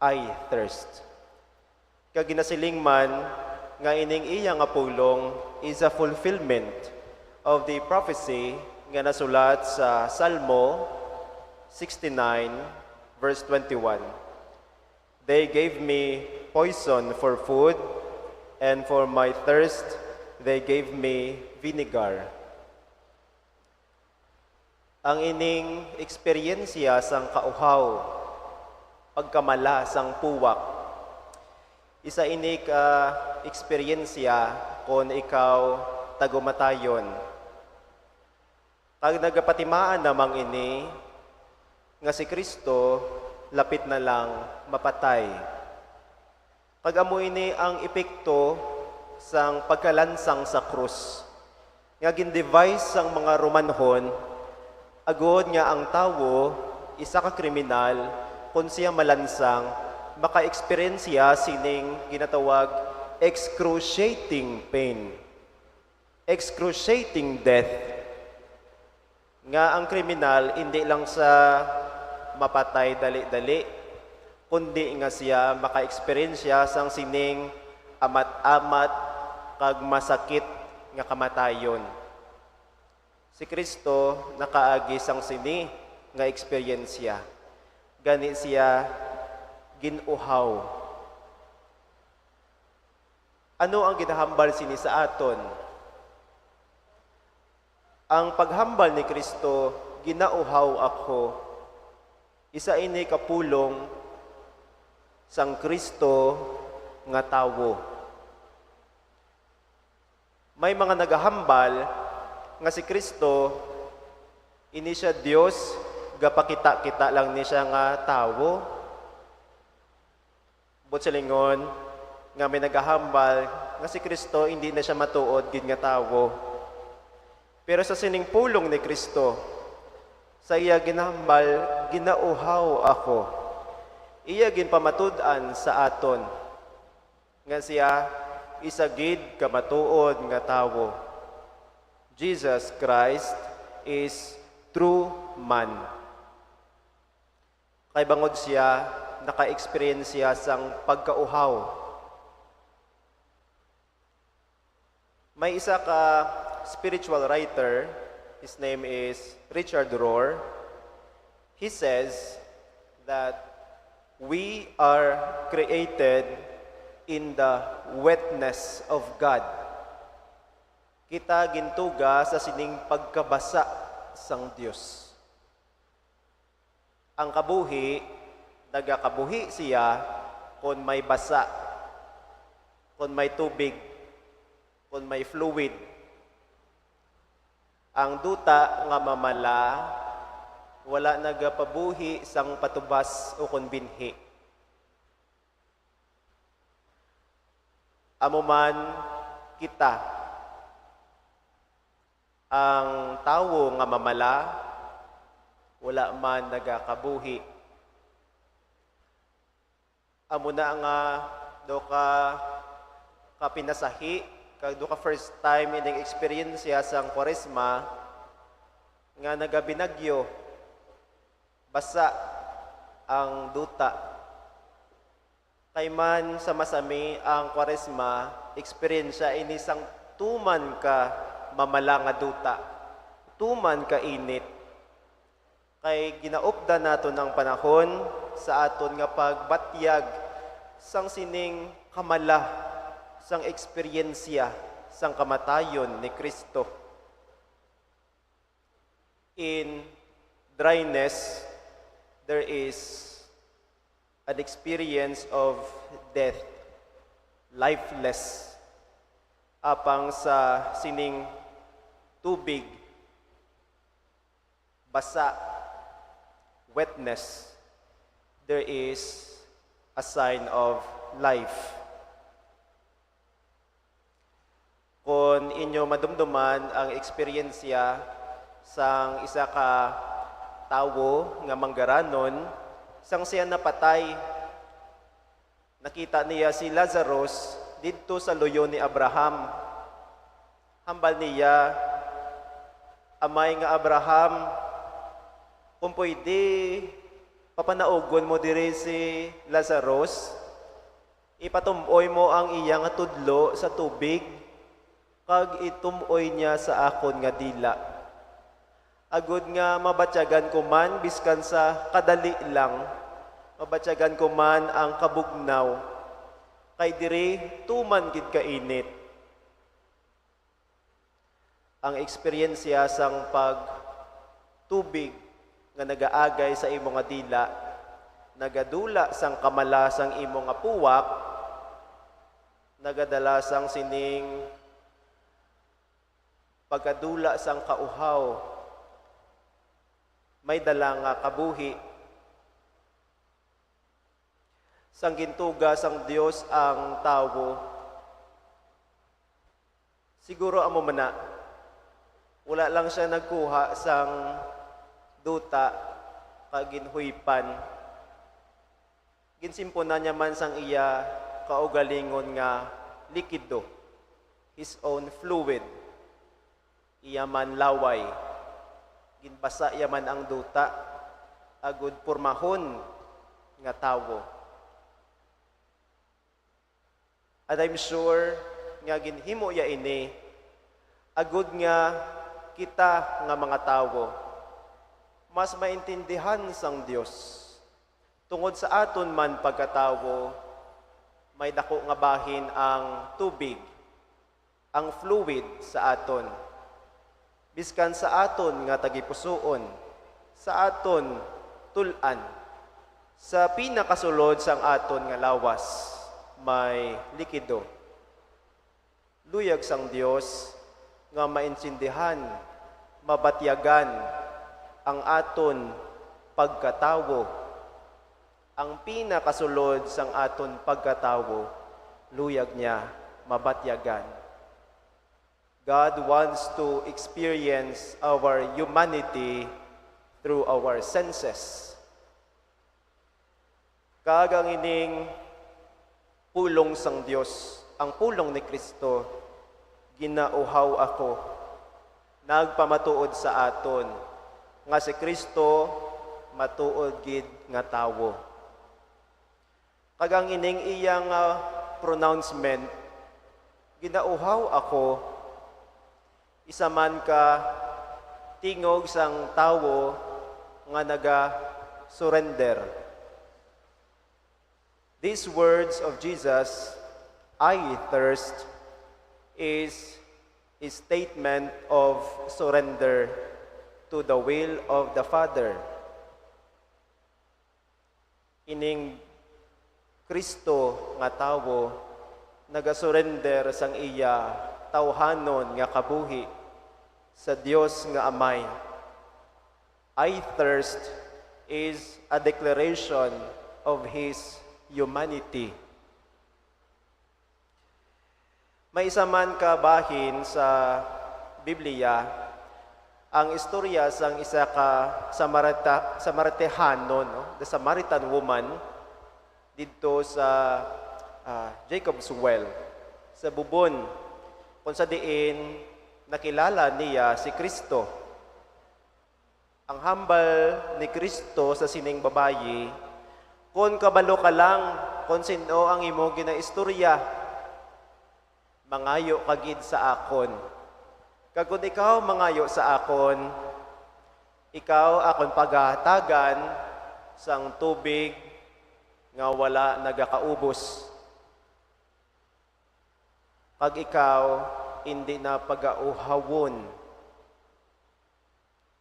"I thirst." Kag ginasiling man nga ining iya nga pulong is a fulfillment of the prophecy nga nasulat sa Salmo sixty-nine, verse twenty-one. "They gave me poison for food, and for my thirst they gave me vinegar." Ang ining eksperyensya sang kauhaw pagkamala sang puwak. Isa ini ka eksperyensya kon ikaw tagumatayon. Kag nagapatimaan namang ini nga si Cristo lapit na lang mapatay. Kag amo ini ang epekto sang pagkalansang sa krus, nga gin-devise sang mga Romanhon, agod nga ang tawo, isa ka kriminal, kon sia malansang, maka-eksperyensya sining ginatawag excruciating pain, excruciating death. Nga ang kriminal indi lang sa mapatay dali-dali, kundi nga sia maka-eksperyensya sang sining amat-amat kag masakit nga kamatayon. Si Cristo nakaagi sang sini nga eksperyensya, gani sia gin-uhaw. Ano ang ginahambal sini sa aton? Ang paghambal ni Cristo, "Ginauhaw ako," isa ini ka pulong sang Cristo nga tawo. May mga nagahambal nga si Cristo, ini sia Dios, gapakita-kita lang ni sia nga tawo. Buot silingon nga may nagahambal nga si Cristo indi na sia matuod gid nga tawo. Pero sa sining pulong ni Cristo, sa iya ginahambal, "Ginauhaw ako." Iya ginpamatud-an sa aton nga sia isa gid ka matuod nga tawo. Jesus Christ is true man. Kay bangod sia naka-experience sia sang pagkauhaw. May isa ka spiritual writer, his name is Richard Rohr. He says that we are created in the wetness of God. Kita gintuga sa sining pagkabasa sang Dios. Ang kabuhi, nagakabuhi siya kon may basa, kon may tubig, kon may fluid. Ang duta nga mamala wala nagapabuhi sang patubas ukon binhi. Amo man kita. Ang tawo nga mamala wala man nagakabuhi. Amo na nga daw ka, ka pinasahi, kag daw ka first time ining experience sang Kwaresma nga nagabinagyo, basa ang duta. Kay man sa masami ang Kwaresma, eksperyensya ini sang tuman ka mamala nga duta, tuman ka init. Kay ginaupdan naton ang panahon sa aton nga pagbatyag sang sining kamala sang eksperyensya sang kamatayon ni Cristo. In dryness, there is an experience of death, lifeless. Apang sa sining tubig, basa, wetness, there is a sign of life. Kon inyo madumduman ang eksperyensya sang isa ka tawo nga manggaranon, sang siya napatay, nakita niya si Lazarus didto sa luyo ni Abraham. Hambal niya, "Amay nga Abraham, kung pwede, papanaugon mo diri si Lazarus." Ipatum-oy mo ang iya nga tudlo sa tubig, kag itum-oy niya sa akon nga dila, agod nga mabatyagan ko man biskan sa kadali lang, mabatyagan ko man ang kabugnaw, kay diri tuman gid kainit. Ang eksperyensya sang pagtubig nga nagaagay sa imo nga dila, nagadula sang kamala sang imo nga puwak, nagadala sang sining pagkadula sang kauhaw, may dala nga kabuhi. Sang gintuga sang Dios ang tawo, siguro amo man na, wala lang sia nagkuha sang duta kag ginhuypan. Ginsimpunan niya man sang iya kaugalingon nga likido, his own fluid. Iya man laway, ginbasa iya man ang duta, agud pormahon nga tawo. And I'm sure nga ginhimo iya ini agud nga kita nga mga tawo mas maintindihan sang Dios tungod sa aton man pagkatawo. May daku nga bahin ang tubig, ang fluid sa aton, biskan sa aton nga tagipusoon, sa aton tul-an, sa pinakasulod sang aton nga lawas may likido. Luyag sang Dios nga maintindihan, mabatyagan ang aton pagkatawo. Ang pinakasulod sang aton pagkatawo, luyag niya mabatyagan. God wants to experience our humanity through our senses. Kag ang ining pulong sang Dios, ang pulong ni Cristo, ginauhaw ako, nagpamatuod sa aton nga si Cristo matuod gid nga tawo. Kag ang ining iya nga pronouncement, ginauhaw ako, isa man ka tingog sang tawo nga naga-surrender. These words of Jesus, "I thirst," is a statement of surrender to the will of the Father. Ining Cristo nga tawo nagasurrender sang iya tawhanon nga kabuhi sa Dios nga Amay. "I thirst" is a declaration of his humanity. May isa man ka bahin sa Biblia, ang istorya sang isa ka Samarita-, Samaritahanon, no? The Samaritan woman, didto sa, ah, Jacob's Well, sa Bubon, kung sa diin nakilala niya si Cristo. Ang hambal ni Cristo sa sining babayi, "Kon kabalo ka lang kon sin-o ang imo ginaistorya, mangayo ka gid sa akon. Kag kon ikaw mangayo sa akon, ikaw akon pagahatagan sang tubig nga wala nagakaubos. Kag ikaw indi na pagauhawon."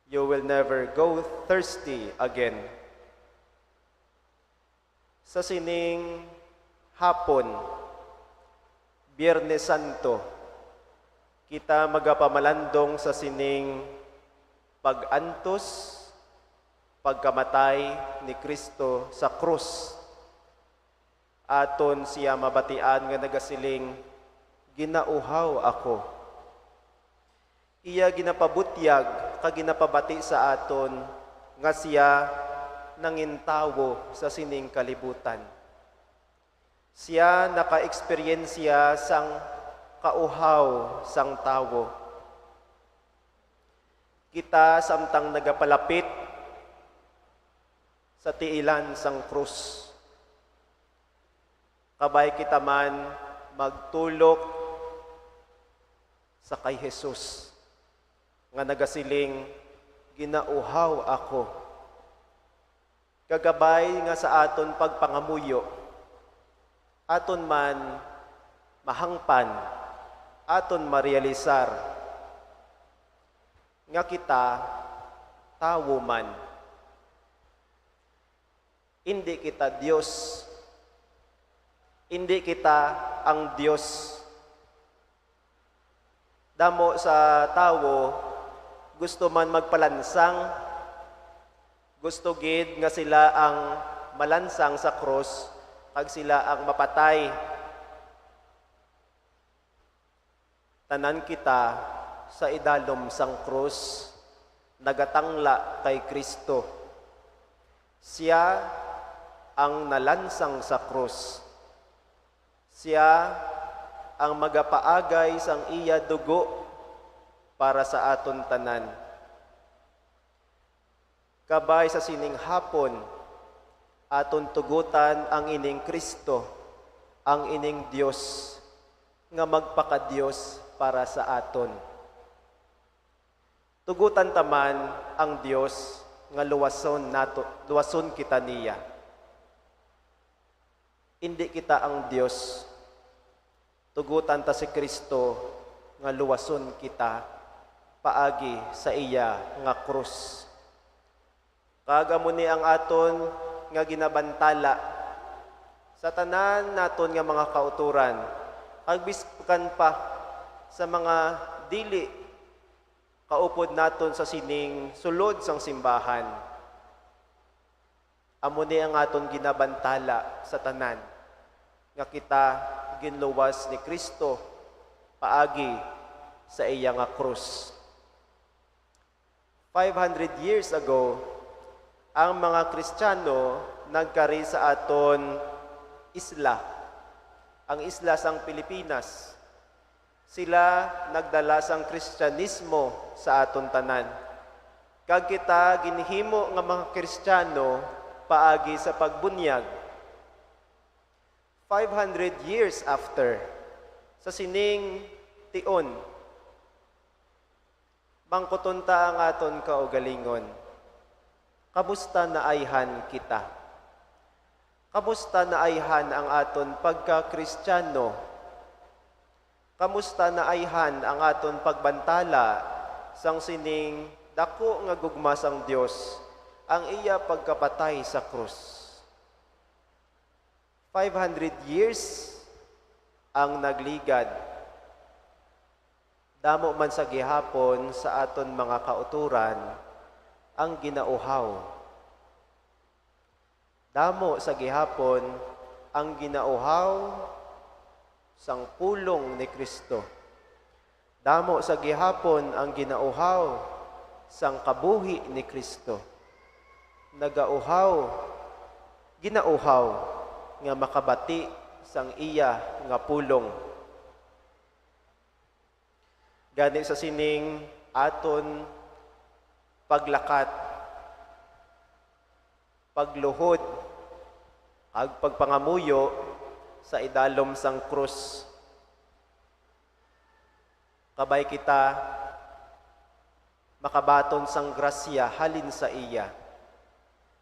You will never go thirsty again. Sa sining hapon, Biyernes Santo, kita magapamalandong sa sining pag-antos, pagkamatay ni Cristo sa krus. Aton sia mabatian nga nagasiling, "Ginauhaw ako." Iya ginapabutyag kag ginapabati sa aton nga sia nangintawo sa sining kalibutan. Sia nakaeksperyensya sang kauhaw sang tawo. Kita samtang nagapalapit sa tiilan sang krus, kabay kita man magtulok sa kay Jesus nga nagasiling, "Ginauhaw ako." Kagabay nga sa aton pagpangamuyo, aton man mahangpan, aton marealisar nga kita tawo man. Indi kita Dios. Indi kita ang Dios. Damo sa tawo gusto man magpalansang. Gusto gid nga sila ang malansang sa krus kag sila ang mapatay. Tanan kita sa idalom sang krus nagatangla kay Cristo. Sia ang nalansang sa krus. Sia ang magapaagay sang iya dugo para sa aton tanan. Kabay sa sining hapon, aton tugotan ang ining Cristo, ang ining Dios, nga magpakadios para sa aton. Tugotan ta man ang Dios nga luwason nato, luwason kita niya. Indi kita ang Dios. Tugotan ta si Cristo nga luwason kita paagi sa iya nga krus. Kag amo ni ang aton nga ginabantala sa tanan naton nga mga kauturan, kag biskan pa sa mga dili kaupod naton sa sining sulod sang simbahan. Amo ni ang aton ginabantala sa tanan, nga kita ginluwas ni Cristo paagi sa iya nga krus. Five hundred years ago, ang mga Kristiyano nagkari sa aton isla, ang isla sang Pilipinas. Sila nagdala sang Kristiyanismo sa aton tanan, kag kita ginhimo nga mga Kristiyano paagi sa pagbunyag. Five hundred years after, sa sining tion, mangkuton ta ang aton kaugalingon, kamusta naayhan kita? Kamusta naayhan ang aton pagka-Kristiyano? Kamusta naayhan ang aton pagbantala sang sining daku nga gugma sang Dios, ang iya pagkapatay sa krus? Five hundred years ang nagligad. Damo man sa gihapon sa aton mga kauturan ang ginauhaw. Damo sa gihapon ang ginauhaw sang pulong ni Cristo. Damo sa gihapon ang ginauhaw sang kabuhi ni Cristo. Nagauhaw, ginauhaw nga makabati sang iya nga pulong. Gani sa sining aton paglakat, pagluhod, kag pagpangamuyo sa idalom sang krus, kabay kita makabaton sang grasya halin sa iya,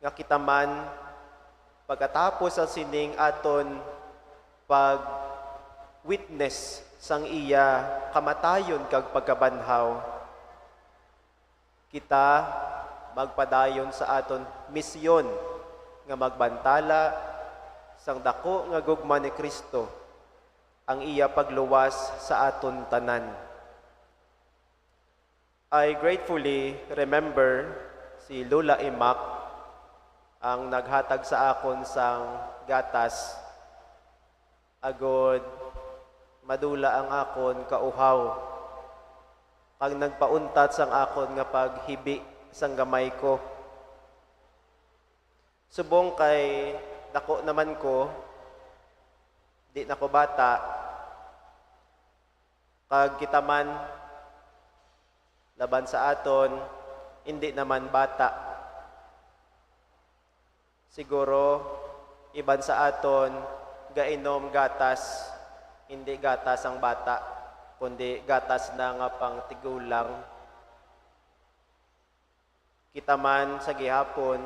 nga kita man pagkatapos sa sining aton pag-witness sang iya kamatayon kag pagkabanhaw, kita magpadayon sa aton misyon nga magbantala sang daku nga gugma ni Cristo, ang iya pagluwas sa aton tanan. I gratefully remember si Lola Imak, ang naghatag sa akon sang gatas, agod madula ang akon kauhaw, kag nagpauntat sang akon nga paghibi sang gamay ko. Subong kay dako naman ko, di na ko bata, kag kita man, laban sa aton, indi naman bata. Siguro, iban sa aton gainom gatas, indi gatas ang bata, kundi gatas na nga pangtigulang. Kita man sa gihapon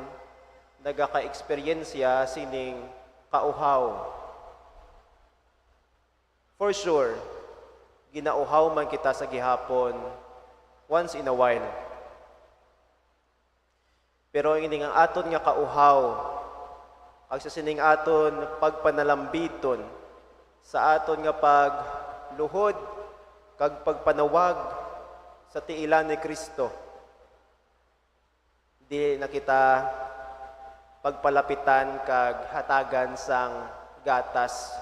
nagaka-eksperyensya sining kauhaw. For sure, ginauhaw man kita sa gihapon once in a while. Pero ining ang aton nga kauhaw, Pag sa sining aton pagpanalambiton, sa aton nga pagluhod kag pagpanawag sa tiilan ni Cristo, dili na kita pagpalapitan kag hatagan sang gatas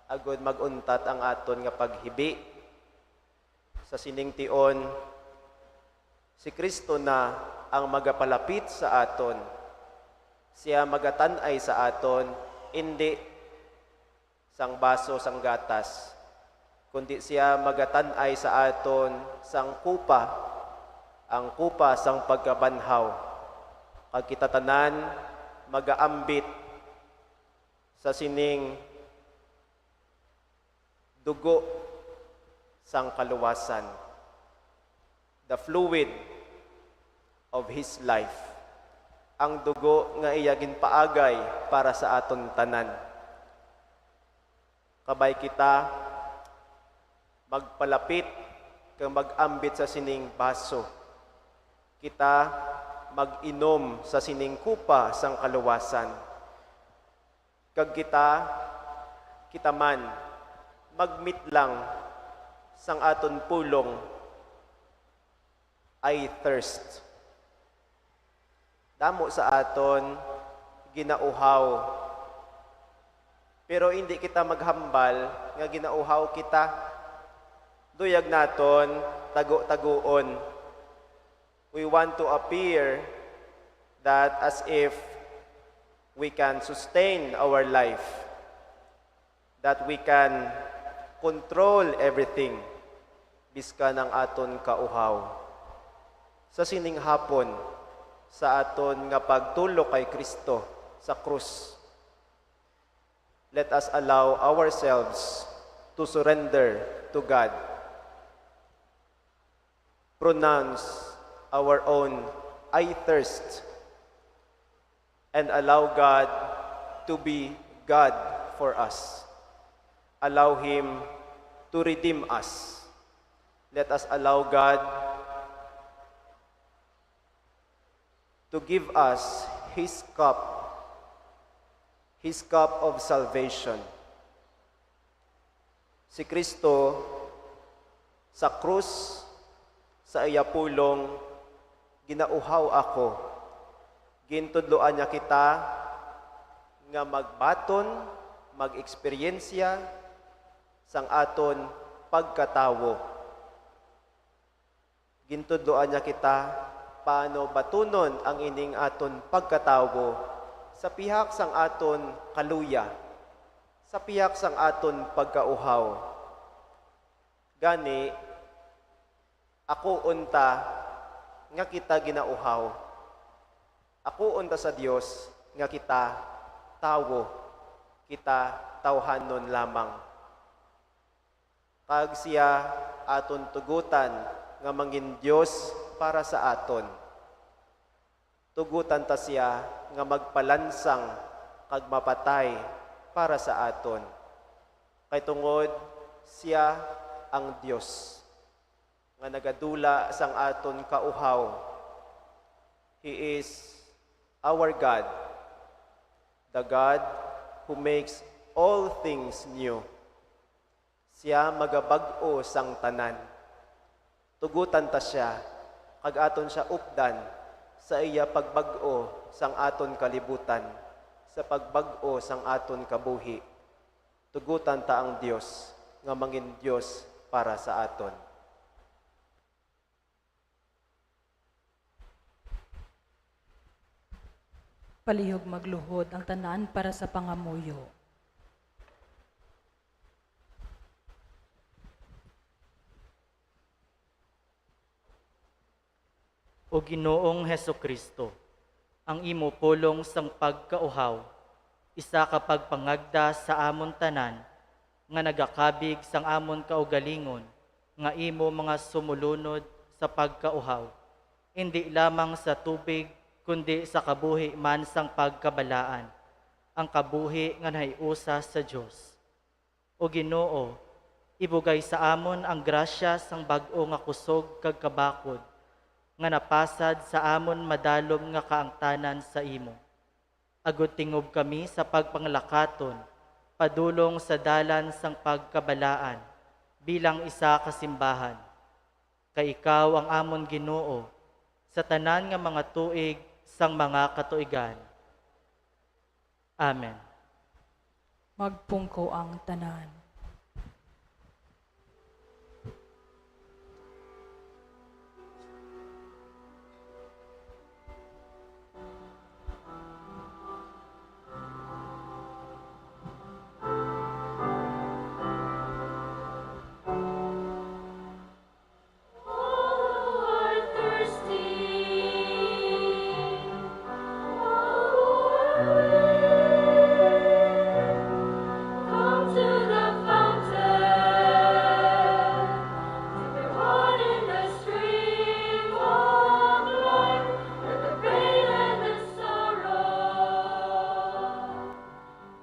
agud mag-untat ang aton nga paghibi. Sa sining tion, si Cristo na ang magapalapit sa aton. Sia magatan-ay sa aton, indi sang baso sang gatas, kundi sia magatan-ay sa aton sang kupa, ang kupa sang pagkabanhaw. Kag kita tanan magaambit sa sining dugo sang kaluwasan, the fluid of his life, ang dugo nga iya ginpaagay para sa aton tanan. Kabay kita magpalapit kag mag-ambit sa sining baso. Kita mag-inom sa sining kupa sang kaluwasan. Kag kita, kita man, magmit lang sang aton pulong, "I thirst." Damo sa aton ginauhaw. Pero indi kita maghambal nga ginauhaw kita. Luyag naton tago-tagoon. We want to appear that as if we can sustain our life, that we can control everything, biskan ang aton kauhaw. Sa sining hapon, sa aton nga pagtulok kay Cristo sa krus, let us allow ourselves to surrender to God. Pronounce our own "I thirst," and allow God to be God for us. Allow Him to redeem us. Let us allow God to give us His cup, His cup of salvation. Si Cristo sa krus, sa iya pulong, "Ginauhaw ako." Gintudloan niya kita nga magbaton, mag-eksperyensya sang aton pagkatawo. Gintudloan niya kita paano batunon ang ining aton pagkatawo sa pihak sang aton kaluya, sa pihak sang aton pagkauhaw. Gani, ako unta nga kita ginauhaw. Ako unta sa Dios nga kita tawo, kita tawhanon lamang. Kag sia aton tugutan nga mangin Dios para sa aton. Tugutan ta sia nga magpalansang kag mapatay para sa aton. Kay tungod sia ang Dios nga nagadula sang aton kauhaw. He is our God, the God who makes all things new. Sia magabag-o sang tanan. Tugutan ta sia, kag aton sia updan sa iya pagbag-o sang aton kalibutan, sa pagbag-o sang aton kabuhi. Tugutan ta ang Dios nga mangin Dios para sa aton. Palihog magluhod ang tanan para sa pangamuyo. O Ginoong Jesu-Cristo, ang imo pulong sang pagkauhaw, isa ka pagpangagda sa amon tanan nga nagakabig sang amon kaugalingon nga imo mga sumulunod sa pagkauhaw, indi lamang sa tubig, kundi sa kabuhi man sang pagkabalaan, ang kabuhi nga nahiusa sa Dios. O Ginoo, ibugay sa amon ang grasya sang bag-o nga kusog kag kabakod, nga napasad sa amon madalom nga kaangtanan sa imo. agud tingob kami sa pagpanglakaton padulong sa dalan sang pagkabalaan bilang isa ka simbahan, kay ikaw ang amon Ginoo sa tanan nga mga tuig sang mga katuigan. Amen. Magpungko ang tanan.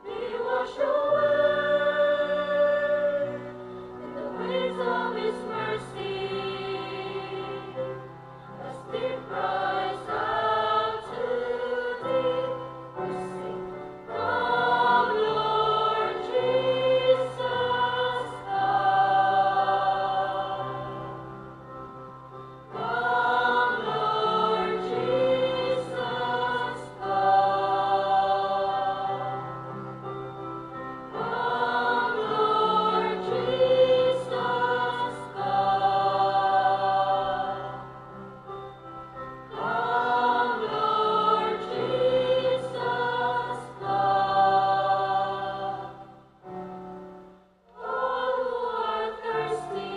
Be washed away in the waves of His mercy, as deep cries out to deep. We sing, "Come, Lord Jesus, come." Come, Lord Jesus, come. Come, Lord Jesus, come. Come, Lord Jesus, come. All who are thirsty,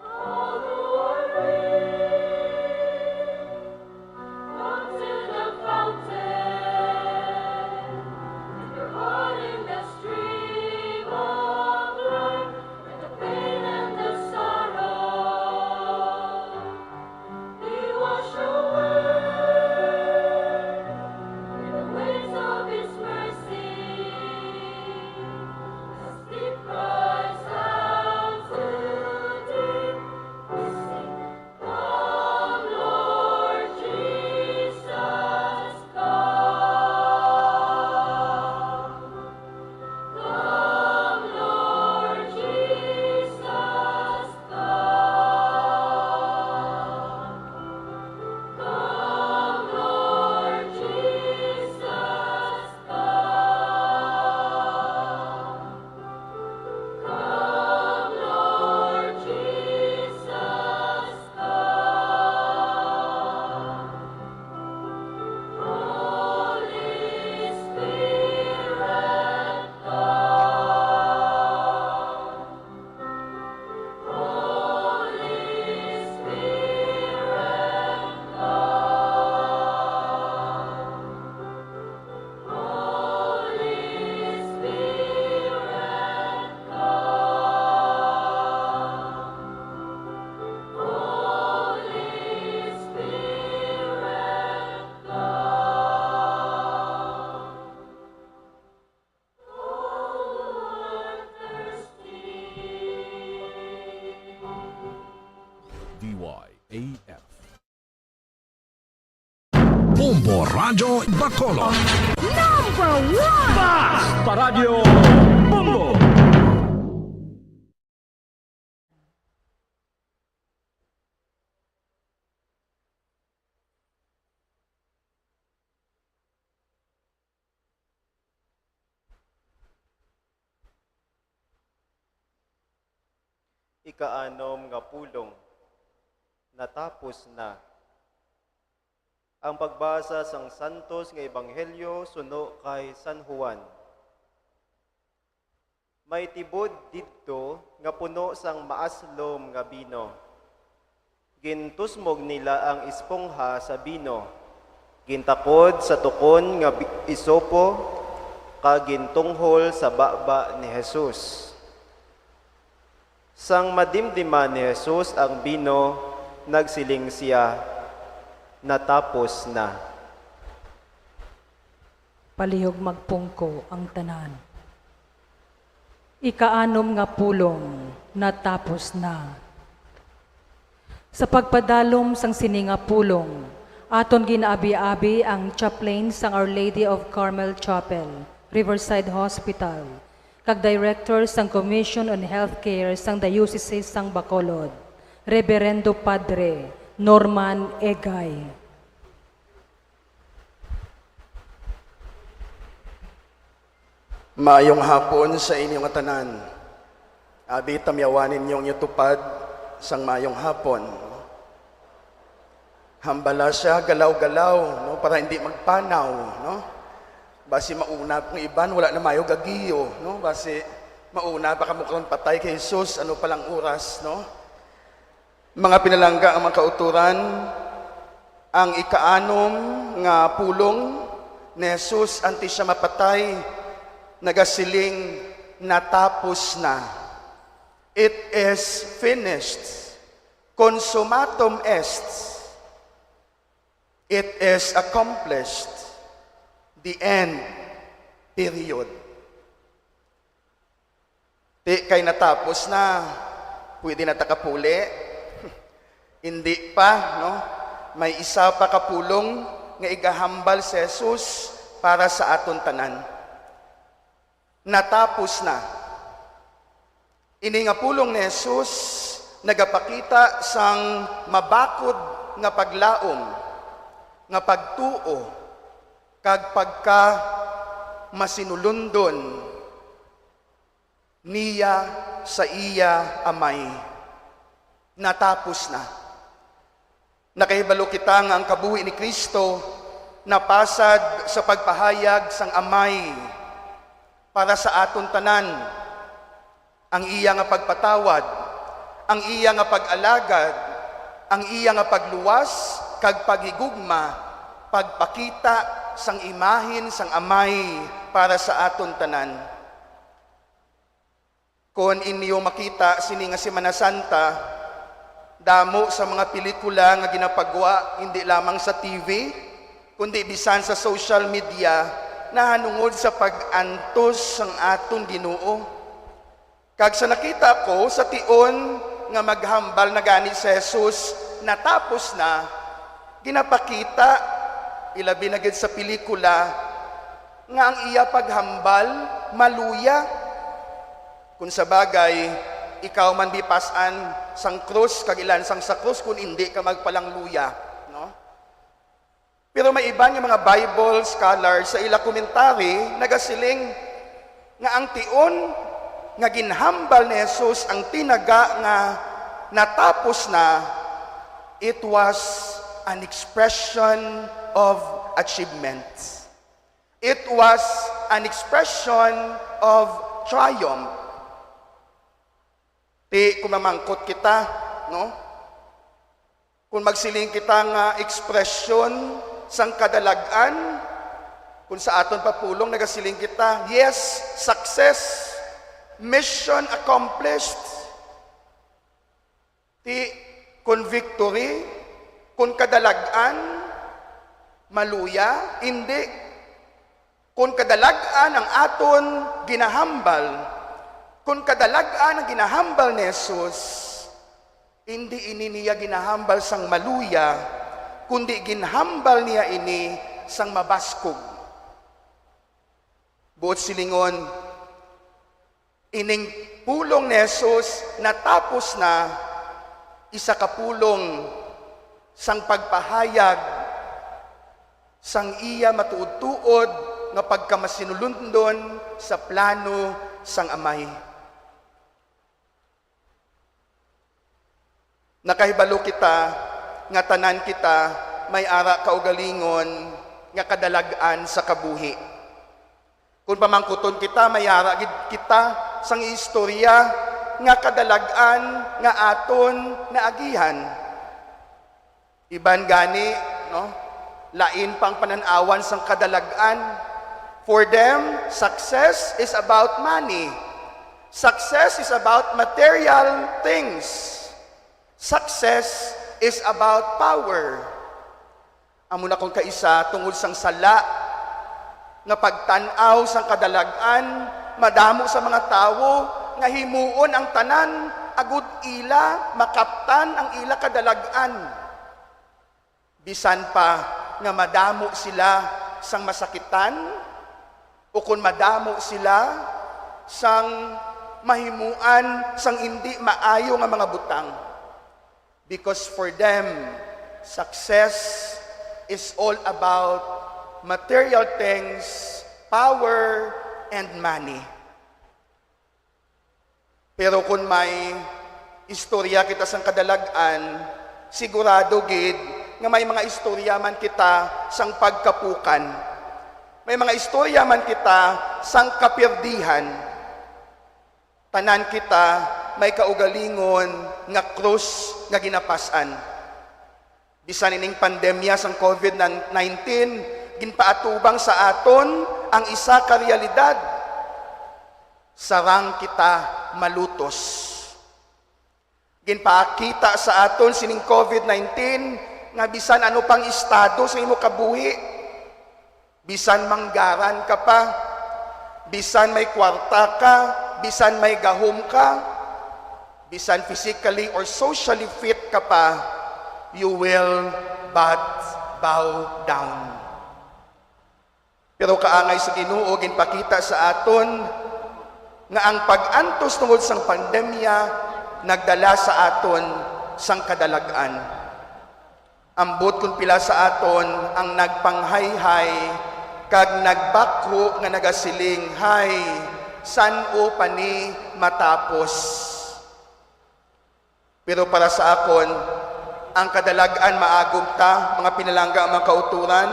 all who are weary, come to the fountain. If you're caught in the stream of life, in the pain and the sorrow, be washed away in the waves of His mercy, as deep cries out to deep. We sing, "Come, Lord Jesus, come." Come, Lord Jesus, come. Come, Lord Jesus, come. Come, Lord Jesus, come. Holy Spirit, come. Holy Spirit, come. Holy Spirit, come. Holy Spirit, come. D Y A F. Bombo Radyo Bacolod. Number one! Basta Radyo Bombo! Ikaanom nga pulong, natapos na. Ang pagbasa sang santos nga ebanghelyo suno kay San Juan. May tibod didto nga puno sang maaslom nga bino. Gintusmog nila ang espongha sa bino, gintakod sa tukon nga bi-, isopo, kag gintunghol sa baba ni Jesus. Sang madimdiman ni Jesus ang bino, nagsiling sia, "Natapos na." Palihog magpungko ang tanan. Ikaanom nga pulong, natapos na. Sa pagpadalom sang sini nga pulong, Aton ginaabi-abi ang chaplain sang Our Lady of Carmel Chapel, Riverside Hospital, kag Director sang Commission on Healthcare sang Diocese sang Bacolod, Reverendo Padre Norman Egay. Maayong hapon sa inyo nga tanan. Abi, tamyawan ninyo ang inyo tupad sang maayong hapon. Hambala sia galaw-galaw, no, para hindi magpanaw, no? Basi mauna ang iban, wala na mayo gagiyo, no? Basi mauna pa kamo karon patay kay Jesus, ano pa lang oras, no? Mga pinalangga, ang mga kauturan, ang ikaanom nga pulong ni Jesus antes siya mapatay, nagasiling, "Natapos na." It is finished. Consummatum est. It is accomplished. The end. Period. Ti kay natapos na, pwede na ta kapuli? Hindi pa, no? May isa pa ka pulong nga igahambal si Jesus para sa aton tanan. Natapos na. Ini nga pulong ni Jesus nagapakita sang mabakod nga paglaom, nga pagtuo, kag pagka masinulundon niya sa iya Amay. Natapos na. Nakahibalo kita nga ang kabuhi ni Cristo napasad sa pagpahayag sang Amay para sa aton tanan. Ang iya nga pagpatawad, ang iya nga pag-alagad, ang iya nga pagluwas kag paghigugma, pagpakita sang imahin sang Amay para sa aton tanan. Kon inyo makita sini nga Semana Santa, damo sa mga pelikula nga ginapagwa hindi lamang sa T V, kundi bisan sa social media, nahanungod sa pag-antos sang aton Ginoo. Kag sa nakita ko, sa tion nga maghambal na gani si Jesus, "Natapos na," ginapakita, ilabi na gid sa pelikula, nga ang iya paghambal maluya. Kung sa bagay, ikaw man bipasan sang krus kag ilansang sa krus kung indi ka magpalangluya, no? Pero may iban nga mga Bible scholars sa ila commentary nagasiling nga ang tion nga ginhambal ni Jesus ang tinaga nga natapos na, it was an expression of achievement. It was an expression of triumph. Ti, kung mamangkot kita, no? Kung magsiling kita nga ekspresyon sang kadalag-an, kung sa aton papulong nagasiling kita, "Yes, success, mission accomplished." Ti, kon victory, kon kadalag-an, maluya, indi. Kon kadalag-an ang aton ginahambal, kon kadalag-an ang ginahambal ni Jesus, indi ini niya ginahambal sang maluya, kundi ginhambal niya ini sang mabaskog. Buot silingon, ining pulong ni Jesus, "Natapos na," isa ka pulong sang pagpahayag sang iya matuod-tuod nga pagkamasinulundon sa plano sang Amay. Nakahibalo kita nga tanan kita may ara kaugalingon nga kadalag-an sa kabuhi. Kung pamangkuton kita, may ara gid kita sang istorya nga kadalag-an nga aton naagihan. Iban gani, no? Lain pang panan-awan sang kadalag-an. For them, success is about money. Success is about material things. Success is about power. Amo na kon kaisa tungod sang sala nga pagtan-aw sang kadalag-an, madamo sa mga tawo nga himuon ang tanan agud ila makaptan ang ila kadalag-an. Bisan pa nga madamo sila sang masakitan, ukon madamo sila sang mahimuan sang indi maayo nga mga butang. Because for them, success is all about material things, power, and money. Pero kung may istorya kita sang kadalag-an, sigurado gid nga may mga istorya man kita sang pagkapukan. May mga istorya man kita sang kapirdihan. Tanan kita may kaugalingon nga krus nga ginapas-an. Bisan ining pandemya sang covid nineteen, ginpaatubang sa aton ang isa ka realidad. Sarang kita malutos. Ginpakita sa aton sining covid nineteen nga bisan ano pang estado sa imo kabuhi, bisan manggaran ka pa, bisan may kwarta ka, bisan may gahom ka, bisan physically or socially fit ka pa, you will but bow down. Pero kaangay sa Ginoo, ginpakita sa aton nga ang pag-antos tungod sang pandemya nagdala sa aton sang kadalag-an. Ambot kon pila sa aton ang nagpanghayhay kag nagbakho nga nagasiling, "Hay, san-o pa ni matapos?" Pero para sa akon, ang kadalag-an maagom ta, mga pinalangga, mga kauturan,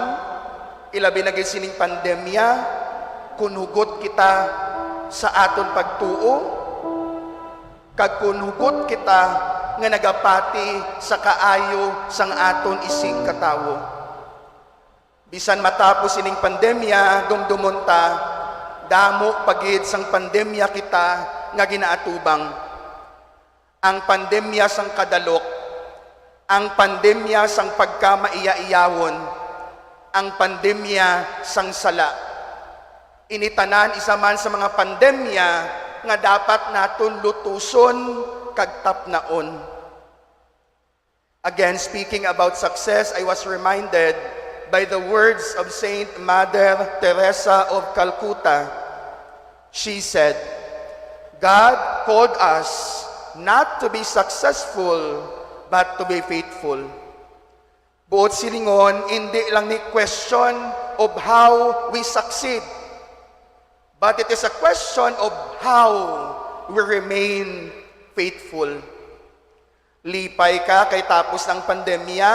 ilabi na gid sining pandemya, kun hugot kita sa aton pagtuo, kag kun hugot kita nga nagapati sa kaayo sang aton isigkatawo. Bisan matapos ining pandemya, dumdumon ta, damo pa gid sang pandemya kita nga ginaatubang. Ang pandemya sang kadalok, ang pandemya sang pagkamaiyaiyawon, ang pandemya sang sala. Ini tanan isa man sa mga pandemya nga dapat naton lutuson kag tapnaon. Again, speaking about success, I was reminded by the words of Saint Mother Teresa of Calcutta. She said, "God called us not to be successful, but to be faithful." Buot silingon, indi lang ni question of how we succeed, but it is a question of how we remain faithful. Lipay ka kay tapos na ang pandemya,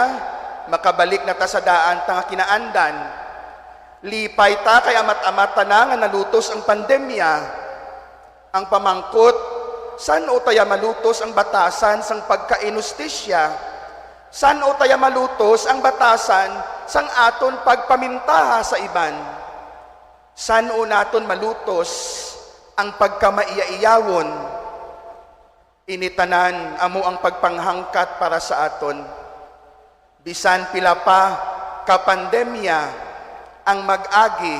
makabalik na ta sa daan ta nga kinaandan. Lipay ta kay amat-amat ta na nga nalutos ang pandemya. Ang pamangkot, san-o ta ya malutos ang batasan sang pagkainustisya? San-o ta ya malutos ang batasan sang aton pagpamintaha sa iban? San-o naton malutos ang pagkamaiyaiyawon? Ini tanan amo ang pagpanghangkat para sa aton. Bisan pila pa ka pandemya ang mag-agi,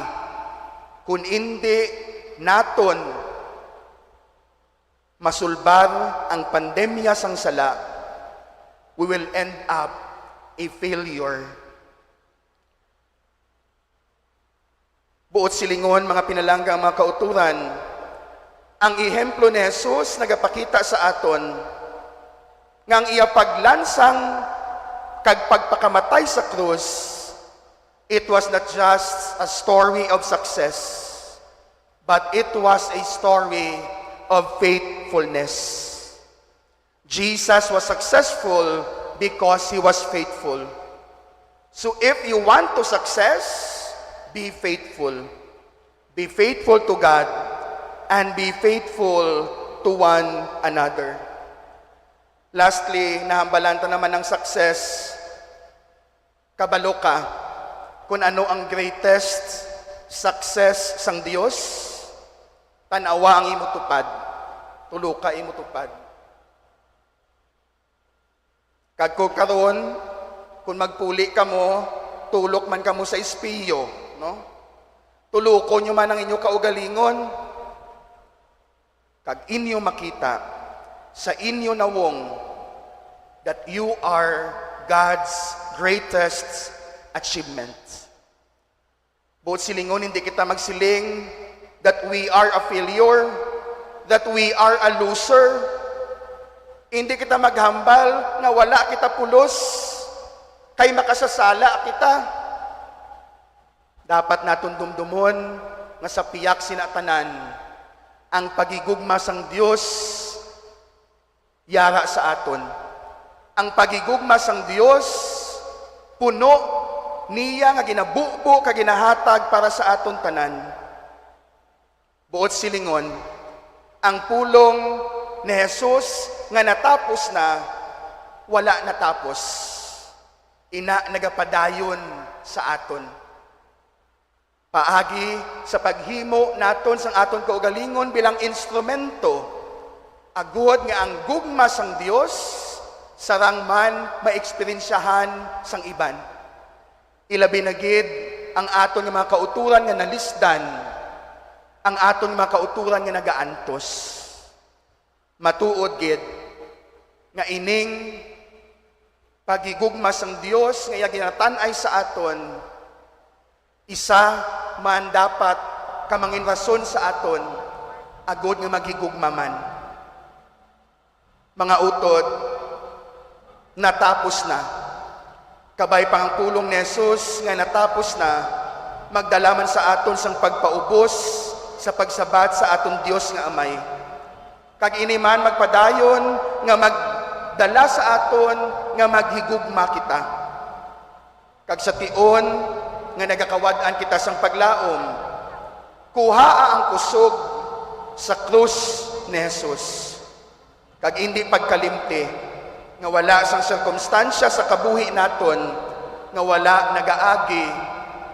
kun indi naton masulbar ang pandemya sang sala, we will end up a failure. Buot silingon, mga pinalangga, mga kauturan, ang ehemplo ni Jesus nagapakita sa aton nga ang iya paglansang kag pagpakamatay sa krus, it was not just a story of success, but it was a story of faithfulness. Jesus was successful because he was faithful. So if you want to success, be faithful. Be faithful to God and be faithful to one another. Lastly, nahambalan ta naman ang success. Kabalo ka kung ano ang greatest success sang Dios? Tan-awa ang imo tupad. Tuloka imo tupad. Kag kung karon, kung magpuli kamo, tulok man kamo sa espeyo, no? Tulokon nyo man ang inyo kaugalingon. Kag inyo makita sa inyo nawong that you are God's greatest achievement. Buot silingon, hindi kita magsiling that we are a failure, that we are a loser. Hindi kita maghambal nga wala kita pulos, kay makasasala kita. Dapat naton dumdumon nga sa pihak sina tanan, ang paghigugma sang Dios yara sa aton. Ang paghigugma sang Dios puno niya nga ginabubo kag ginahatag para sa aton tanan. Buot silingon, ang pulong ni Jesus nga natapos na, wala natapos. Ina, nagapadayon sa aton. Paagi sa paghimo naton sang aton kaugalingon bilang instrumento, agod nga ang gugma sang Dios sarang man maeksperiensyahan sang iban. Ilabi na gid ang aton nga mga kautoran nga nalisdan, ang aton nga mga kautoran nga nagaantos. Matuod gid nga ining paghigugma sang Dios nga iya ginatan-ay sa aton, isa man dapat ka mangin rason sa aton agod nga maghigugma man. Mga utod, natapos na. Kabay pa ang pulong ni Jesus nga natapos na, magdala man sa aton sang pagpaubos sa pagsabat sa aton Dios nga Amay. Kag ini man magpadayon nga magdala sa aton nga maghigugma kita. Kag sa tion nga nagakawad-an kita sang paglaom, kuhaa ang kusog sa krus ni Jesus. Kag indi pagkalimti nga wala sang sirkumstansya sa kabuhi naton nga wala nagaagi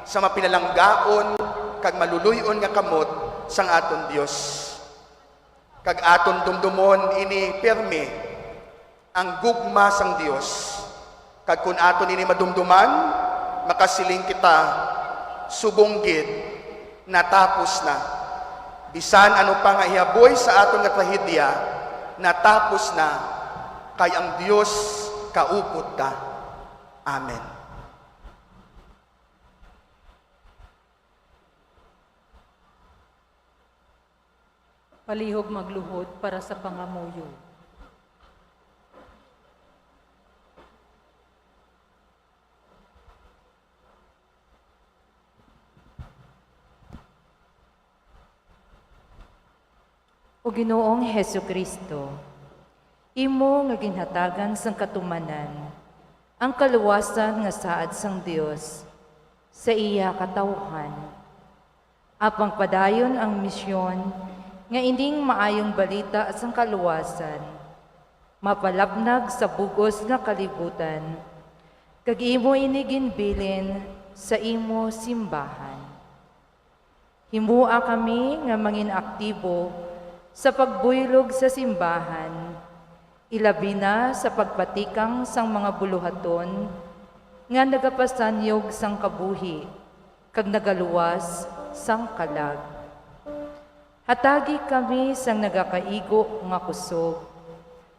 sa mapinalanggaon kag maluloy-on nga kamot sang aton Dios. Kag aton dumdumon ini pirme, ang gugma sang Dios. Kag kon aton ini madumduman, makasiling kita, subong gid, natapos na. Bisan ano pa nga ihaboy sa aton nga trahedya, natapos na, kay ang Dios kaupod ta. Amen. Palihog magluhod para sa pangamuyo. O Ginoong Jesu-Cristo, imo nga ginhatagan sang katumanan ang kaluwasan nga saad sang Dios sa iya katawuhan. Apang padayon ang misyon nga ining maayong balita sang kaluwasan mapalapnag sa bug-os nga kalibutan, kag imo ini ginbilin sa imo simbahan. Himoa kami nga mangin aktibo sa pagbuylog sa simbahan, ilabi na sa pagpatikang sang mga buluhaton nga nagapasanyog sang kabuhi kag nagaluwas sang kalag. Hatagi kami sang nagakaigo nga kusog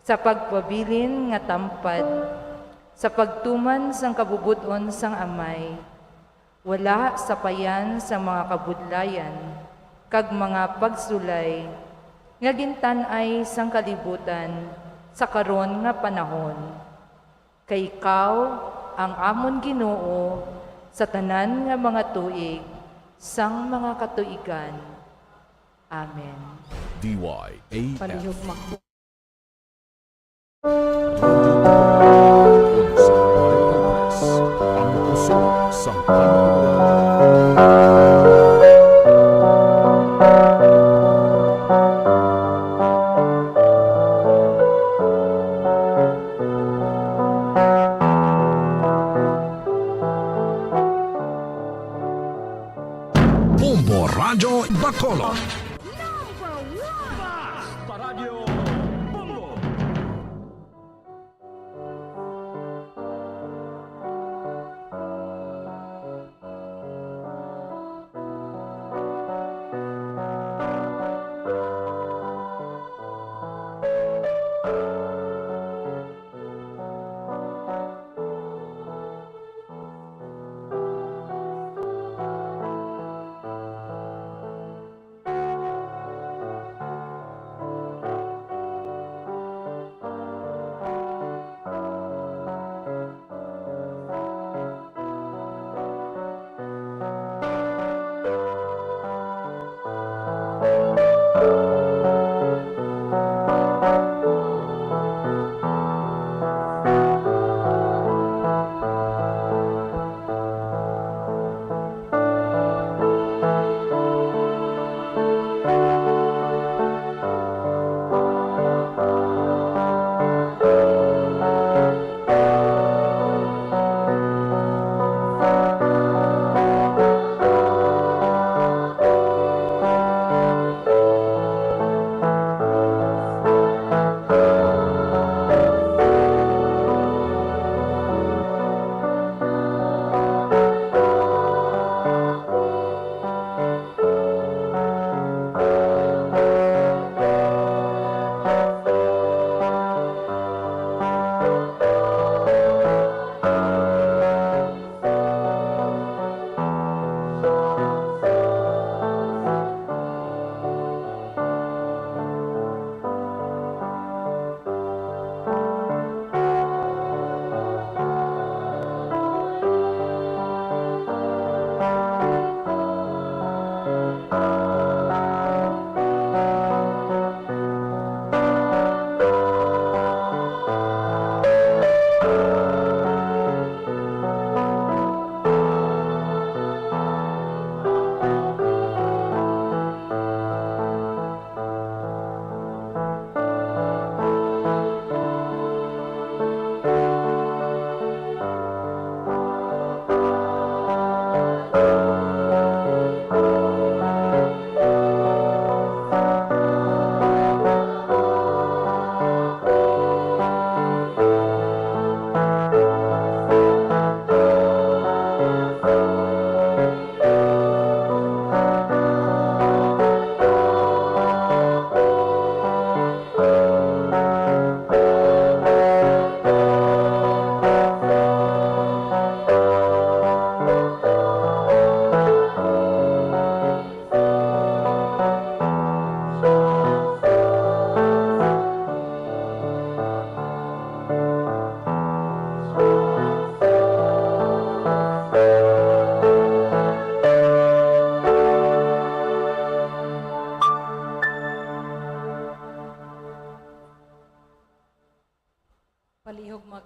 sa pagpabilin nga tampad sa pagtuman sang kabubot-on sang Amay, wala sapayan sang mga kabudlayan kag mga pagsulay nga gintan-ay sang kalibutan sa karon nga panahon. Kay ikaw ang amon Ginoo sa tanan nga mga tuig sang mga katuigan. Amen. D Y A F. Palihog makbo. Ang puso sang Bombo Radyo Bacolod. Number one! Basta Radyo Bombo!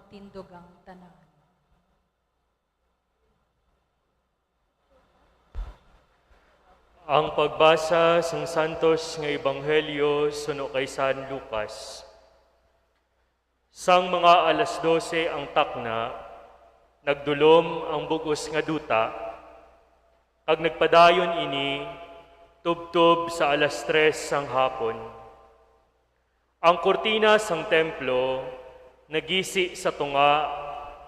Tindog ang tanan. Ang pagbasa sang Santos nga Ebanghelyo suno kay San Lucas. Sang mga alas dose ang takna, nagdulom ang bug-os nga duta, kag nagpadayon ini tubtob sa alas tres sang hapon. Ang kurtina sang templo nagisi sa tunga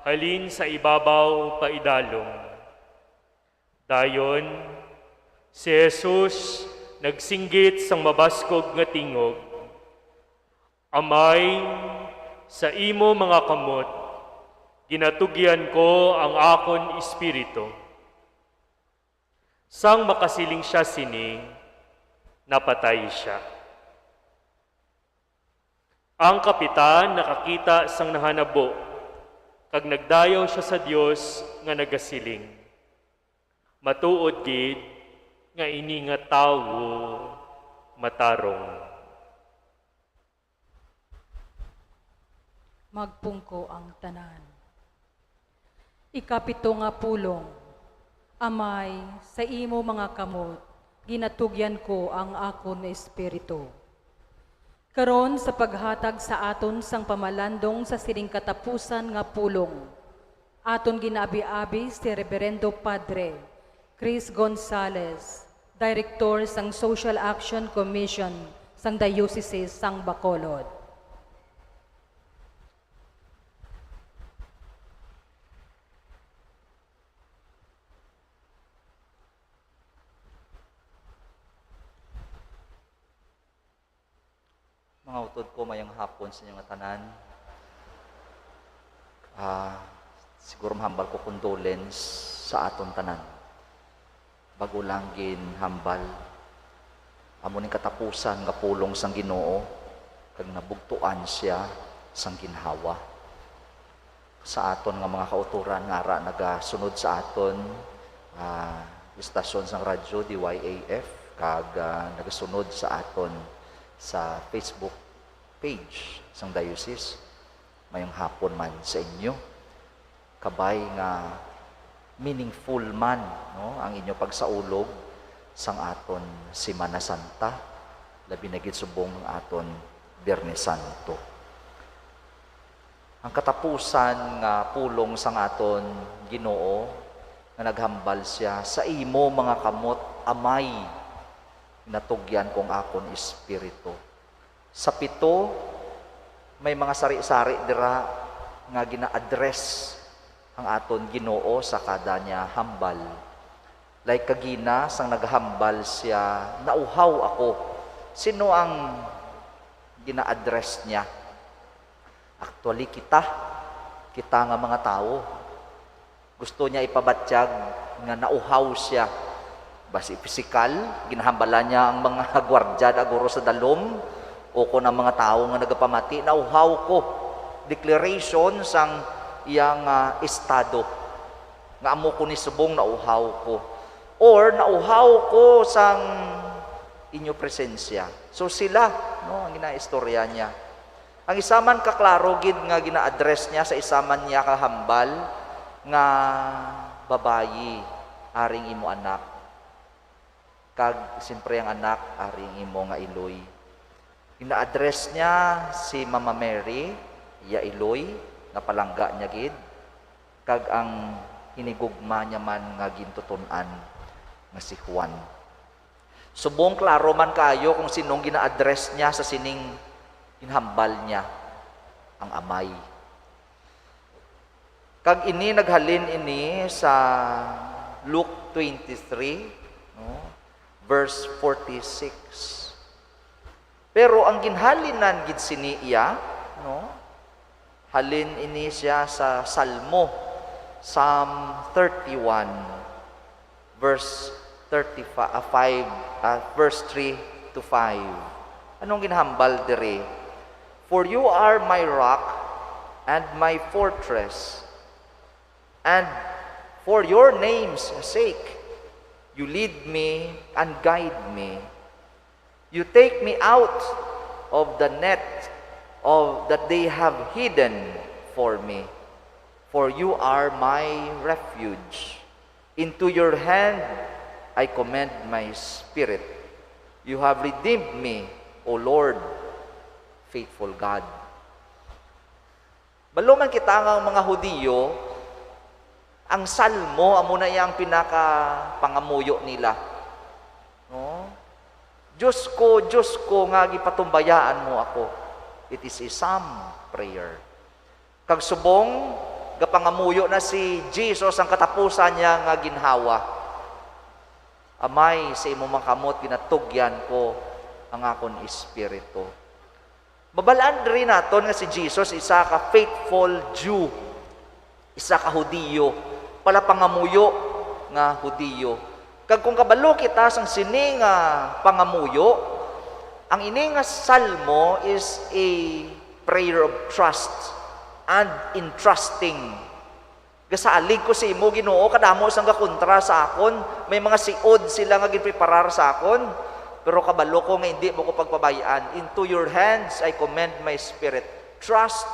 halin sa ibabaw paidalom. Dayon, si Jesus nagsinggit sang mabaskog nga tingog, "Amay, sa imo mga kamot ginatugyan ko ang akon espiritu." Sang makasiling sia sini, napatay sia. Ang kapitan nakakita sang nahanabo, kag nagdayaw sia sa Dios nga nagasiling, "Matuod gid nga ini nga tawo matarong." Magpungko ang tanan. Ikapito nga pulong. Amay, sa imo mga kamot ginatugyan ko ang akon espiritu. Karon, sa paghatag sa aton sang pamalandong sa sining katapusan nga pulong, aton ginaabi-abi si Reverendo Padre Chris Gonzalez, Director sang Social Action Commission sang Diocese sang Bacolod. Mga utod ko, mayong hapon sa inyo nga tanan. Ah, siguro mahambal ko condolence sa aton tanan. Bago lang ginhambal, amo ning katapusan nga pulong sang Ginoo, kag nabugtuan sia sang ginhawa. Sa aton nga mga kautoran nga ara nagasunod sa aton, ah, istasyon sang radyo, D Y A F, kag, ah, nagasunod sa aton sa Facebook page sang diocese. Mayong hapon man sa inyo. Kabay nga meaningful man, no, ang inyo pagsaulog sang aton Semana Santa, labi na gid subong ang aton Biyernes Santo. Ang katapusan nga pulong sang aton Ginoo nga naghambal sia, "Sa imo mga kamot, Amay, natugyan ko ang akon espiritu." Sa pito, may mga sari-sari dira nga gina-address ang aton Ginoo sa kada niya hambal. Like kagina, sang naghambal sia, "Nauhaw ako." Sino ang gina-address niya? Actually, kita. Kita nga mga tawo. Gusto niya ipabatyag nga nauhaw sia. Basi pisikal, ginahambala niya ang mga gwardya, aguro sa dalom, o kon ang mga tawo nga nagapamati, "Nauhaw ko." Declaration sang iyang, ah, estado, nga, "Amo ko ni subong, nauhaw ko." Or, "Nauhaw ko sang inyo presensya." So, sila, no, ang ginaistorya niya. Ang isa man ka klaro gid nga gina-address niya sa isa man niya ka hambal nga, "Babayi, ari ang imo anak, kag siyempre ang anak, ari ang imo nga iloy." Gina-address niya si Mama Mary, iya iloy, nga palangga niya gid, kag ang hinigugma niya man nga gintuton-an nga si Juan. Subong klaro man kaayo kung sinong gina-address niya sa sining ginhambal niya, ang Amay. Kag ini, naghalin ini sa Luke twenty-three, no, verse forty-six. Pero ang ginhalinan gid sini iya, no, halin ini sia sa Salmo, Psalm thirty-one, verse thirty-five, ah, five, ah, verse three to five. Anong ginhambal diri? "For you are my rock and my fortress, and for your name's sake, you lead me and guide me. You take me out of the net of that they have hidden for me, for you are my refuge. Into your hand I commend my spirit. You have redeemed me, O Lord, faithful God. Balo man kita nga ang mga Hudiyo, ang Salmo amo na iya ang pinaka pangamuyo nila. No? "Diyos ko, Diyos ko, nga gipatumbayaan mo ako." It is a psalm prayer. Kag subong, gapangamuyo na si Jesus ang katapusan niya nga ginhawa, "Amay, sa imo mga kamot ginatugyan ko ang akon espiritu." Mabalaan diri naton nga si Jesus isa ka faithful Jew, isa ka Hudiyo, palapangamuyo nga Hudiyo. Kag kung kabalo kita sang sini nga pangamuyo, ang ini nga salmo is a prayer of trust and entrusting. "Gasalig ko sa imo, Ginoo, kadamo sang gakontra sa akon. May mga siod sila nga ginpreparar sa akon. Pero kabalo ko nga indi mo ko pagpabay-an. Into your hands I commend my spirit. Trust,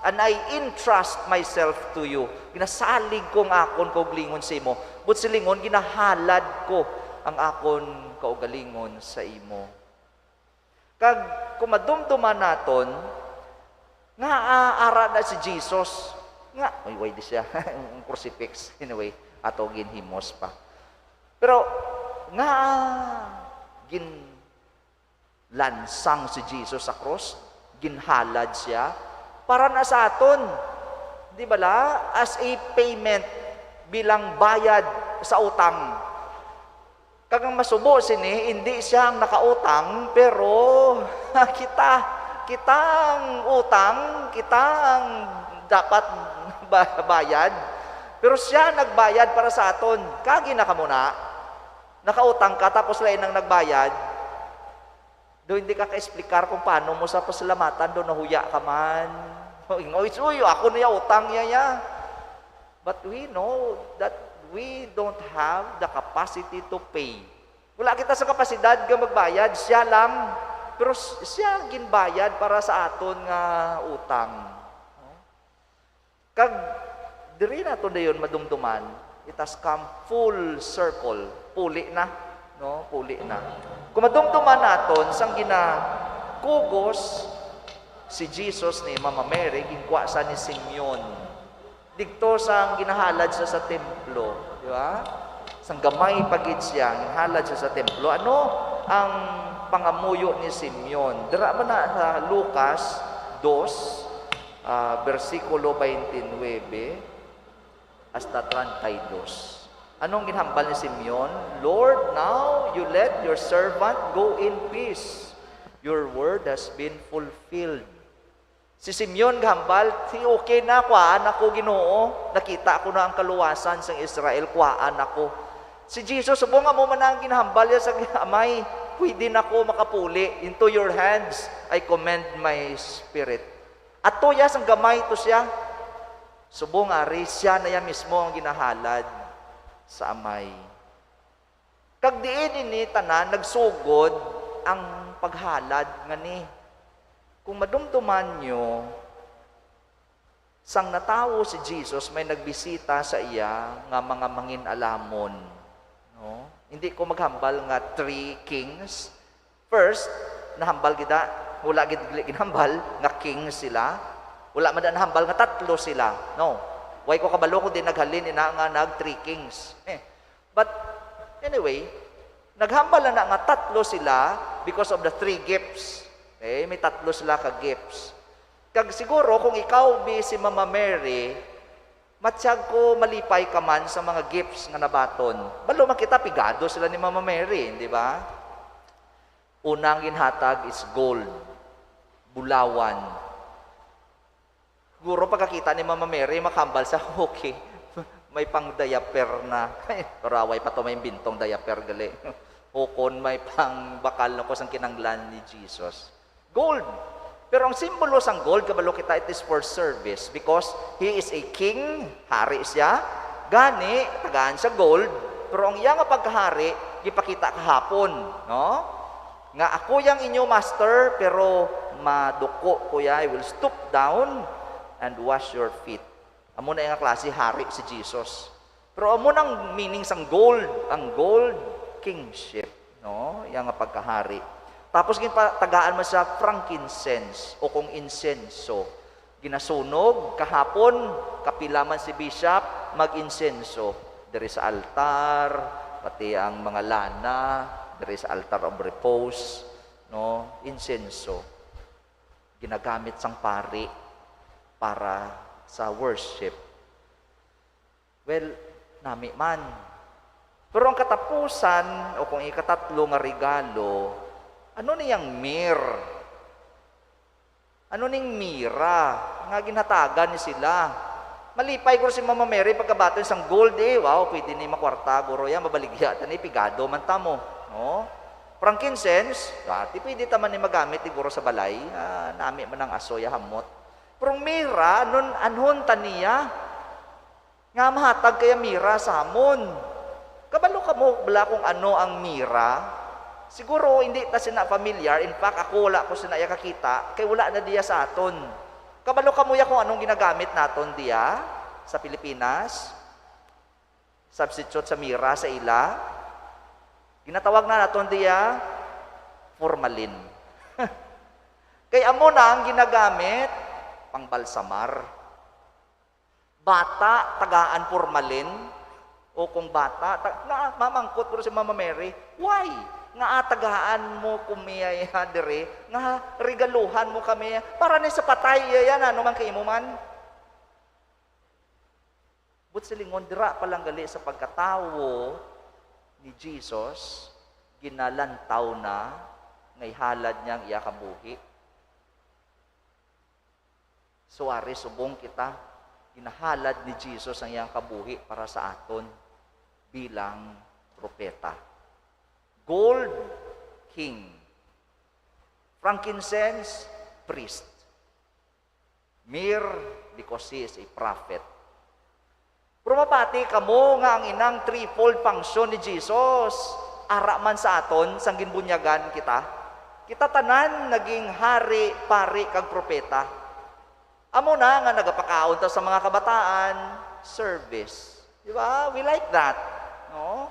and I entrust myself to you." Ginasalig ko ang akon kaugalingon sa imo. But silingon, ginahalad ko ang akon kaugalingon sa imo. Kag kung madumduman naton, nga, ah, ara na si Jesus, nga, uy, why di siya? Ang crucifix, anyway, ato ginhimos pa. Pero, nga, ah, ginlansang si Jesus sa krus, ginhalad siya, para na sa aton, di bala? As a payment, bilang bayad sa utang. Kag ang masubo sini, indi siya ang nakautang, pero kita, kita ang utang, kita ang dapat ba-, bayad. Pero siya nagbayad para sa aton. Kagi na kamo na. Nakautang ka, tapos lain ang nagbayad. Do hindi ka ka-explicar kung paano mo sa pasalamatan, do nahuya ka man. Ingoy, uy, ako na ya utang ya, ya. But we know that we don't have the capacity to pay. Wala kita sa kapasidad nga magbayad, siya lang. Pero s-, siya ang ginbayad para sa aton nga utang. No? Kag diri naton dayon madumduman, it has come full circle. Puli na, no? Puli na. Kung madumduman naton sang ginakugos si Jesus ni Mama Mary, ginkuha sa ni Simeon. Didto sang ginahalad siya sa templo, di ba? Sang gamay pa gid siya, ginahalad siya sa templo. Ano ang pangamuyo ni Simeon? Dira man na sa Lucas dos, ah, bersikulo twenty-nine hasta treinta y dos. Anong ginhambal ni Simeon? "Lord, now you let your servant go in peace. Your word has been fulfilled." Si Simeon gahambal, "Si okay na, kuhaan ako, Ginoo. Nakita ko na ang kaluwasan sang Israel, kuhaan ako." Si Jesus, subong amo man ang ginhambal niya sa Amay, "Pwede na ko makapuli. Into your hands I commend my spirit." Ato ya sang gamay to siya. Subong ari, siya na ya mismo ang ginahalad sa Amay. Kag diin ini tanan nagsugod ang paghalad nga ni. Kung madumduman nyo, sang natawo si Jesus, may nagbisita sa iya nga mga mangin-alamon. No? Hindi ko maghambal nga three kings. First, nahambal gid na, wala gid ginhambal nga king sila. Wala man na nahambal nga tatlo sila. No. Why ko kabalo kung di naghalin ina nga nag three kings. Eh. But anyway, naghambal na, na nga tatlo sila because of the three gifts. Okay, may tatlo sila ka gifts. Kag siguro kung ikaw bi si Mama Mary, matyag ko malipay ka man sa mga gifts nga nabaton. Balo man kita, pigado sila ni Mama Mary, di ba? Unang ginhatag is gold, bulawan. Siguro pagkakita ni Mama Mary, makahambal sa, "Okay, may pang diaper na." Pero away pa to, may bintong diaper gali. Ukon may pang bakal na ko sang kinanglan ni Jesus. Gold. Pero ang simbolo sang gold, kabalo kita, it is for service because he is a king, hari siya. Gani, tagaan siya gold. Pero ang iya nga pagkahari, gipakita kahapon, no? Nga, "Ako yang inyo master, pero maduko ko ya, I will stoop down and wash your feet. Amo na nga klase hari si Jesus. Pero amo nang meaning sang gold, ang gold, kingship, no? Iya nga pagkahari. Tapos ginpatagaan man siya frankincense o kung insenso. Ginasunog kahapon, kapila man si bishop mag-insenso diri sa altar, pati ang mga lana diri sa altar of repose, no? Insenso ginagamit sang pari para sa worship. Well, nami man. Pero ang katapusan, o kung ikatatlo nga regalo, ano niyang myrrh? Ano ning mira nga ginhatagan ni sila? Malipay ko si Mama Mary pagkabaton sang gold, eh. Wow, pwede ni makwarta, guro, yan, mabaligya ta ni, pigado man ta mo, no? Frankincense, dati pwede ta man ni magamit, siguro, sa balay. Ah, nami man ang asoy, hamot. Pero mira, nun, anhon ta niya? Nga mahatag kaya mira sa amon. Kabalo kamo bala kung ano ang mira? Siguro hindi ta sina familiar. In fact, ako wala ko sina iya kakita, kay wala na diya sa aton. Kabalo kamo ya kung anong ginagamit naton diya sa Pilipinas? Substitute sa mira sa ila. Ginatawag na naton diya formalin. Kay amo na ang ginagamit pangbalsamar. Bata, tagaan formalin? O kung bata, ta-, na, mamangkot ko si Mama Mary, "Why? Nga tagaan mo kumiya ya diri, nga regaluhan mo kami para ni sa patay iya yan, ano man kay imo man?" But silingon, dira pa lang gali sa pagkatawo ni Jesus, ginalantaw na nga ihalad niya ang iya kabuhi. Suwari, subong kita, ginahalad ni Jesus ang iyang kabuhi para sa aton bilang propeta. Gold, king. Frankincense, priest. Myrrh, because he is a prophet. Pero mapati kamo nga ang inang threefold function ni Jesus, ara man sa aton sang ginbunyagan kita. Kita tanan naging hari, pari, kag propeta. Amo na nga nagapakaon ta sa mga kabataan, service. Di ba? We like that. No?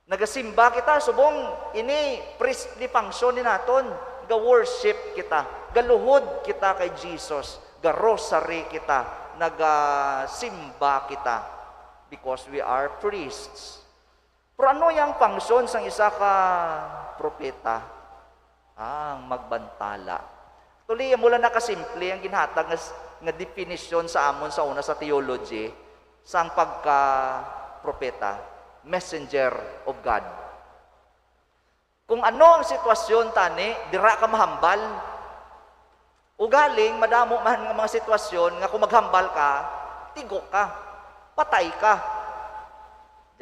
Nagasimba kita, subong ini priestly function ni naton. Ga-worship kita, galuhod kita kay Jesus, ga-rosary kita, nagasimba kita, because we are priests. Pero ano yang function sang isa ka propeta? Ah, ang magbantala. Actually, amo lang na kasimple ang ginhatag nga s-, nga definisyon sa amon sa una sa theology sang pagka-propeta, messenger of God. Kung ano ang sitwasyon tani, dira ka mahambal. Ugaling, madamo man nga mga sitwasyon nga kung maghambal ka, tigok ka, patay ka.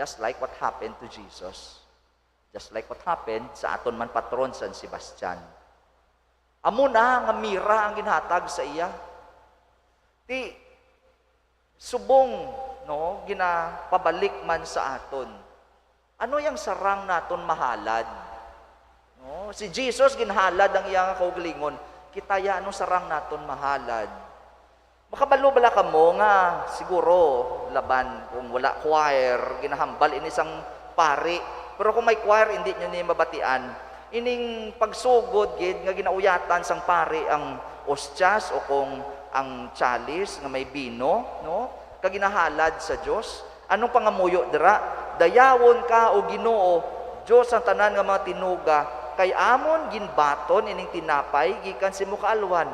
Just like what happened to Jesus. Just like what happened sa aton man patron, San Sebastian. Amo na nga mira ang ginhatag sa iya. Ti, subong, no, ginapabalik man sa aton. Ano yang sarang naton mahalad? No? Si Jesus ginhalad ang iya nga kaugalingon. Kita ya, ano sarang naton mahalad? Makabalo bala kamo nga siguro laban kung wala choir, ginahambal ini sang pari. Pero kung may choir, hindi nyo ni mabatian. Ining pagsugod gid nga ginauyatan sang pari ang ostias o kung ang chalice nga may bino, no? Kag ginahalad sa Dios. Anong pangamuyo dira? "Dayawon ka, O Ginoo, Dios sang tanan nga mga tinuga, kay amon ginbaton ining tinapay gikan sa imo kaalwan.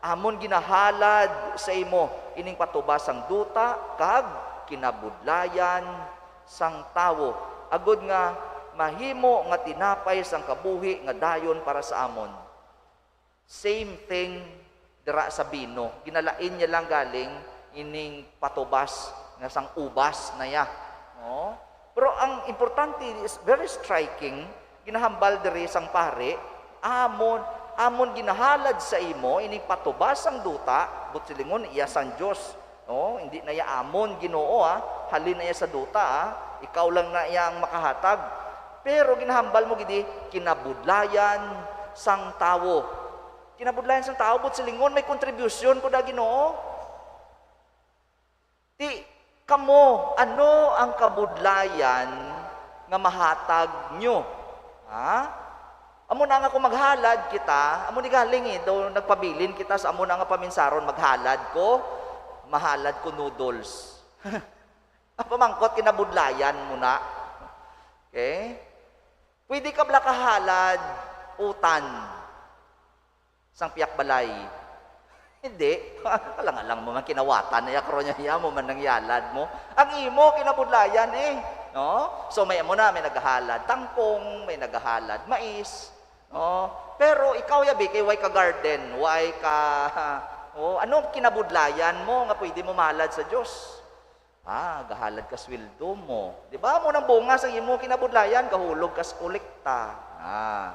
Amon ginahalad sa imo ining patubas sang duta kag kinabudlayan sang tawo, agod nga mahimo nga tinapay sang kabuhi nga dayon para sa amon." Same thing dira sa bino. Ginalain niya lang galing ining patubas nga sang ubas na ya. No? Pero ang importante, is very striking, ginahambal diri sang pari, "Amon, amon ginahalad sa imo ining patubas sang duta," but silingon iya sang Dios. No? Hindi na ya amon, Ginoo, ah. Halin na ya sa duta, ah. Ikaw lang na ya ang makahatag. Pero ginahambal mo gidi, kinabudlayan sang tawo. Kinabudlayan sang tawo, buot silingon, may kontribusyon ko da, Ginoo. Ti, kamo, ano ang kabudlayan nga mahatag nyo? Ha? Amo na nga kung maghalad kita, amo ni galing eh, daw nagpabilin kita sa amo na nga paminsaron, maghalad ko, mahalad ko noodles. Ang pamangkot, kinabudlayan mo na. Okay? Pwede ka bala kahalad utan sang pihak balay? Hindi. Kalang-alang mo man kinawatan na ya, karon ya, ya mo man nang ihalad mo. Ang imo kinabudlayan eh, no? So may amo na, may nagahalad tangkong, may nagahalad mais, no? Pero ikaw ya, bi, kay way ka garden, way ka, oh, ano kinabudlayan mo nga pwede mo mahalad sa Dios? Ah, gahalad ka sweldo mo. Di ba? Amo nang bunga sang imo kinabudlayan, gahulog ka sa kolekta. Ah.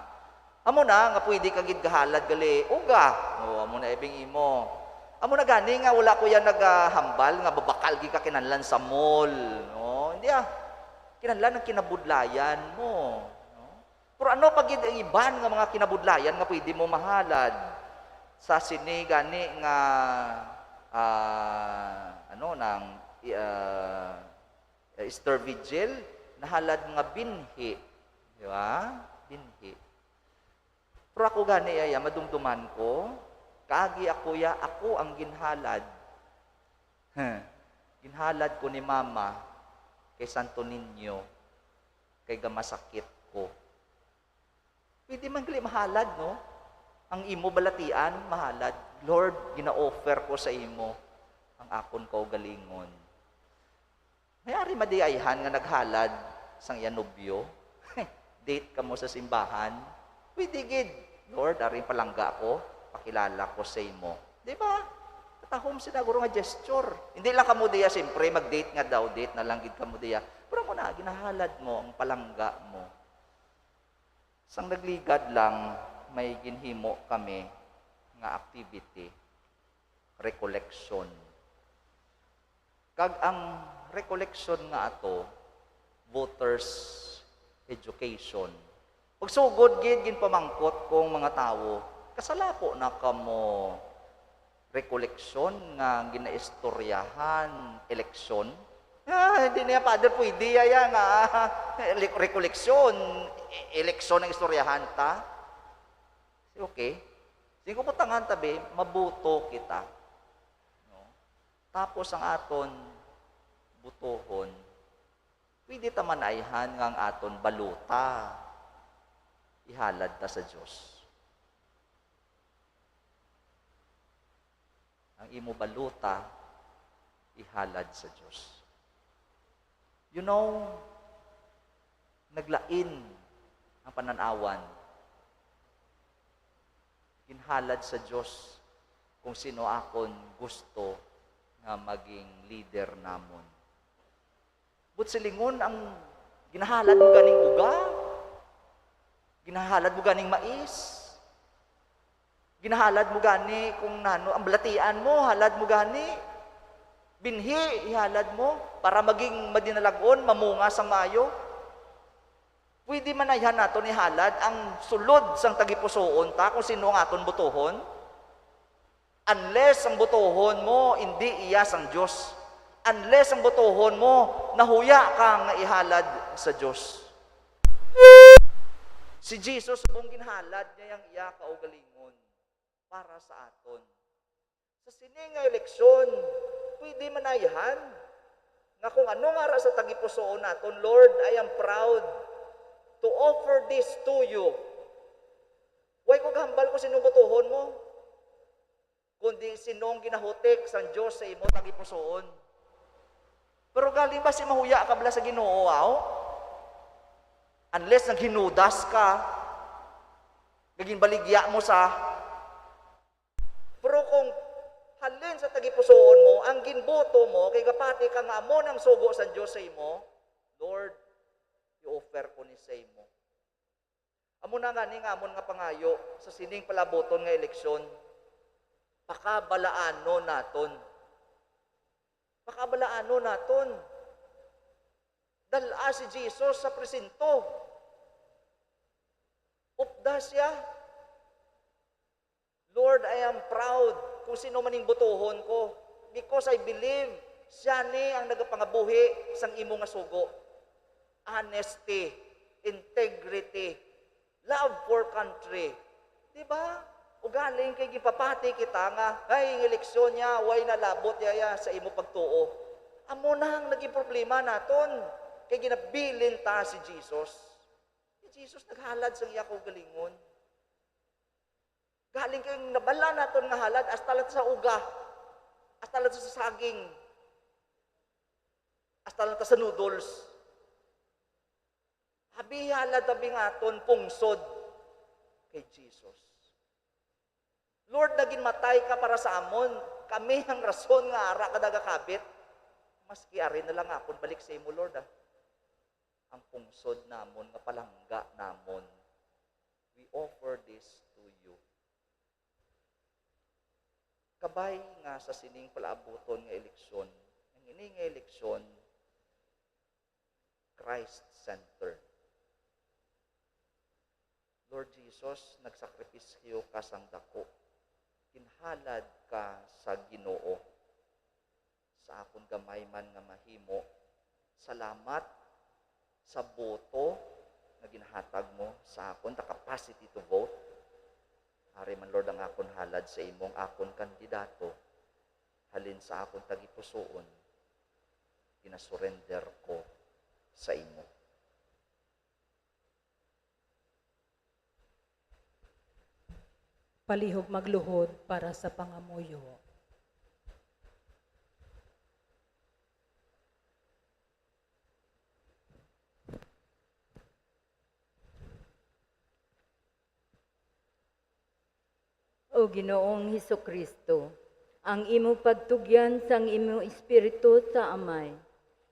Amo na nga pwede ka gid gahalad gali uga. O, amo na ibing imo. Amo na gani nga wala ko yan nagahambal nga babakal gid ka kinahanglan sa mall. No, hindi ah. Kinahanglan ang kinabudlayan mo. No? Pero ano pa gid ang iban nga mga kinabudlayan nga pwede mo mahalad sa sini gani nga, ah, ano nang, ah, Easter Vigil, nahalad nga binhi, di ba? Binhi. Pero ako gani, iya, madumduman ko, kaagi ako ya, ako ang ginhalad. Huh. Ginhalad ko ni Mama kay Santo Niño, kay gamasakit ko. Pwede man gali mahalad, no? Ang imo balatian, mahalad. Lord, gina-offer ko sa imo ang akon kaugalingon. May ari madiayhan nga naghalad sang iya nobyo. Date kamo sa simbahan. Pwede gid. Lord, ari ang palangga ko, pakilala ko sa imo. Di ba? Katahom sina guro nga gesture. Hindi lang kamo diya, siyempre, mag-date nga daw, date na lang gid kamo diya. Pero mo na, ginahalad mo ang palangga mo. Sang nagligad lang, may ginhimo kami nga activity, recollection. Kag ang recollection nga ato, voters education. Pagsugod gid, ginpamangkot kong mga tawo, "Kasalapo na kamo rekoleksyon nga ginaistoryahan eleksyon?" Ah, hindi niya, Father, pwede ya, ya nga, ah, ele-, rekoleksyon, e-, eleksyon ang istoryahan ta. Okay. Sige ko, butangan tabi, mabuto kita. No? Tapos ang aton butohon, pwede ta man ayhan nga ang aton balota ihalad ta sa Dios. Ang imo balota ihalad sa Dios. You know, naglain ang panan-awan. Ginhalad sa Dios kung sino akon gusto nga maging leader namon. Buot silingon, ang ginahalad mo ganing uga, ginahalad mo ganing mais, ginahalad mo gani kung nano, ang balatian mo, halad mo gani, binhi, ihalad mo, para maging madinalag-on, mamunga sang maayo. Pwede man ayhan naton ihalad ang sulod sang tagipusoon ta kung sino ang aton butohon. Unless ang butohon mo indi iya sang Dios. Unless ang butohon mo nahuya ka nga ihalad sa Dios. Si Jesus, subong ginhalad niya ang iya kaugalingon para sa aton. Sa sini nga eleksyon, pwede man ayhan nga kung ano nga ra sa tagipusoon naton, "Lord, I am proud to offer this to you." Way ko gahambal kung sinong butohon mo, kundi sinong ginahutik sang Dios sa imo tagipusoon. Pero galing ba si mahuya ka bala sa Ginoo, aw? Unless naghinudas ka, naginbaligya mo sa. Pero kung halin sa tagipusoon mo, ang ginboto mo, kay gapati ka nga amo nang sugo sang Dios sa imo, "Lord, i-offer ko ni sa imo." Amo na gani nga amon nga pangayo sa sining palabuton nga eleksyon, pakabalaanon naton. Pakabalaanon naton. Dal-a si Jesus sa presinto. Upda siya. Lord, I am proud kung sino man ning butuhon ko, because I believe siya ni ang nagapangabuhi sang imo nga sugo. Honesty, integrity, love for country. Di ba? Ugaling kay gipapati kita nga, "Ay, ang eleksyon niya, way nalabot yaya sa imo pagtuo." Amo na ang naging problema naton, kay ginabilin ta si Jesus. Si Jesus naghalad sang iya kaugalingon. Galing kay nabala naton nga halad, hasta lang sa uga, hasta lang sa saging, hasta lang sa noodles. Abi halad, abi nga aton pungsod kay Jesus. Lord, naginmatay ka para sa amon. Kami ang rason nga ara ka nagakabit. Maski ari na lang akon balik sa imo, Lord, ah. Ang pungsod namon nga palangga namon, we offer this to you. Kabay nga sa sining palaabuton nga eleksyon, ang ini nga eleksyon, Christ-centered. Lord Jesus, nagsakripisyo ka sang dako. Ginhalad ka sa Ginoo. Sa akon gamay man nga mahimo, salamat sa boto nga ginhatag mo sa akon, the capacity to vote. Ari man, Lord, ang akon halad sa imo, ang akon kandidato, halin sa akon tagipusoon, ginasurrender ko sa imo. Palihog magluhod para sa pangamuyo. O Ginoong Jesu-Cristo, ang imo pagtugyan sang imo Espiritu sa Amay,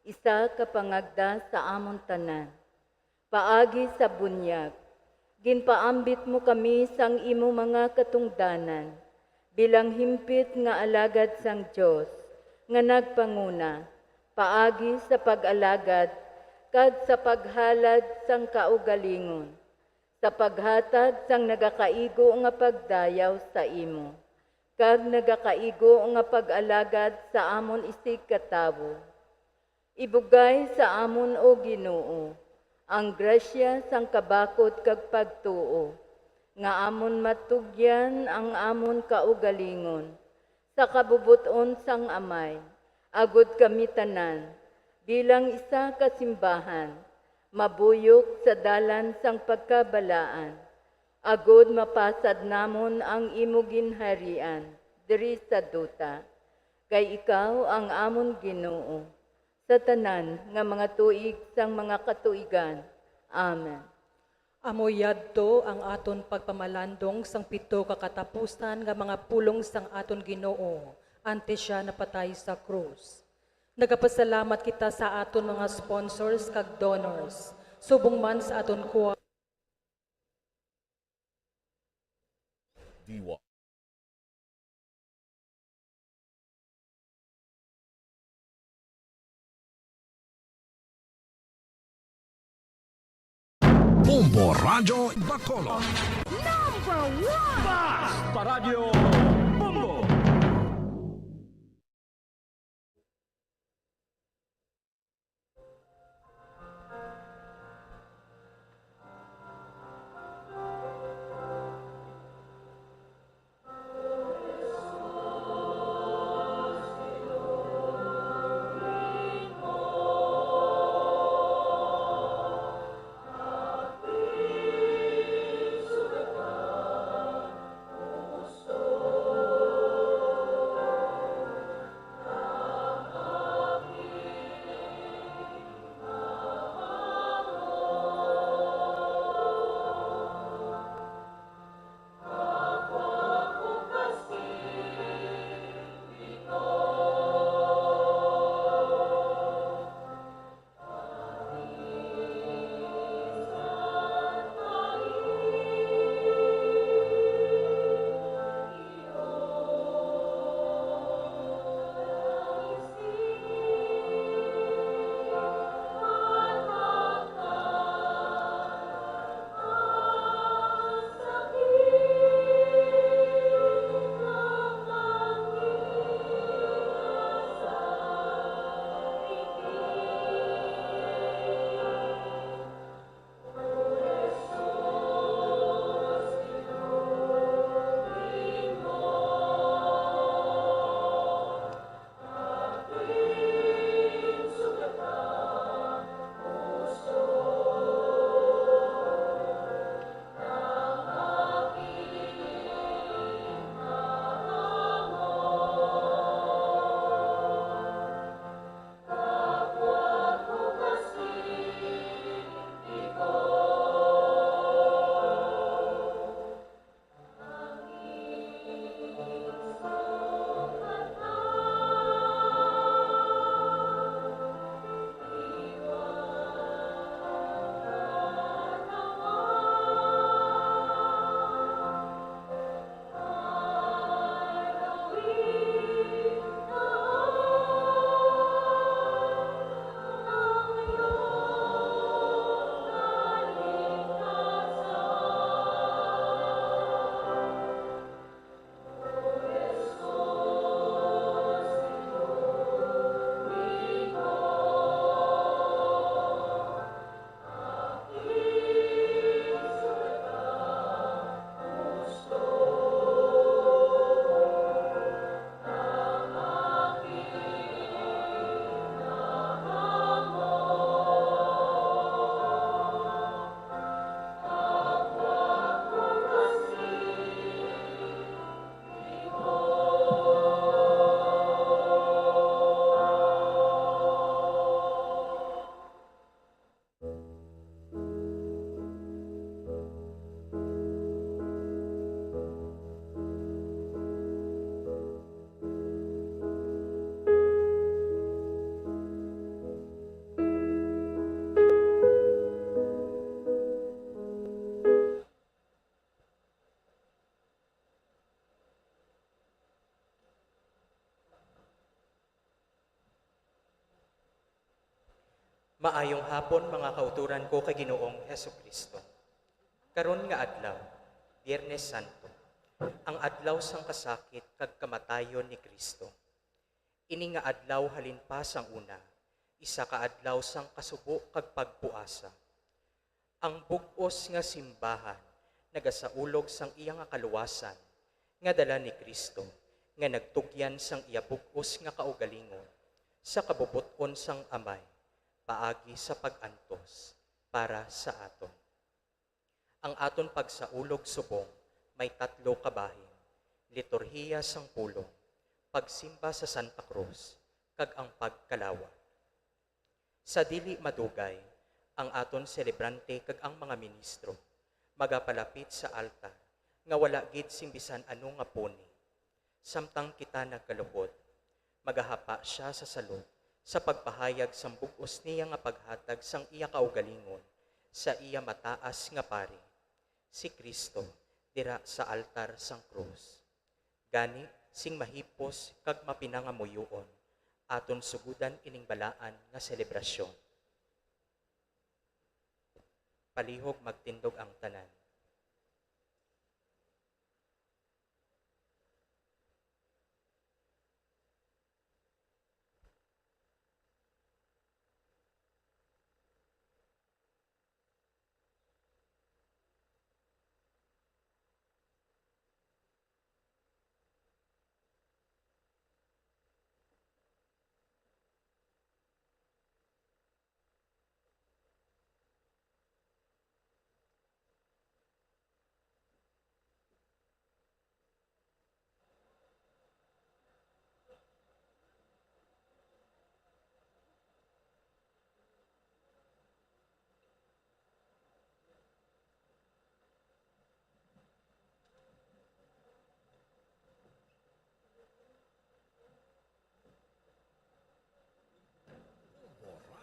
isa ka pangagda sa amon tanan. Paagi sa bunyag, ginpaambit mo kami sang imo mga katungdanan bilang himpit nga alagad sang Dios nga nagpanguna paagi sa pag-alagad kag sa paghalad sang kaugalingon, sa paghatag sang nagakaigo nga pagdayaw sa imo, kag nagakaigo nga pag-alagad sa amon isigkatawo. Ibugay sa amon, O Ginoo, ang grasya sang kabakod kag pagtuo, nga amon matugyan ang amon kaugalingon sa kabubot-on sang Amay, agod kami tanan, bilang isa ka simbahan, mabuyok sa dalan sang pagkabalaan, agud mapasad namon ang imo ginharian diri sa duta, kay ikaw ang amon Ginoo, sa tanan nga mga tuig sang mga katuigan. Amen. Amo yadto ang aton pagpamalandong sang pito ka katapusan nga mga pulong sang aton Ginoo, antes sia napatay sa krus. Nagapasalamat kita sa aton mga sponsors kag donors, subong man sa aton choir. Diwa. Bombo Radyo Bacolod. Number one! Basta Radyo Bombo! Maayong hapon, mga kauturan ko kay Ginoong Jesu-Cristo. Karon nga adlaw, Biyernes Santo, ang adlaw sang kasakit kag kamatayon ni Cristo. Ini nga adlaw halin pa sang una, isa ka adlaw sang kasubo kag pagpuasa. Ang bug-os nga simbahan nagasaulog sang iya nga kaluwasan nga dala ni Cristo, nga nagtugyan sang iya bug-os nga kaugalingon sa kabubot-on sang Amay paagi sa pag-antos para sa aton. Ang aton pagsaulog subong may tatlo ka bahin: liturhiya sang pulong, pagsimba sa Santa Cruz, kag ang pagkalawa. Sa dili madugay, ang aton selebrante kag ang mga ministro magapalapit sa altar nga wala gid sing bisan ano nga puni. Samtang kita nagaluhod, magahapa sia sa salud sa pagpahayag sang bug-os niya nga paghatag sang iya kaugalingon sa iya mataas nga pari, si Cristo, dira sa altar sang krus. Gani, sing mahipos kag mapinangamuyoon, aton sugodan ining balaan nga selebrasyon. Palihog magtindog ang tanan.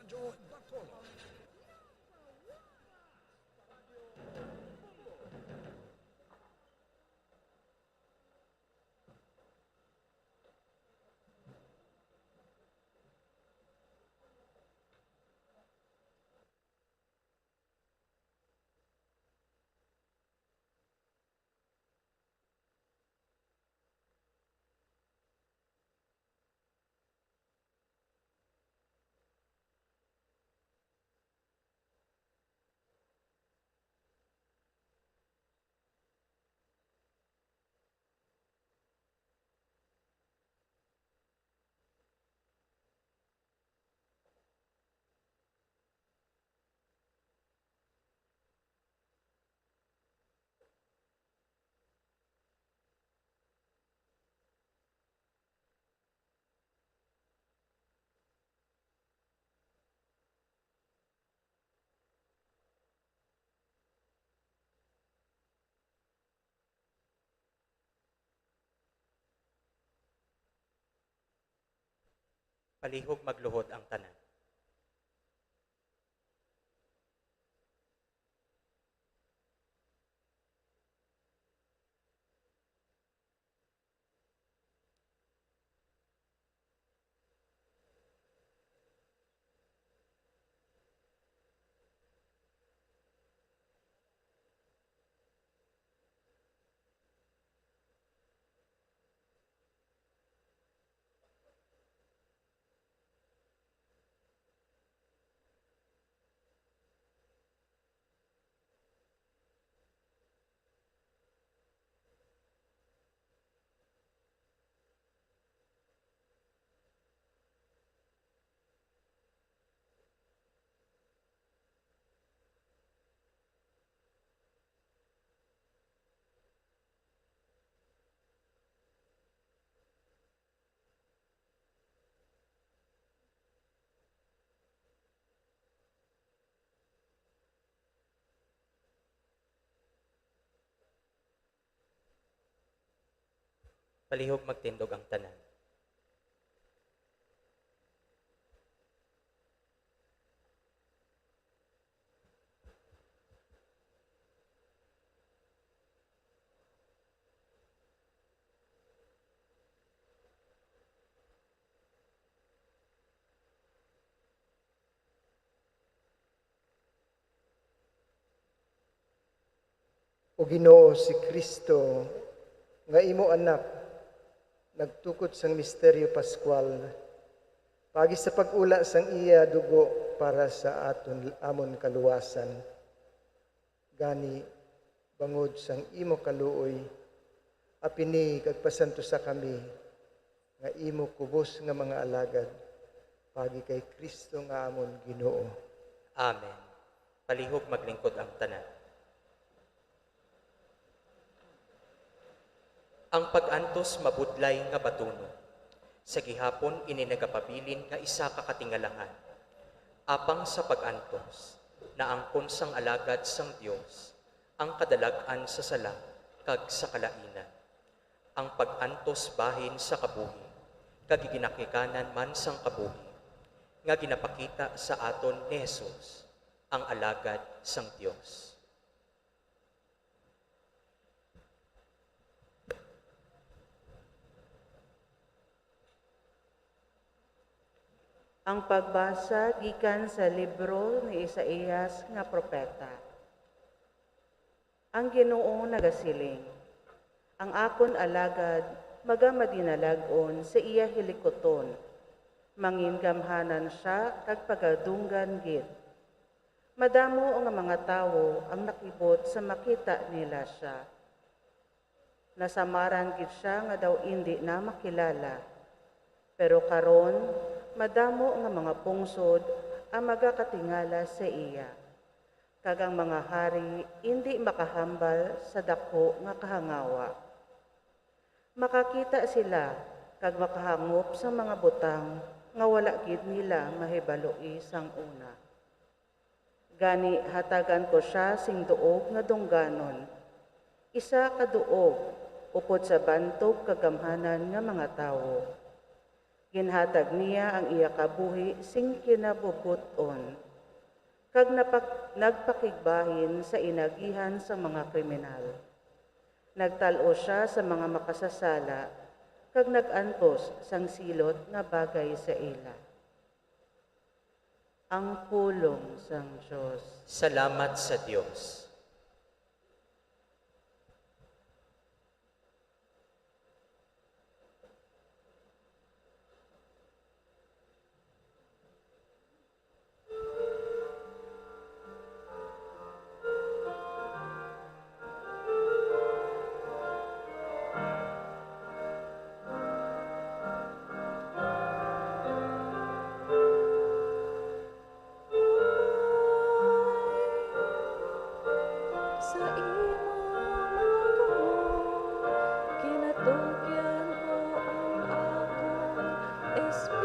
Radyo Bacolod. Palihog magluhod ang tanan. Palihog magtindog ang tanan. O Ginoo, si Cristo nga imo Anak nagtukod sang misteryo Pascual, paagi sa pag-ula sang iya dugo para sa aton, amon kaluwasan. Gani, bangod sang imo kaluoy, apini kag pasantusa kami nga imo kubos nga mga alagad, paagi kay Cristo nga amon Ginoo. Amen. Palihog maglingkod ang tanan. Ang pag-antos mabudlay nga batunon. Sa gihapon ini nagapabilin nga isa ka katingalangan. Apang sa pag-antos, naangkon sang alagad sang Dios ang kadalag-an sa sala kag sa kalainan. Ang pag-antos bahin sa kabuhi, kag ginakikanan man sang kabuhi, nga ginapakita sa aton ni Jesus, ang alagad sang Dios. Ang pagbasa gikan sa libro ni Isaias nga propeta. Ang Ginoo nagasiling, "Ang akon alagad magamadinalag-on sa iya hilikuton, mangingamhanan sia kag pagadunggan gid. Madamo nga mga tawo ang nakibot sa makita nila sia. Nasamaran gid sia nga daw indi na makilala. Pero karon, madamo nga mga pungsod ang magakatingala sa iya, kag ang mga hari indi makahambal sa daku nga kahangawa. Makakita sila kag makahangop sa mga butang nga wala gid nila mahibaloi sang una. Gani, hatagan ko sia sing duog nga dungganon, isa ka duog upod sa bantog kagamhanan nga mga tawo. Ginhatag niya ang iya kabuhi sing kinabubut-on, kag napak-, nagpakigbahin sa inagihan sang mga kriminal. Nagtal-o sia sa mga makasasala, kag nag-antos sang silot nga bagay sa ila." Ang pulong sang Dios. Salamat sa Dios. Sa imo mga kamot, ginatugyan ko ang akon espiritu.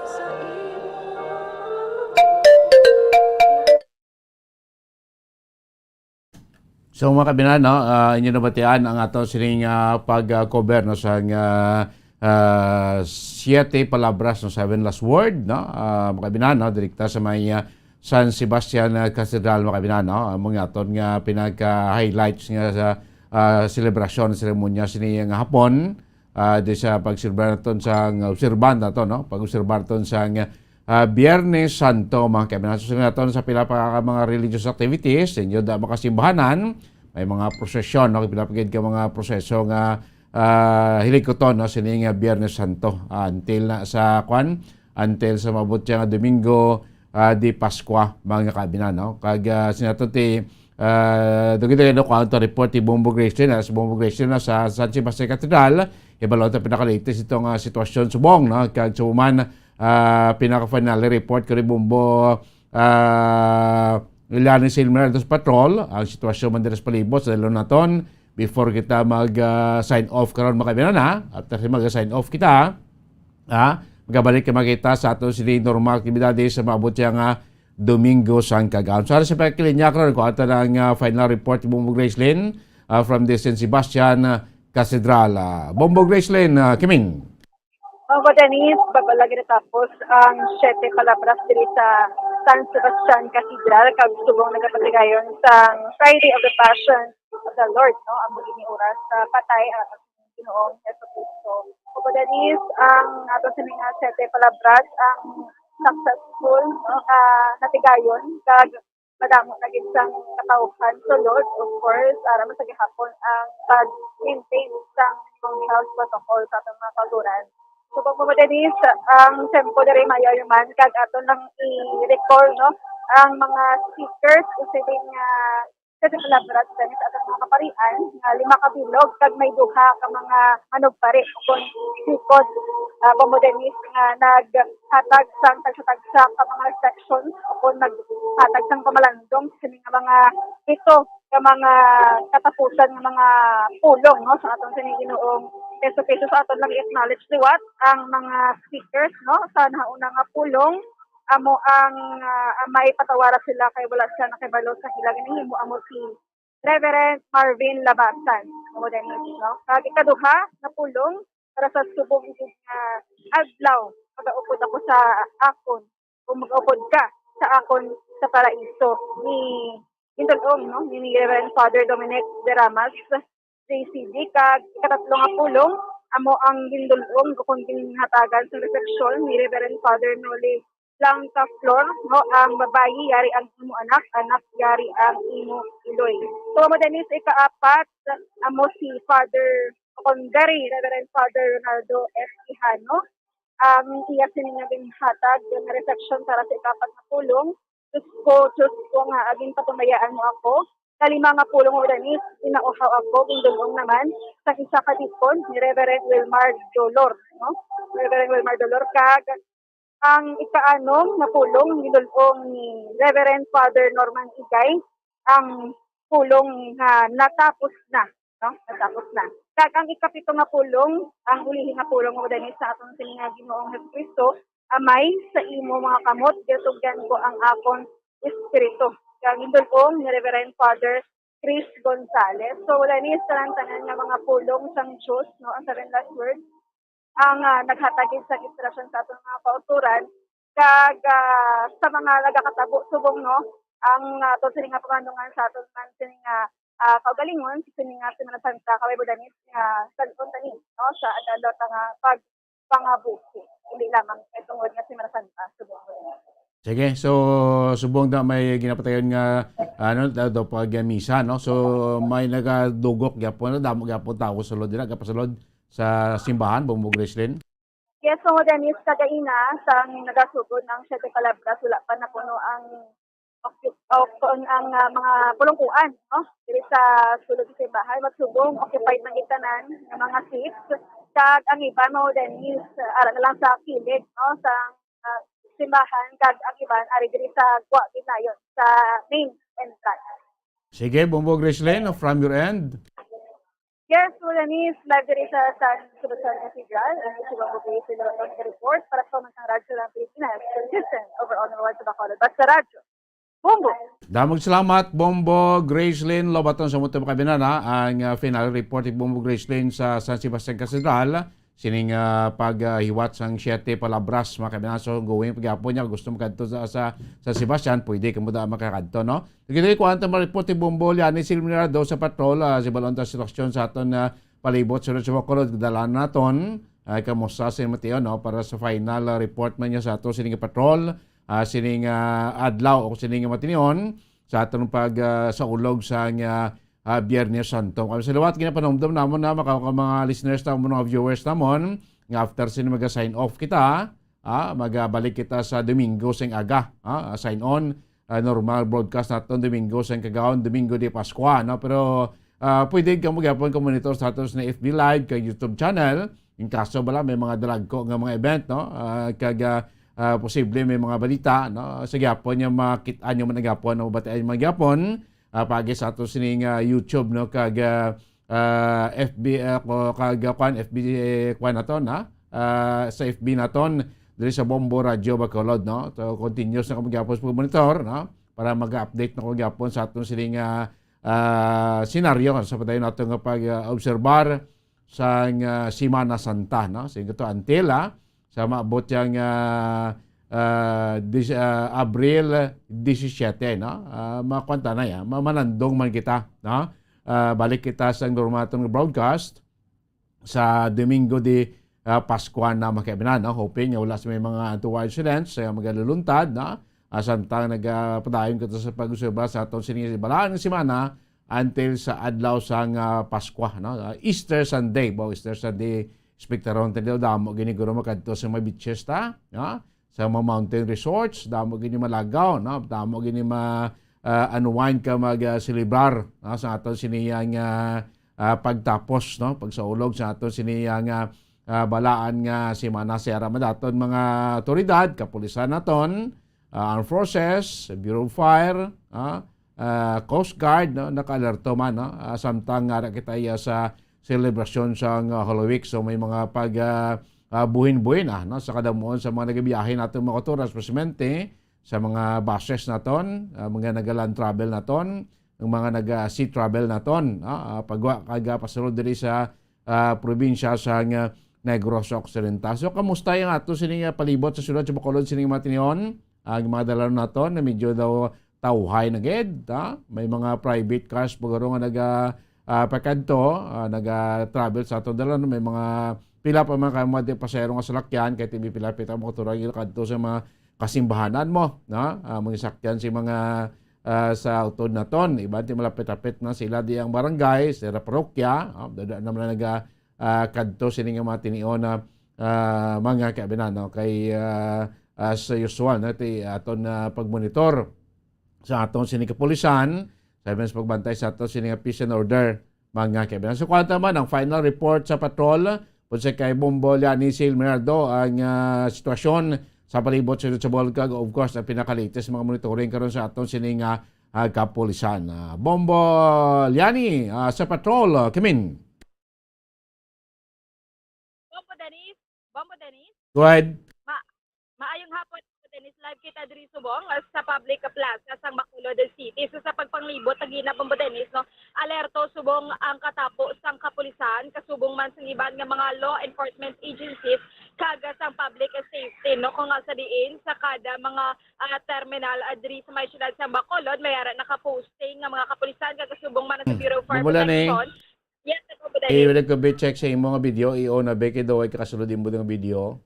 Sa imo mga kamot, So, mga kabinan, no, ah, inyo nabatian ang ato sining, ah, pag-cover, no, sang, ah, ah, siete palabras, no, seven last word, no, ah, mga kabinan, no, direkta sa may, ah, San Sebastian, ah, Cathedral, mga kabinan, no, amo nga aton nga pinaka-highlights nga sa, ah, selebrasyon, seremonya sini nga hapon. Ah, di sa pagserbar naton sang, obserban naton, no? Pag-obserbar naton sang, ah, Biyernes Santo, mga kaibigan. So, naton sa pila pa ka mga religious activities, inyo da makasimbahanan, may mga prosesyon, no? Pila pa gid ka mga proseso nga, ah, hilikuton, no? Sini nga Biyernes Santo, ah, until na sa, kwan, until sa maabot siya nga Domingo, ah, di Pascua, mga kaibigan, no? Kag, ah, sinato ti, ah, dugay-dugay, no, kuha to report ti Bombo Gracelyn, ah, si Bombo Gracelyn, no, sa San Sebastian Cathedral, ibalo ta pinaka-latest itong, ah, sitwasyon subong, no? Kag subong man, ah, pinaka-final report ko ni Bombo, ah, Lani Silmer dos Patrol, ang sitwasyon man diri sa palibot sa Dalaw Naton, before kita mag, ah, sign off karon, mga kaibigan, ha? After mag-sign off kita, ha? Magabalik ka makita sa ato sini normal aktibidades sa maabot siya nga Domingo sang kagahapon. So, sa pagkilinya karon, kuha ta ang, ah, final report ni Bombo Gracelyn, ah, from the San Sebastian, ah, Cathedral. Ah, Bombo Gracelyn, ah, Kiming. Mga Dennis, bago lagi natapos ang Siete Palabras diri sa San Sebastian Cathedral, kag subong nagapatigayon sang Friday of the Passion of the Lord, no? Amo ini oras sa patay ang aton Ginoong Jesu-Cristo. Mga Dennis, ang aton sini nga Siete Palabras, ang successful, no, nga natigayon, kag madamo na gid sang katawhan sulod, of course, aram sa gihapon ang pag-maintain sang inyong health protocol sa atong mga kauturan. So, kung mo, Denise, ang tempo diri mayor man, kag ato lang i-recall, no, ang mga speakers, usiling nga sa palabra sa Denise, atong mga kaparian, nga lima ka bilog, kag may duha ka mga manugpari, o kung sikod, ah, kung mo, Denise, nga naghatag sang tagsa-tagsa ka mga reflections, o kung naghatag sang pamalandong sa mga ito ka mga katapusan nga mga pulong, no, sa atong sining Ginoong Jesu Cristo. So, aton lang i-acknowledge liwat ang mga speakers, no, sa nahauna nga pulong. Amo ang, ah, may patawara sila kay wala sila nakibalo sa ila ginahimo, amo si Reverend Marvin Labasan, amo din, no? Kag ikaduha nga pulong para sa subong gid nga adlaw, magaupod ako sa akon, o magaupod ka sa akon sa paraiso, ni gindul-ong, no, ni Reverend Father Dominic Deramas, J C D, kag ikatatlo nga pulong amo ang gindul-ong o kung ginhatagan sa refleksyon ni Reverend Father Noli Blanca Flor, no, ang babayi, yari ang imo anak, anak, yari ang imo iloy. So, amo din sa ikaapat, amo si Father, o kung very Reverend Father Ronaldo F. Quijano, ang iya sini nga ginhatag nga reflection para sa ikaapat nga pulong, Diyos ko, Diyos ko, nga agin patumayaan mo ako. Kalima nga pulong, o Denise, ginauhaw ako, gindul-ong naman sa isa ka dikon, ni Reverend Wilmar Dolor, no? Reverend Wilmar Dolor, kag ang ikaanom nga pulong, gindul-ong ni Reverend Father Norman Igay, ang pulong nga natapos na, no? Natapos na. Kag ang ikapito nga pulong, ang ulihi nga pulong, o Denise, sa aton sini nga Ginoong Jesucristo, amay sa imo mga kamot, ginatugyan ko ang akon espiritu. Kag gindul-ong ni Reverend Father Chris Gonzalez. So, wala ni sa tanan nga mga pulong sang Diyos, no, ang seven last words, ang, ah, naghatag gid sa inspirasyon sa aton mga kauturan, kag, ah, sa mga nagakatabo subong, no, ang, ah, aton sini nga pamandungan sa aton man sini nga, ah, kaugalingon sa sini nga Semana Santa, kaway budanis nga sal-on tani, no, sa adlaw ta nga pagpangabuhi, hindi lamang kay tungod nga Semana Santa subong. Sige, so subong na may ginapatayon nga, ano, daw, daw pag misa, no? So may nagadugok gyapon, damo gyapon tawo sulod dira, gapasulod sa simbahan, Bumbog Gracelyn? Yes, so Dennis, kagaina sang nagasugod ang Siete Palabras, wala pa napuno ang occup-, o kon ang, ah, mga pulungkuan, no? Diri sa sulod sa simbahan, magsubong occupied na gid tanan nga mga seats. Kag ang iban, mga Dennis, ara na lang sa kilid, no? Sa, ah, simbahan, kag ang iban ari diri sa gwa gid nayon, sa main entrance. Sige, Bumbog Gracelyn, from your end. Yes, Ulanis, live diri sa San Sebastian Cathedral. Ang isugang mo po yung sinulat ng report para sa Pamansang Radyo ng Pilipinas. Consistent over all the world sa Bacolod. Basta Radyo. Bombo! Damog salamat, Bombo Gracelyn Lobaton, sa muto, mga kabinana, ang, ah, final report ni Bombo Gracelyn sa San Sebastian Cathedral. Sining, ah, paghiwat sang Siete Palabras, mga kabinana. So, going pagyapon niya, gusto mo kadto sa, sa, sa Sebastian, pwede ka mo da makakadto, no? Sige, kuan ta, ma-report ni Bombo Liani Silmirado sa patrol, ah, si balon ta sitwasyon sa aton, ah, palibot sa Rancho Bacolod, dala naton, ah, kamusta si Mateo, no? Para sa final, ah, report man niya sa ato, sining patrol, ah, sining, ah, adlaw o sining matinion sa aton pag, ah, sa ulog sa, ah, ah, Biyernes Santo. Kami sa liwat, ginapanumdum namon na maka-, ka mga listeners namon, mga viewers namon, nga after sini maga-sign off kita, ah, magabalik kita sa Domingo sing aga, ah, sign on, ah, normal broadcast naton Domingo sing kagahon, Domingo de Pascua, no? Pero, ah, pwede kamo gyapon ka monitor sa aton sa F B Live, kag YouTube channel. In kaso bala may mga dalagko nga mga event, no? Ah, kag, ah, ah, posible may mga balita, no? Sa gyapon nga makit-an nyo man gyapon, o batian nyo man gyapon, ah, paagi sa aton sining, ah, YouTube, no? Kag, ah, ah, F B, ah, ko-, kag, ah, kwan, F B, eh, kwan naton, ha? Ah, sa F B naton, diri sa Bombo Radyo Bacolod, no? So, continuous na kamo gyapon sa pag-monitor, no? Para mag-update na ko gyapon sa aton sining, ah, ah, senaryo sa padayon nato nga pag, ah, obserbar sang, ah, Semana Santa, no? Sige to, until, ah, sa maabot yang, ah, ah, dis-, ah, Abril disisiete, no? Ah, makuan ta na ya, ma-, manandong man kita, no? Ah, balik kita sa normal naton nga broadcast sa Domingo de ah, Paskuhan na, mga kaibigan, no? Hoping nga wala sa may mga untoward incidents, ah, magaluluntad, no? Ah, samtang nagapadayon kita sa pag-obserba sa aton sining balaan nga semana until sa adlaw sang, ah, Paskwa, no? Ah, Easter Sunday, ba, Easter Sunday, ekspektaron ta daw damo gini guro makadto sa mga beaches ta, no? Sa mga mountain resorts, damo gini malagaw, no? Damo gini ma, ah, unwind ka mag, ah, celebrar, no? Sa aton siniyang, ah, ah, pagtapos, no? Pagsaulog sa aton siniyang, ah, ah, balaan nga semana. Sa ara man daton mga awtoridad, kapulisan naton, ah, Armed Forces, Bureau of Fire, ah, ah, Coast Guard, no, naka-alerto man, no, ah, samtang ara kita iya sa selebrasyon sang, ah, Holy Week. So, may mga pag, ah, ah, buhin-buhin, ah, no, sa kadamuon sa mga nagabiyahe naton mga kautoran, especialmente sa mga buses naton, ah, mga naga-land travel naton, ang mga naga-sea travel naton, no, ah, pagwa kag, ah, pasulod diri sa, ah, probinsya sang, ah, Negros Occidental. So, kamusta ang ato sini nga palibot sa siyudad sa Bacolod sini nga mga tinion? Ang mga dalanon naton na medyo daw tawhay na gid, ha? May mga private cars pa guro nga naga, ah, pakadto, ah, naga-travel sa aton dalanon. May mga pila pa man ka mga pasahero nga salakyan, kay ti pila-pila mo kadto sa mga kasimbahanan mo, no? Ah, mga sakyan si mga, ah, sa utod naton, iban ti malapit-lapit na sila di ang barangay, sa parokya, ah, dada naman na naga, ah, kadto sini nga mga tinion na, ah, mga kaibigan, no? Kay, ah, as usual, no? Ti aton na pagmonitor sa aton sini kapulisan, sa sa pagbantay sa aton sini nga peace and order, mga kaibigan. So, kuwanta man ang final report sa patrol, kung sa kay Bombo Liani Sil Meraldo, ang, ah, sitwasyon sa palibot sa Luzon, Bohol, kag, of course, ang pinaka-latest mga monitoring karon sa aton sini nga, ah, kapulisan. Ah, Bombo Liani, ah, sa patrol, ah, Kimin. Bombo Dennis, Bombo Dennis. Go ahead. Ma-, maayong hapon, Bombo Dennis. Live kita diri subong, ah, sa public plaza sang Bacolod City. So, sa pagpanglibot, tagina, Bombo Dennis, no, alerto subong ang katapo sang kapulisan, kasubong man sang iban nga mga law enforcement agencies, kag sang public safety, no, kung asa diin sa kada mga, ah, terminal, ah, diri sa may siyudad sang Bacolod, may ara nakaposting nga mga kapulisan, kag kasubong man sa Hmm. Bureau of Fire Bumula ni. Protection. Yes, Bombo Dennis. Eh, wala ko be check sa imo nga video, i-on na be, kay daw ay kakasulod imo nga video.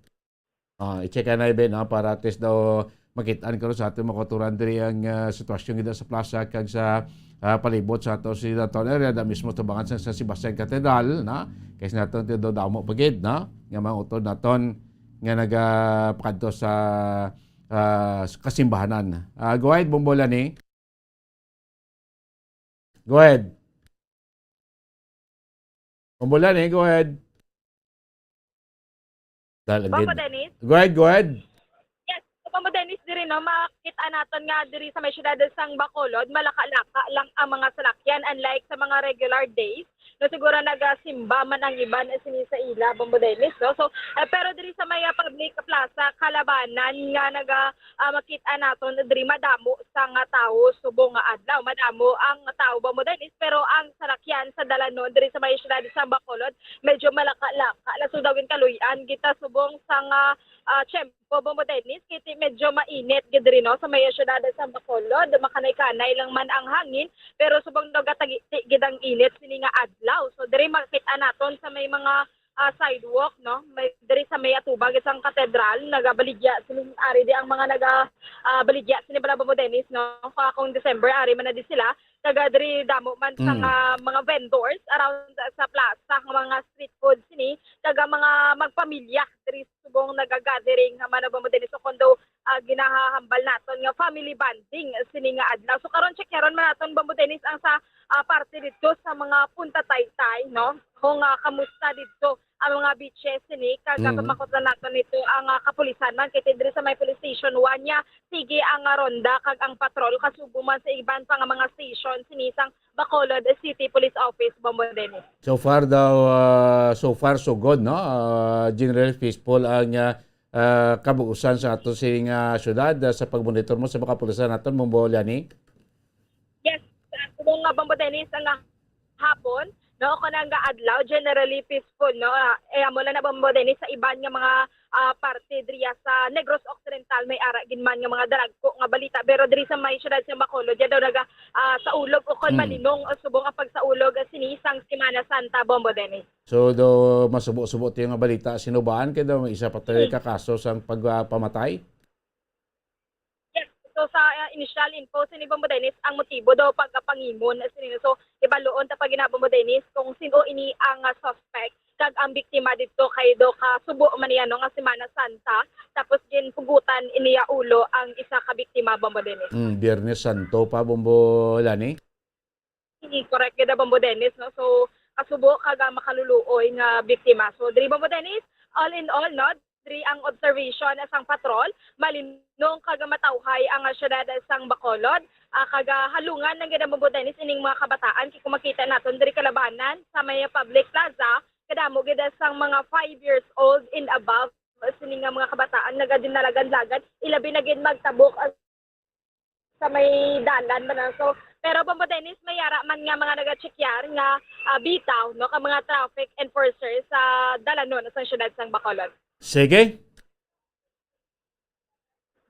Ah, i-check na be, no, para at least daw makit-an karon sa aton mga kautoran diri ang, ah, sitwasyon gid sa plaza kag sa, ah, palibot sa ato sa downtown area, da mismo tubangan sa San Sebastian Cathedral, na kay sa naton ti daw damo pa gid, no, nga mga utod naton nga nagapakadto sa, ah, sa kasimbahanan. Ah, go ahead, Bombo Liani. Go ahead. Bombo Liani, go ahead. Dahil ang Bombo gid- Dennis? Go ahead, go ahead. Yes, so, Bombo Dennis, diri, no, makita naton nga diri sa may siyudad sang Bacolod, malaka-laka lang ang mga salakyan, unlike sa mga regular days. No, siguro nagasimba man ang iban sini sa ila, Bombo Dennis, no? So, eh, pero diri sa may, ah, public plaza, Kalabanan, nga naga, ah, makita naton diri, madamo sa nga tawo subong nga adlaw. Madamo ang tawo, Bombo Dennis, pero ang salakyan sa dalanon diri sa may siyudad sa Bacolod, medyo malaka-laka. Laso daw ginkaluy-an kita subong sa nga, ah, tiyempo, Bombo Dennis, kay ti medyo mainit gid diri, no, sa may siyudad sa Bacolod. Makanay-kanay lang man ang hangin, pero subong daw gatagiti gid ang init sini nga adlaw. So, diri makita naton sa may mga, ah, sidewalk, no? May, diri sa may atubang sang katedral, nagabaligya sini, ari di ang mga naga, ah, baligya sini bala, Bombo Dennis, no? Kung akong December, ari man na di sila. Taga diri damo man sa Mm. nga mga vendors around sa, sa plaza, nga mga street food sini, taga mga magpamilya diri subong nagagathering nga man, Bombo Dennis, o kundo, ah, ginahahambal naton nga family bonding sini nga adlaw. So, karon, check-eron man naton, Bombo Dennis, ang sa, ah, parte dito sa mga Punta Taytay, no? Kung, ah, kamusta dito ang mga beaches sini, kag, ah, Mm. pamakutlan naton nito ang, ah, kapulisan man, kay diri sa may police station one niya, sige ang, ah, ronda kag ang patrol, kasubong man sa iban pa nga mga station sini sang Bacolod City Police Office, Bombo Dennis. So far daw, ah, so far so good, no? Ah, generally peaceful ang, ah, ah, kabug-usan sa ato sini nga syudad, ah, sa pagmonitor mo sa mga kapulisan naton, Bombo Liani? Yes, ah, subong nga, Bombo Dennis, ang, ah, hapon, No, kung ang adlaw, generally peaceful, no? Ah, eh, amo lang na, Bombo Dennis, sa iban nga mga, ah, parte diriya sa Negros Occidental, may ara gid man nga mga dalagko nga balita. Pero diri sa may siyudad sa Bacolod, diya daw naga, ah, saulog o kon Mm. malinong o subong ang pagsaulog, ah, sini sang Semana Santa, Bombo Dennis. So, do masubo-subo tiyo nga balita, sinubaan kay daw may isa pa tayo Mm. ka kaso sang pagpamatay? Yes. So, sa, ah, initial info, sini, Bombo Dennis, ang motibo daw pagkapangimon, sini. So, ibaluon ta pa gina, Bombo Dennis, kung sino ini ang, ah, suspect kag ang biktima dito kay do ka subo man niya, no, nga Semana Santa, tapos ginpugutan iniya ulo ang isa ka biktima, Bombo Dennis. Mm, Biyernes Santo pa, Bombo Lani? Mm, correct gid, Bombo Dennis, no? So, kasubo kag, ah, makaluluoy nga biktima. So, diri, Bombo Dennis, all in all, no, diri ang observation sang patrol, malinong kag matawhay ang, ah, siyudad sang Bacolod. Ah, kag, ah, halungan lang gid, Bombo Dennis, ining mga kabataan. Kay kung makita naton diri kalabanan sa may public plaza, kadamo gid sang mga five years old and above sini nga mga kabataan nagadinalagan-lagan, ilabi na gid magtabok, ah, sa may dalan ba na. So, pero, Bombo Dennis, may ara man nga mga nagachekyar nga, ah, bitaw, no, ka mga traffic enforcers sa dalanon sa siyudad sang Bacolod. Sige.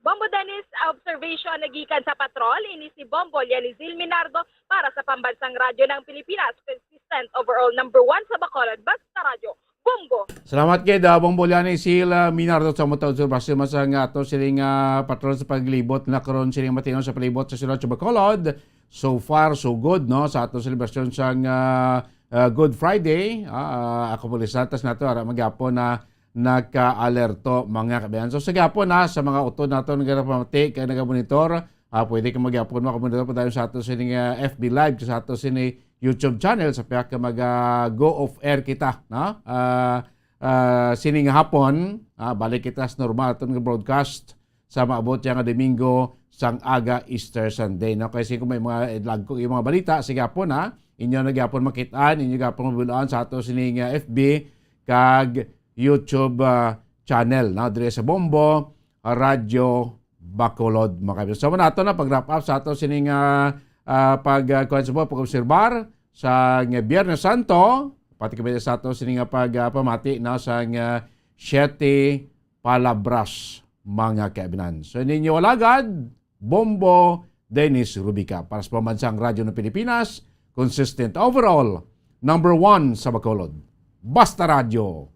Bombo Dennis, observation na gikan sa patrol, ini si Bombo Lianizil Minardo para sa Pambansang Radyo ng Pilipinas, consistent overall number one sa Bacolod, basta radyo, Bombo. Salamat gid, ah, Bombo Lianizil, ah, Minardo, sa mga obserbasyon man sa nga ato sining, ah, patrol sa paglibot na karon sining matino sa palibot sa siyudad sa Bacolod. So far, so good, no? Sa ato selebrasyon sang, ah, ah, Good Friday, ah, ah, ako po lisantas nato, ara magyapon na nagka-alerto, mga kabayan. So, sa gyapon, ha, sa mga utod nato nga nagapamati kay nagamonitor, ah, pwede ka magyapon makamonitor pa tayo sa ato sining, ah, F B Live, sa ato sini YouTube channel, sa pihak ka mag, ah, go off air kita, no? Ah, ah, sining hapon, ah, balik kita sa normal aton nga broadcast sa maabot siya nga Domingo sang aga, Easter Sunday, no? Kay kung may mga idlag ko yung mga balita, sige po na, inyo na gyapon makit-an, inyo gyapon mabulaan sa ato sining, ah, F B kag YouTube, ah, channel, no? Dire sa Bombo, ah, Radyo Bacolod, mga kaibigan. So, muna ato na pag-wrap up sa ato sining, ah, ah, pag, ah, kuwan sa buwan, pag-obserbar sa nga Biyernes Santo, pati kami sa ato sining, ah, pag, ah, pamati, no? Sa nga Siete Palabras, mga kaibigan. So, ninyo alagad, Bombo Dennis Rubica. Para sa Pambansang Radyo ng Pilipinas, consistent overall, number one sa Bacolod. Basta Radyo,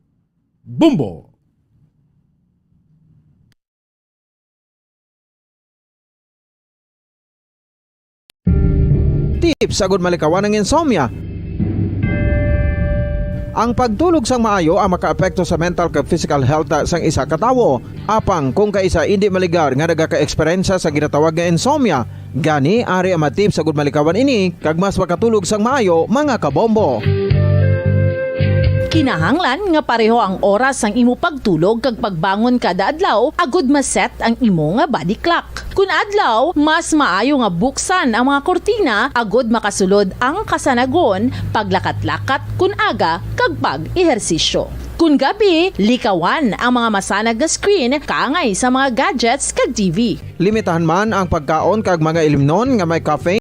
Bombo! Tips agud malikawan ang insomnia. Ang pagtulog sang maayo ang makaapekto sa mental kag physical health sang isa ka tawo. Apang kung kaisa indi maligar nga nagaka-eksperyensya sa ginatawag nga insomnia, gani ari ang mga tips agud malikawan ini kag mas makatulog sang maayo, mga kabombo. Kinahanglan nga pareho ang oras sang imo pagtulog kag pagbangon kada adlaw agud ma-set ang imo nga body clock. Kun adlaw, mas maayo nga buksan ang mga kurtina agud makasulod ang kasanagon, paglakat-lakat kun aga, kag pag-ehersisyo. Kun gabi, likawan ang mga masanag nga screen kaangay sa mga gadgets kag T V. Limitahan man ang pagkaon kag mga ilimnon nga may caffeine